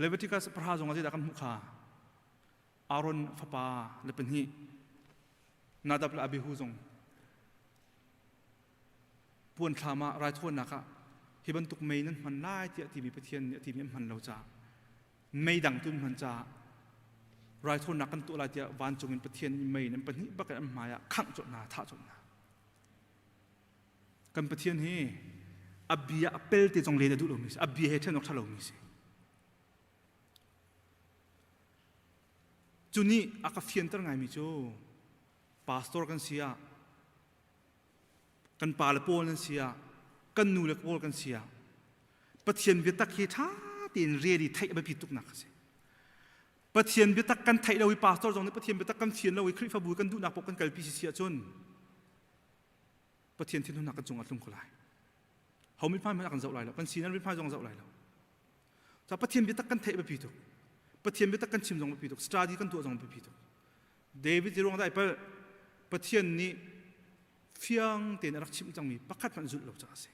Leviticus pahra zong ah zeidah kan hmuh kha? Aaron fapa le pahnih Nadab le Abihu zong puan thlam ah raithawinak ah hi bantuk mei nan hman lai tiah timi Pathian nih a timi an hman lo caah mei dang tu an hman caah raithawinak kan tuah lai tiah vancung in Pathian nih mei nan pahnih bak in an hmai ah khangh colh hna thah colh hna. Kan Pathian hi a bia a pel te zong len a duh lomi si a bia he ṭhen awk ṭha lomi si. Cu nih a ka fianter ngaimi cu pastor kan si ah kan pa le pawl nan si ah kan nu le pawl kan si ah Pathian biatak hi ṭha tein rel i theih a biapi tuknak a si. Pathian biatak kan theih lo i pastor zong nih Pathian biatak kan fian lo i Khrihfabu kan duhnak paoh kan kalpi si si ahcun Pathian thinhunnak kan cungah tlung ko lai. Ho mithmai hmanh a kan zoh lai lo. Kan sinan mithmai zong zoh lai lo. Ca Pathian biatak kan theih biapi tuk. Pathian biatak kan chim zong biapi tuk. Study kan tuah zong biapi tuk. David ruang dah pal Pathian nih fiang tein a rak chimh cangmi pakhat hmanh zulh lo caah a si.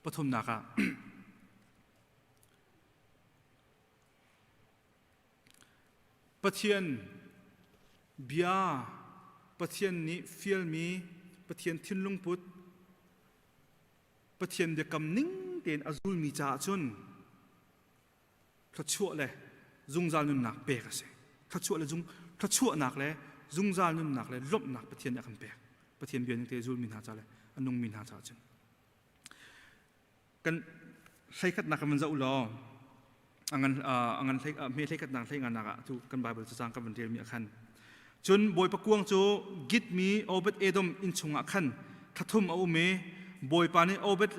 Pathumnak ah Pathian bia, Pathian nih fialmi, Pathian thinlungput, Pathian biakam ning tein a zulmi caah cun thluachuah le zungzal nunnak pek a si. Thluachuah le zung thluachuahnak le zungzal nunnak le lawmhnak Pathian nih a kan pek. Pathian bia ning te zulmi hna ca le a nungmi hna caah cun. Kan hleikhatnak kan van zoh law angan angan hlei hme hleikhatnak hlei nganak ah tu kan Bible cacang kan van relmi ah khan cun Bawipa kuang cu Gitmi Obed Edom inn chungah khan thlathum a um i Bawipa nih Obed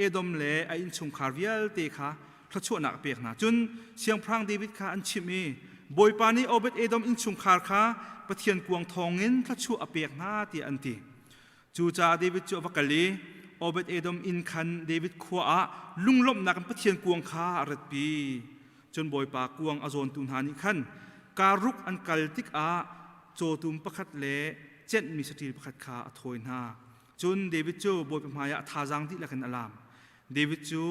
Edom le a innchungkhar vialte kha thluachuahnak a pek hna. Cun Siangpahrang David kha an chimh i Bawipa nih Obed Edom innchungkhar kha Pathian kuang thawngin thluachuah a pek hna tiah an ti. Cucaah David cu a va kal i Obed-Edom inn khan David khua ah lunglawmhnak in Pathian kuang kha a ratpi. Cun Bawipa kuang a zawntu hna nih khan karuk an kal tikah cawtum pakhat le cenhmi saṭil pakhat kha a thawi hna. Cun David cu Bawipa hmaiah a thazaang dihlak in a laam. David cu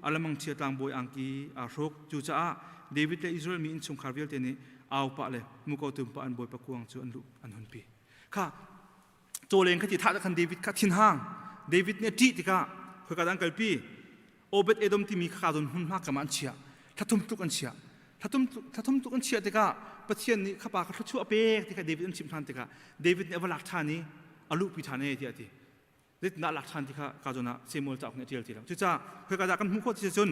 alamangchia tlangbawi angki aa hruk. Cucaah David le Israel mi innchungkhar vialte nih au pah le muko tum pah in Bawipa kuang cu an luh an hunpi. Kha cawleng kha ti thah khan David kha thinhang David nih a ṭih tikah khoika dah an kalpi Obed Edom timi kha zawn hmunhma kam ah an chiah thlathum tluk an chiah thlathum tluk an chiah tikah Pathian nih khapa kha thluachuah a pek ti kha David an chimh ṭhan tikah David nih a va lak ṭhan i a luhpi ṭhan e tiah a ti zeitindah a lak ṭhan ti kha ka zawn ah Samuel cauk nih a ṭial ti lo cucaah khoika dah kan hmuh khawh ti cun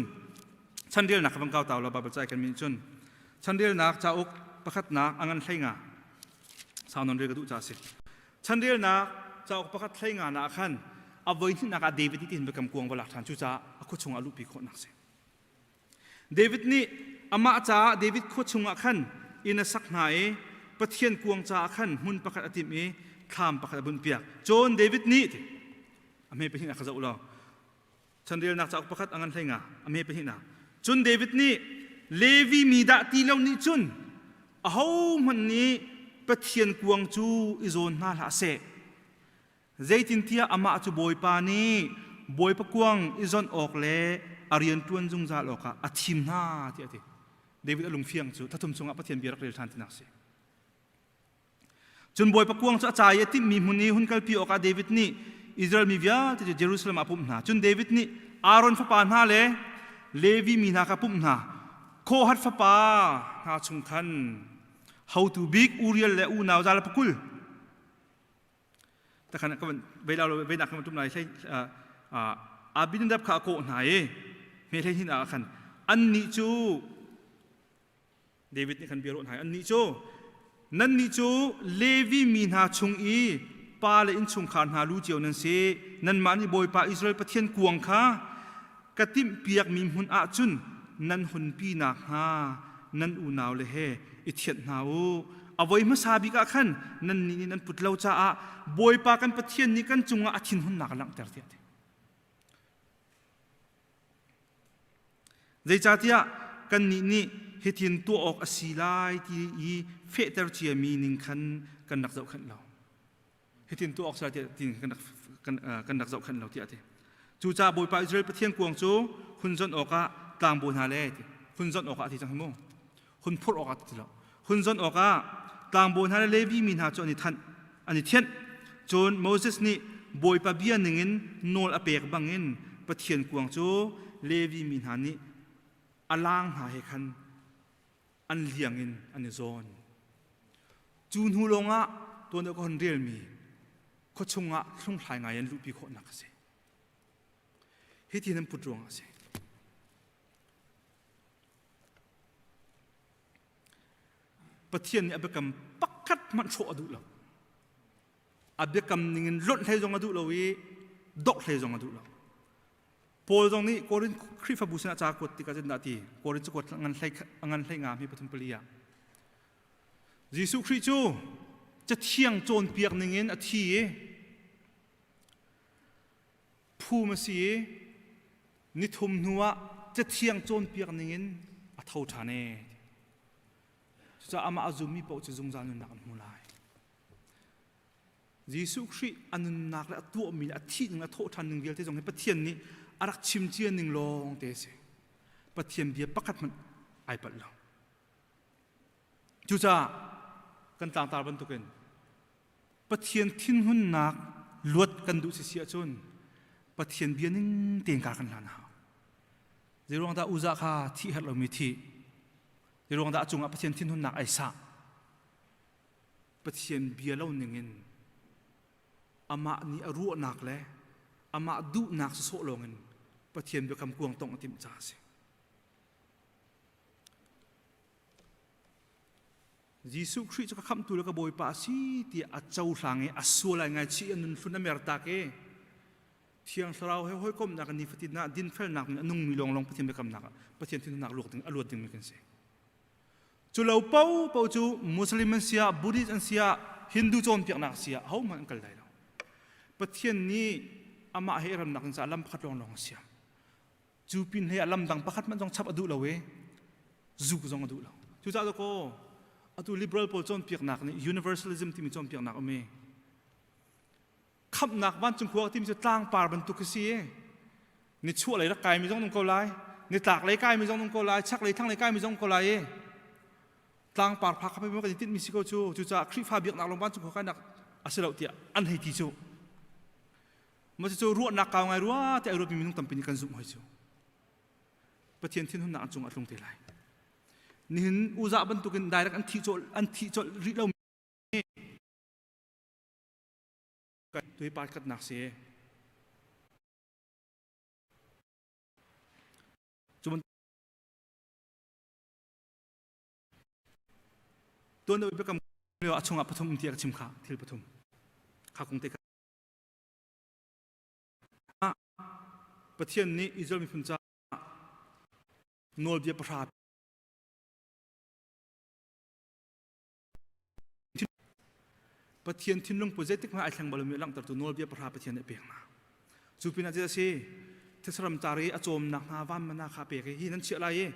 chanrelnak kha van kau tau lo Bible ca kan min cun chanrelnak cauk pakhatnak a ngan hlei nga sau non rel ka duh ca a si Chanrelnak cauk pakhat hlei nga na ah khan a voi hnihnak ah David nih tihin biakam kuang va lak ṭhan cucaah a khua chungah luhpi khawhnak si. David nih amah caah David khua chungah khan inn a sak hna i Pathian kuang caah khan hmun pakhat a timh i thlam pakhat a bunhpiak. Cun David nih ti a hme pahnih ah ka zoh law Chanrelnak cauk pakhat a ngan hlei nga a hme pahnihnak. Cun David nih Levi mi dah ti lo nih cun ahohmanh nih Pathian kuang cu i zawn hna hlah seh. Zeitintiah amah cu Bawipa nih Bawipa kuang i zawnh awk le a rian ṭuan zungzal awkah a thim hna tiah a ti. David a lungfiang cu thathum chungah Pathian bia rak rel ṭhan tinak a si. Cun Bawipa kuang cu a ca i a timhmi hmun i hun kalpi awkah David nih Israel mi vialte cu Jerusalem ah a pumh hna. Cun David nih Aaron fapa hna le Levi mi hna kha a pumh hna. Kohath fapa hna chung khan hotu bik Uriel le unau za le pakul takhan ka van veila lo venak kan tum lai hlei Abinadab kha a kawh hna i hme hlei hin ah khan annih cu David nih khan bia ruah hna i annih cu nannih cu Levi mi hna chung i pa le innchungkhar hna lu cio nan si. Nanmah nih Bawipa Israel Pathian kuang kha ka timhpiakmi hmun ah cun nan hunpi nakhnga nan unau le he i thianh hna u. A voi hmasa bik ah khan nannih nih nan put lo caah Bawipa kan Pathian nih kan cungah a thinhunnak a langhter tiah a ti. Zeicahtiah kannih nih hitin tuah awk a si lai ti i fehter ciami ning khan kan rak zohkhenh lo. Hitin tuah awk si lai ti kan rak, kan, kan rak zohkhenh lo tiah a ti. Cucaah Bawipa Israel Pathian kuang cu hun zonh awkah tlangbawi hna le hun zonh awkah a ti cang hi mu. Hun phurh awkah ti lo. Hun zonh awkah tlangbawi hna le Levi mi hna cu an i thanh, an i thianh. Cun Moses nih Bawipa bia ningin nawl a pek bangin Pathian kuang cu Levi mi hna nih a laang hna he khan an liang in an i zawn. Cu hnu lawngah tuan deuh ka hon relmi khuachung ah hlunghlai ngai an luhpi khawhnak a si. Hitin an put ruangah a si. Pathian nih a biakam pakhat hmanh hrawh a duh lo. A biakam ningin lonh hlei zong a duh lo i doh hlei zong a duh lo. Paul zong nih Korin Khrihfabu sinah ca kuat tikah zeitindah a ti? Korin cakuat ngan hlei ngan hlei nga mi pathum pali ah. Jesuh Khrih cu cathiang cawnpiak ningin a thi i phum a si i nithum hnuah cathiang cawnpiak ningin a tho ṭhan e. Cucaah amah a zummi paoh cu zungzal nunnak an hmu lai. Jesuh Khrih a nunnak le a tuahmi le a thih ning a thawh ṭhan ning vialte zong hi Pathian nih a rak chim cia ning lawng te a si. Pathian bia pakhat hmanh ai palh lo. Cucaah kan tlangtar bantukin Pathian thinhunnak luat kan duh si si ahcun Pathian bia ning tein kar kan hlan a hau. Zeiruang dah Uzah kha thih herh lomi thih? Zeiruang dah a cungah Pathian thinhunnak ai sah? Pathian bia lo ningin amah nih a ruahnak le amah duhnak sawsawh lawngin Pathian biakam kuang tongh a timh caah a si. Jesuh Khrih cu ka khamhtu le ka Bawipa a si tiah a cohlang i a sual ai ngaichih a nun hlun a mertak i Thiang Thlarau he hawikomhnak in nifatin ah dinfelnak in a nungmi lawnglawng Pathian biakamnak ah Pathian thinhunnak luak ding a luat dingmi kan si. Cu lo po po cu Muslim an siah, Buddhist an siah, Hindu cawnpiaknak siah hohmanh an kal lai lo. Pathian nih amah he ramnak in caah lam pakhat lawnglawng a siam. Cu pin hlei ah lam dang pakhat hmanh zong chap a duh lo i zuk zong a duh lo. Cucaah kaw atu liberal pawl cawnpiaknak nih universalism timi cawnpiaknak um i khamhnak vancung khua timi cu tlangpar bantuk khi si i nichuah lei rak kaimi zong nung ko lai nitlak lei kaimi zong nung ko lai chak lei thlang lei kaimi zong ko lai i tlangpar phak kha kan i tinhmi si ko cu cucaah Khrihfa biaknak lawng vancung khua kainak a si lo tiah an hei ti cu Maw cu ruahnak kau ngai rua tiah ruatmi minung tampi nih kan zumh hoi cu. Pathian thinhunnak an cungah a tlung te lai. Nihin uzah bantukin direct an thih cawlh an thih cawlh rih lo mi tui pat katnak si. Cu tuan deuh biakam lio a chungah pathum tiah ka chim kha thil pathum kha kong te kha Pathian nih Israel miphun caah nawlbia pahra Pathian thinlung pu zeitik hmanh ai thleng balomi langhtertu nawlbia pahra Pathian nih a pek hna. Cu pinah cu a si thesaram car i a cawmnak hna vanmana kha pek i hi nan chiah lai i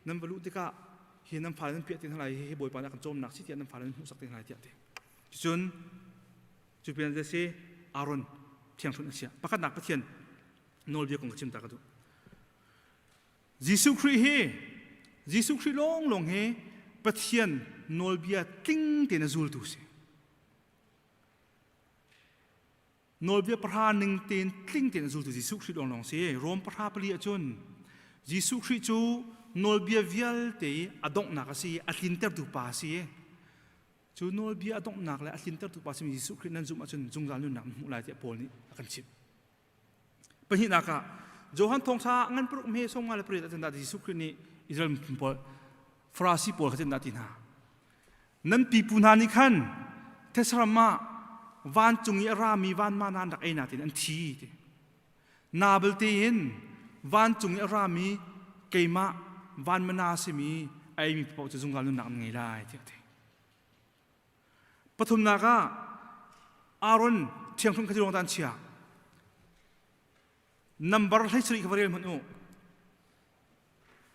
nan va luh tikah hi nan fale nan piah te hna lai hi Bawipa nih a kan cawmnak si tiah nan fale nan hmuhsak te hna lai tiah a ti. Cucun cu pinah a si Aaron thiangthunh a chiah. Pakhatnak Pathian nawlbia kong ka chim ta ka duh. Jesuh Khrih hi Jesuh Khrih lawnglawng hi Pathian nawlbia tling tein a zultu si. Nawlbia pahra ning tein tling tein a zultu Jesuh Khrih lawnglawng si. Rom pahra pali ahcun Jesuh Khrih cu nawlbia vialte i a donghnak a si i a tlintertu pa a si. Cu nawlbia a donghnak le a tlintertu pa simi Jesuh Khrih nan zumh ahcun zungzal nunnak nan hmuh lai tiah Paul nih a kan chimh. Pahnihnak ah Johan thawngṭha ngan paruk hme sawm nga le pariat ah Jesuh Khrih nih Israel miphun pawl Farasi pawl kha dah ti hna. Nan pipu hna nih khan Thesram ah Vancung i a rami van mana an rak ei natin an thi ti. Na belte in vancung i a rami keimah van mana simi a eimi paoh cu zungzal nunnak an ngei lai tiah a ti. Pathumnak ah Aaron thiangthunh kha ruang dah an chiah. Nambar 17 kha va rel hmanh u.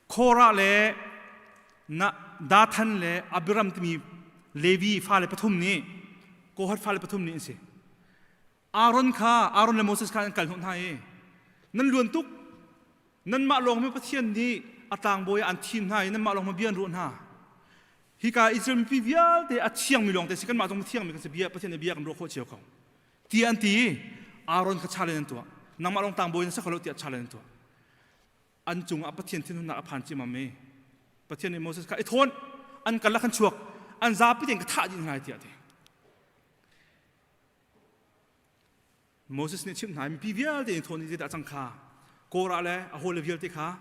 Korah le Dathan le Abiram timi Levi fale pathum nih Kohath fale pathum nih an si. Aaron kha Aaron le Moses kha an kal hnawh hna i nan luan tuk nanmah lawng mi Pathian nih a tlangbawi ah an thim hna i nanmah lawng ma bia an ruah hna. Hika Israel mipi vialte a thiangmi lawng te si kanmah zong thiangmi kan si bia Pathian nih bia kan ruah khawh cio ko. Tiah an ti i Aaron kha challenge an tuah. Nangmah lawng tlangbawi na si kho lo tiah challenge an tuah. An cungah Pathian thinhunnak a phan ciammam i Pathian nih Moses kha i thawn an kal ah khan chuak an zapi tein ka thah dih hna lai tiah a ti. Moses nih chimh hna mipi vialte in thawn zeidah cang kha Korah le a hawile vialte kha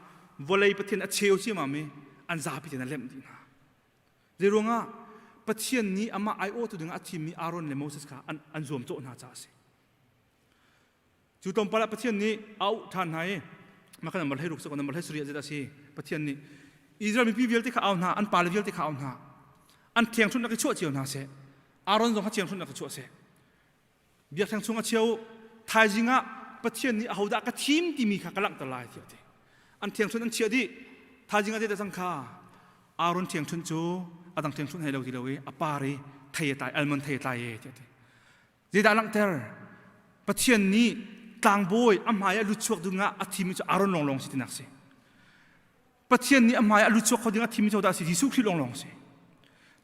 vawlei Pathian a cheu ciammam i an zapi tein a lemh dih hna. Zei ruangah Pathian nih amah aiawhtu dingah a thimmi Aaron le Moses kha an, an zuamcawh hna caah a si. Cu tlawmpal ah Pathian nih a auh ṭhan hna i mah kha nambar 16 sa nambar 17 zeidah a si Pathian nih Israel mipi vialte kha au hna an pale vialte kha au hna an thiangṭhunnak i chuah cio hna seh Aaron zong kha thiangṭhunnak i chuah seh biakṭheng chung a chia u thaizing ah Pathian nih ahodah ka thim timi kha ka langhter lai tiah a ti an thiangṭhunh an chiah dih thaizing ah zeidah cang kha Aaron thiangṭhunh cu a dang thiangṭhunh hei lo ti lo i a par i thei a tlai almond thei a tlai e tiah a ti Zeidah langhter? Pathian nih tlangbawi a hmai ah lutchuak ding ah a thimi cu Aaron lawnglawng si tinak si. Pathian nih a hmai ah lutchuak kho ding a thimi cu dah si Jesuh Khrih lawnglawng si.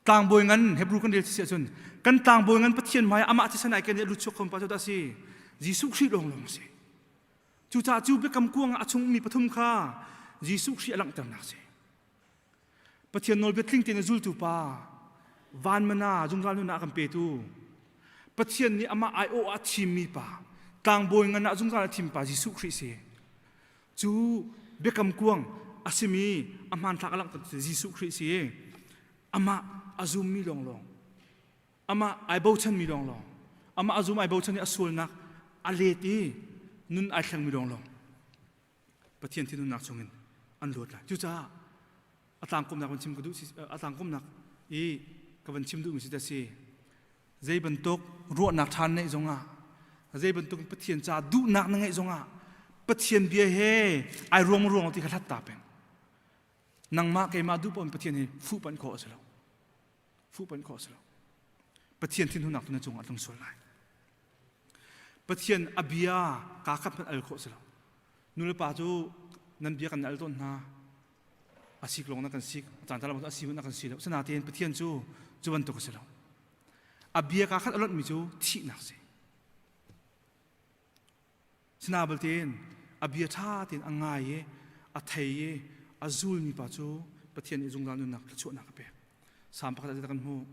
Tlangbawi ngan Hebrew kan rel si ahcun kan tlangbawi ngan Pathian hmai ah amah thisen ai ken i a lutchuak kho pa cu dah si Jesuh Khrih lawnglawng si. Cucaah cu biakam kuang ah a chung mi pathum kha Jesuh Khrih a langhternak si. Pathian nawlbia tling tein a zultu pa van mana zungzal nunnak a kan petu Pathian nih amah aiawh ah a thimmi pa tlangbawi ngan ah zungzal a thim pa Jesuh Khrih si cu biakam kuang a simi a hmanthlak a langhter Jesuh Khrih si amah a zummi lawnglawng amah ai bochanmi lawnglawng amah a zum ai bochan i a sualnak a let i nun ai thlengmi lawnglawng Pathian thinhunnak chungin an luat lai. Cucaah a tlangkomnak van chim ka duh a tlangkomnak i ka van chim duhmi si ta si zei bantuk ruahnak ṭha neih zongah zei bantuk Pathian ca duhnak na ngeih zongah Pathian bia he ai ruang ruang ti kha hlat ta peng nangmah keimah duh paoh in Pathian hi fuh panh khawh a si lo fuh panh khawh a si lo Pathian thinhunnak tu na cungah a tlung sual lai Pathian a bia kaa khat hmanh al khawh si lo. Nu le pa cu nan bia kan al tawn hna. A sik lawng na kan sik, a caan caan a si na kan si lo. Sinain Pathian cu cu bantuk a si lo. A bia kaa khat a lonhmi cu thihnak si. Sina baltein a bia ṭha tein a ngai i a thei i a zulmi pa cu Pathian nih zungzal nunnak thluachuahnak a pek. Salm pakhat ah kan hmuh.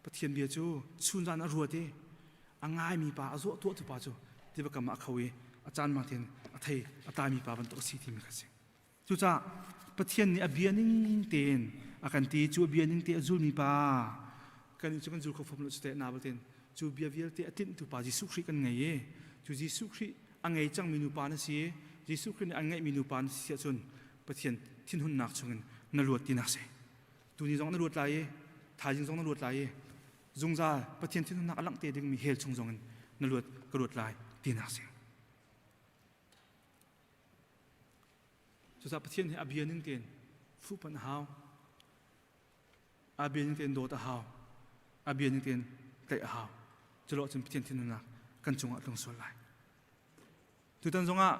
Pathian bia cu chunzan a ruat i a ngaimi pa a zuah tuahtu pa cu tiva kam ah a kho i a caan mang tein a thei a tlaimi pa bantuk a si timi kha a si. Cucaah Pathian nih a bia ning tein a kan ti cu a bia ning te a zulmi pa kan cu kan zul kho fom lo cu teh na tein cu bia vialte a tinhtu pa Jesuh Khrih kan ngei i cu Jesuh Khrih a ngei cangmi nupa na si i Jesuh Khrih nih an ngeihmi nupa na si ahcun Pathian thinhunnak chungin na luat tinak si tuni zong na luat lai i thaizing zong na luat lai i zungzal Pathian thinhunnak a langh te dingmi hell chung zongin na luat ka luat lai tinak si Cucaah Pathian hi a bia ning tein fuhpanh a hau. A bia ning tein dawt a hau. A bia ning tein tlaih a hau. Culo ahcun Pathian thinhunnak kan cungah a tlung sual lai. Tutan zongah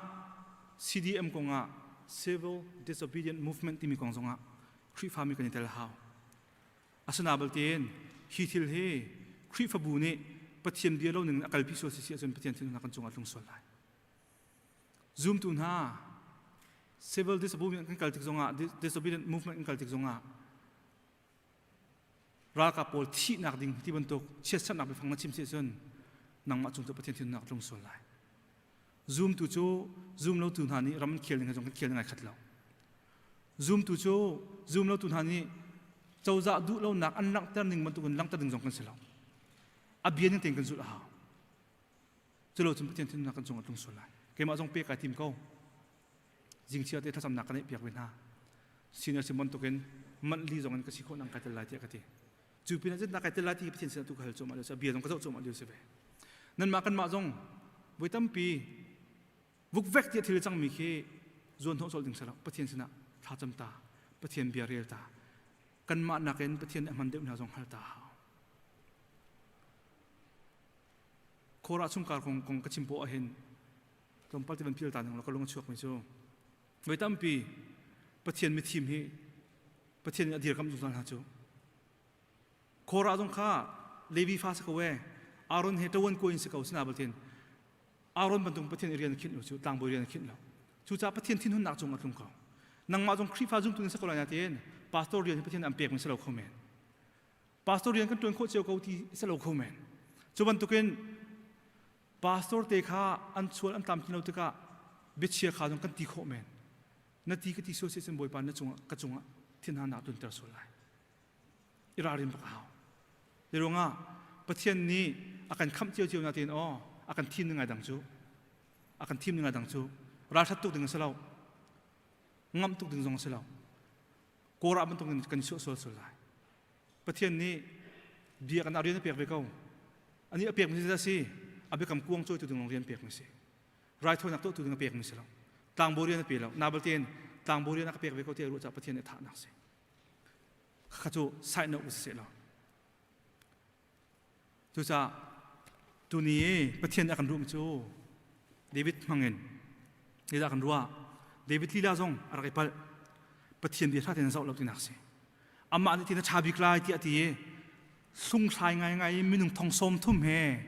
CDM kongah Civil Disobedient Movement timi kong zongah Khrihfami kan i tel a hau. Asina baltein hi thil hi Khrihfabu nih Pathian bia lo ning in a kalpi sual si si ahcun Pathian thinhunnak kan cungah a tlung sual lai. Zumtu hna civil disobedience kan kal tik zongah disobedient movement kan kal tik zongah ralkap pawl thihnak ding ti bantuk chiatserhnak biafang na chim si ahcun nangmah cung cu Pathian thinhunnak tlung sual lai. Zumtu cu zum lotu hna nih ram an khel ning he zong kan khel ning ai khat lo. Zumtu cu zum lotu hna nih cozah duh lonak an langhter ning bantuk in langhter ding zong kan si lo. A bia ning tein kan zulh a hau. Culo cun Pathian thinhunnak kan cungah tlung sual lai. Keimah zong pek kai tim ko. Zingchia te thlacamnak ka neih piak ve hna. Senior si bantukin manh li zong in ka si khawh nang kai tel lai tiah ka ti. Cu pin ah na kai tel lai ti Pathian sinah tu ka hal cuahmah lio si bia zong ka zoh cuahmah lio si ve. Nanmah kanmah zong voi tampi vukvek tiah thil cangmi khi zuan hnawh colh ding si lo. Pathian sinah thlacam ta, Pathian bia rel ta. Kanmah nakin Pathian nih a hman deuh hna zong hal ta hau. Khawrah chungkar kong kong ka chim poah ahhin tlawmpal ti van phil ta ning law ka lung a chuakmi cu voi tampi Pathian mithim hi Pathian nih a dirkamh zungzal hna cu Khawrah zong kha Levi fa si ko e Aaron he ṭawan ko in si ko sina baltin Aaron bantuk Pathian i rian a khinh lo cu tlangbawi rian a khinh lo cucaah Pathian thinhunnak cung a tlung ko nangmah zong Khrihfa zumtu na si ko lai na tiin pastor rian hi Pathian an pek mi si lo kho men Pastor rian kan ṭuan khawh cio ko ti si lo kho men. Cu bantukin pastor te kha an sual an tlamtlin lo tikah biachia kha zong kan ti khawh men. Na ti ka ti sual si cun Bawipa na cungah ka cungah thinhannak tlunter sual lai. I ralrin bak a hau. Hi ruangah Pathian nih a kan khamh cio cio na tein aw a kan thim ning ai dang cu a kan thim ning ai dang cu ralṭhat tuk ding a si lo ngamh tuk ding zong a si lo Kawrah bantuk in kan i suah sual sual lai. Pathian nih bia kan rian a pek ve ko. Ani a pek mi si si a biakam kuang cawitu ding lawng rian pek mi si. Raithawinak tuahtu ding a pek mi si lo. Tlangbawi rian a pe lo. Nabal tein tlangbawi rian a ka pek ve ko ti ruah caah Pathian nih a thahnak si. Kha cu side note si lo. Cucaah tuni i Pathian nih a kan ruahmi cu David hmangin zeidah a kan ruah? David lila zong a rak i palh. Pathian bia ṭha tein a zoh lo tinak si. Amah nih tin a ṭha bik lai tiah a ti i hlunghlai ngaingai in minung thong sawm thum he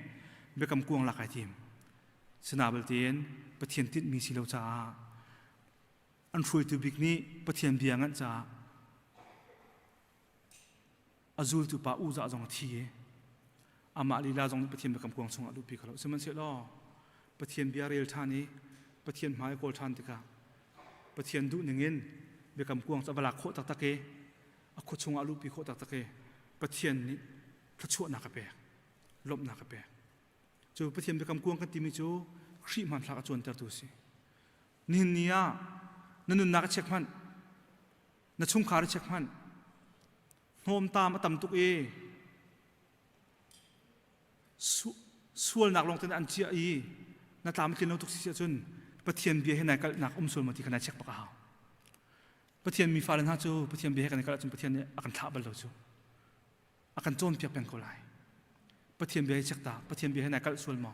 biakam kuang lak ai tim. Sina tein Pathian tinhmi si lo caah an hruaitu bik nih Pathian bia nganh caah A zultu pa Uzah zong a thi i amah lila zong nih Pathian biakam kuang chungah luhpi kho lo. Sihmanhsehlaw Pathian bia rel ṭhan i Pathian hmai kawl ṭhan tikah Pathian duh ningin biakam kuang cu a va lak khawh taktak i a khua chungah luhpi khawh taktak i Pathian nih thluachuahnak a pek, lawmhnak a pek. Cu Pathian biakam kuang kan timi cu Khrih hmanthlak a cuantertu a si. Nihin ni ah na nunnak a check hmanh Na chungkhar i check hmanh. Hnawmtam a tam tuk i sualnak lawng te an chiah i na tlam a tlin lo tuk si ahcun Pathian bia he nai kalhnak um sual maw ti kha nai check bak a hau. Pathian mi fale hna cu Pathian bia he kan i kalh ahcun Pathian nih a kan thlah bal lo cu. A kan cawnpiak peng ko lai. Pathian bia he check ta, Pathian bia he nai kalh sual maw?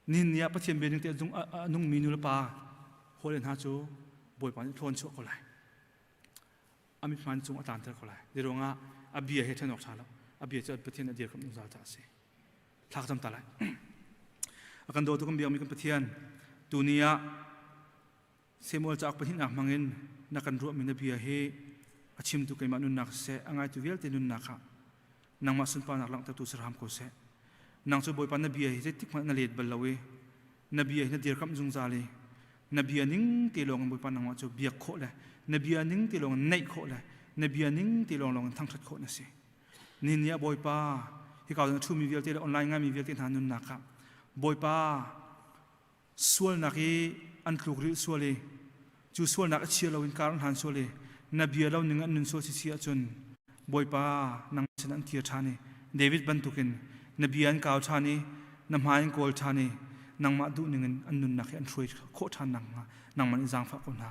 Nihin ni ah Pathian bia ning te a nungmi nu le pa hawile hna cu Bawipa nih thlawn chuah ko lai. A mithman cung a tlanter ko lai. Zei ruangah a bia he ṭhen awk ṭha lo. A bia cu Pathian a dirkamh zungzal caah a si. Thla ka cam ta lai. A kan dawtu kan biakmi kan Pathian, tuni ah Samuel cauk pahnihnak hmangin na kan ruahmi na bia hi a chimtu keimah nunnak siseh, a ngaitu vialte nunnak ah nangmah sunparnak langhtertu si hram ko seh. Nang cu Bawipa na bia hi zeitik hmanh na let bal lo i na bia hi na dirkamh zungzal i na bia ning te lawng in Bawipa nangmah cu biak khawh le na bia ning te lawng in naih khawh le na bia ning te lawng lawng in thangṭhat khawh na si. Nihin ni ah Bawipa hika na ṭhumi vialte le online ngaimi vialte hna nunnak ah Bawipa sualnak i an tlukrilh sual i cu sualnak a chia loin kar an hlan sual i na bia lo ning an nun sual si si ahcun Bawipa nang sin an kir ṭhan i David bantukin na bia an kau ṭhan i na hmai an kawl ṭhan i nangmah duh ning in an nunnak hi an hruai khawh ṭhan nakhnga nangmah nih zaangfah ko hna.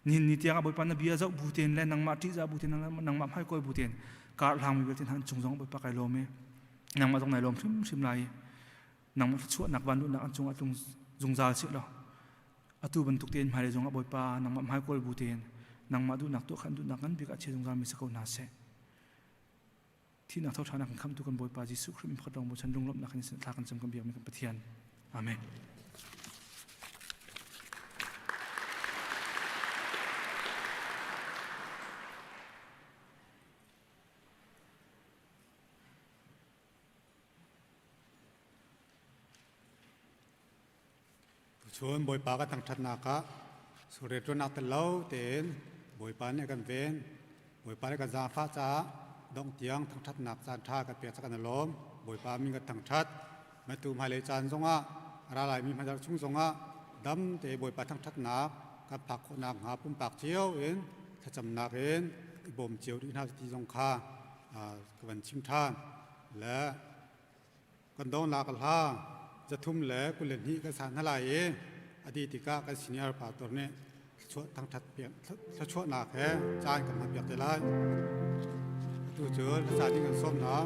Nihin ni tiangah Bawipa na bia zoh bu tein le nangmah ṭihzah bu tein nangmah hmai kawl bu tein kar hlangmi vialte hna an cung zong Bawipa kai lawm i nangmah zong nai lawm hrimhrim lai i nangmah thluachuahnak vanluhnak an cungah tlung zungzal seh law atu bantuk tein hmailei zongah Bawipa nangmah hmaikawl bu tein nangmah duhnak tuah khan duhnak ngan bik ah chia zungzal mi si ko hna seh. Thihnak thoṭhanak kan khamtu kan Bawipa Jesuh Khrih min pakhat lawng bochan lunglawmhnak in thla kan cam kan biakmi kan Pathian. Amen. Tuchun Bawipa ka thangṭhatnak ah sure ṭuannak tel lo tein Bawipa nih a kan ven. Bawipa nih kan zaangfah caah dongh tiang thangṭhatnak caan ṭha kan pek ca kan i lawm. Bawipa min kan thangṭhat. Matu hmailei caan zongah ra laimi hmazar chung zongah dam te Bawipa thangṭhatnak kan phak khawhnak hnga pumpak cio in thlacamnak in i bawm cio rih hna ti zong kha ka van chim ṭhan. Le kan dongnak hla 322 kan sa hna lai i a dih tikah kan senior pastor nih thluachuah thangṭhat piak thluachuahnak he caan kan hman piak te lai. Atu cu hla ding kan sawm hna.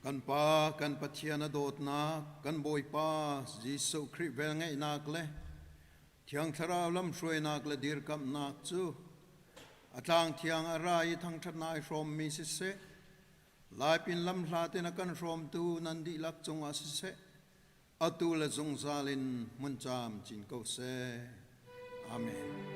Kan Pa, kan Pathian a dawtnak, kan Bawipa Jesuh Khrih velngeihnak le Thiang Thlarau lamhruainak le dirkamhnak cu a tlang thiang a ra i thangṭhatnak i hrawmmi siseh, laipin lamhlat in a kan hrawmtu nan dihlak cungah siseh, atu le zungzal in hmun camcin ko seh. Amen.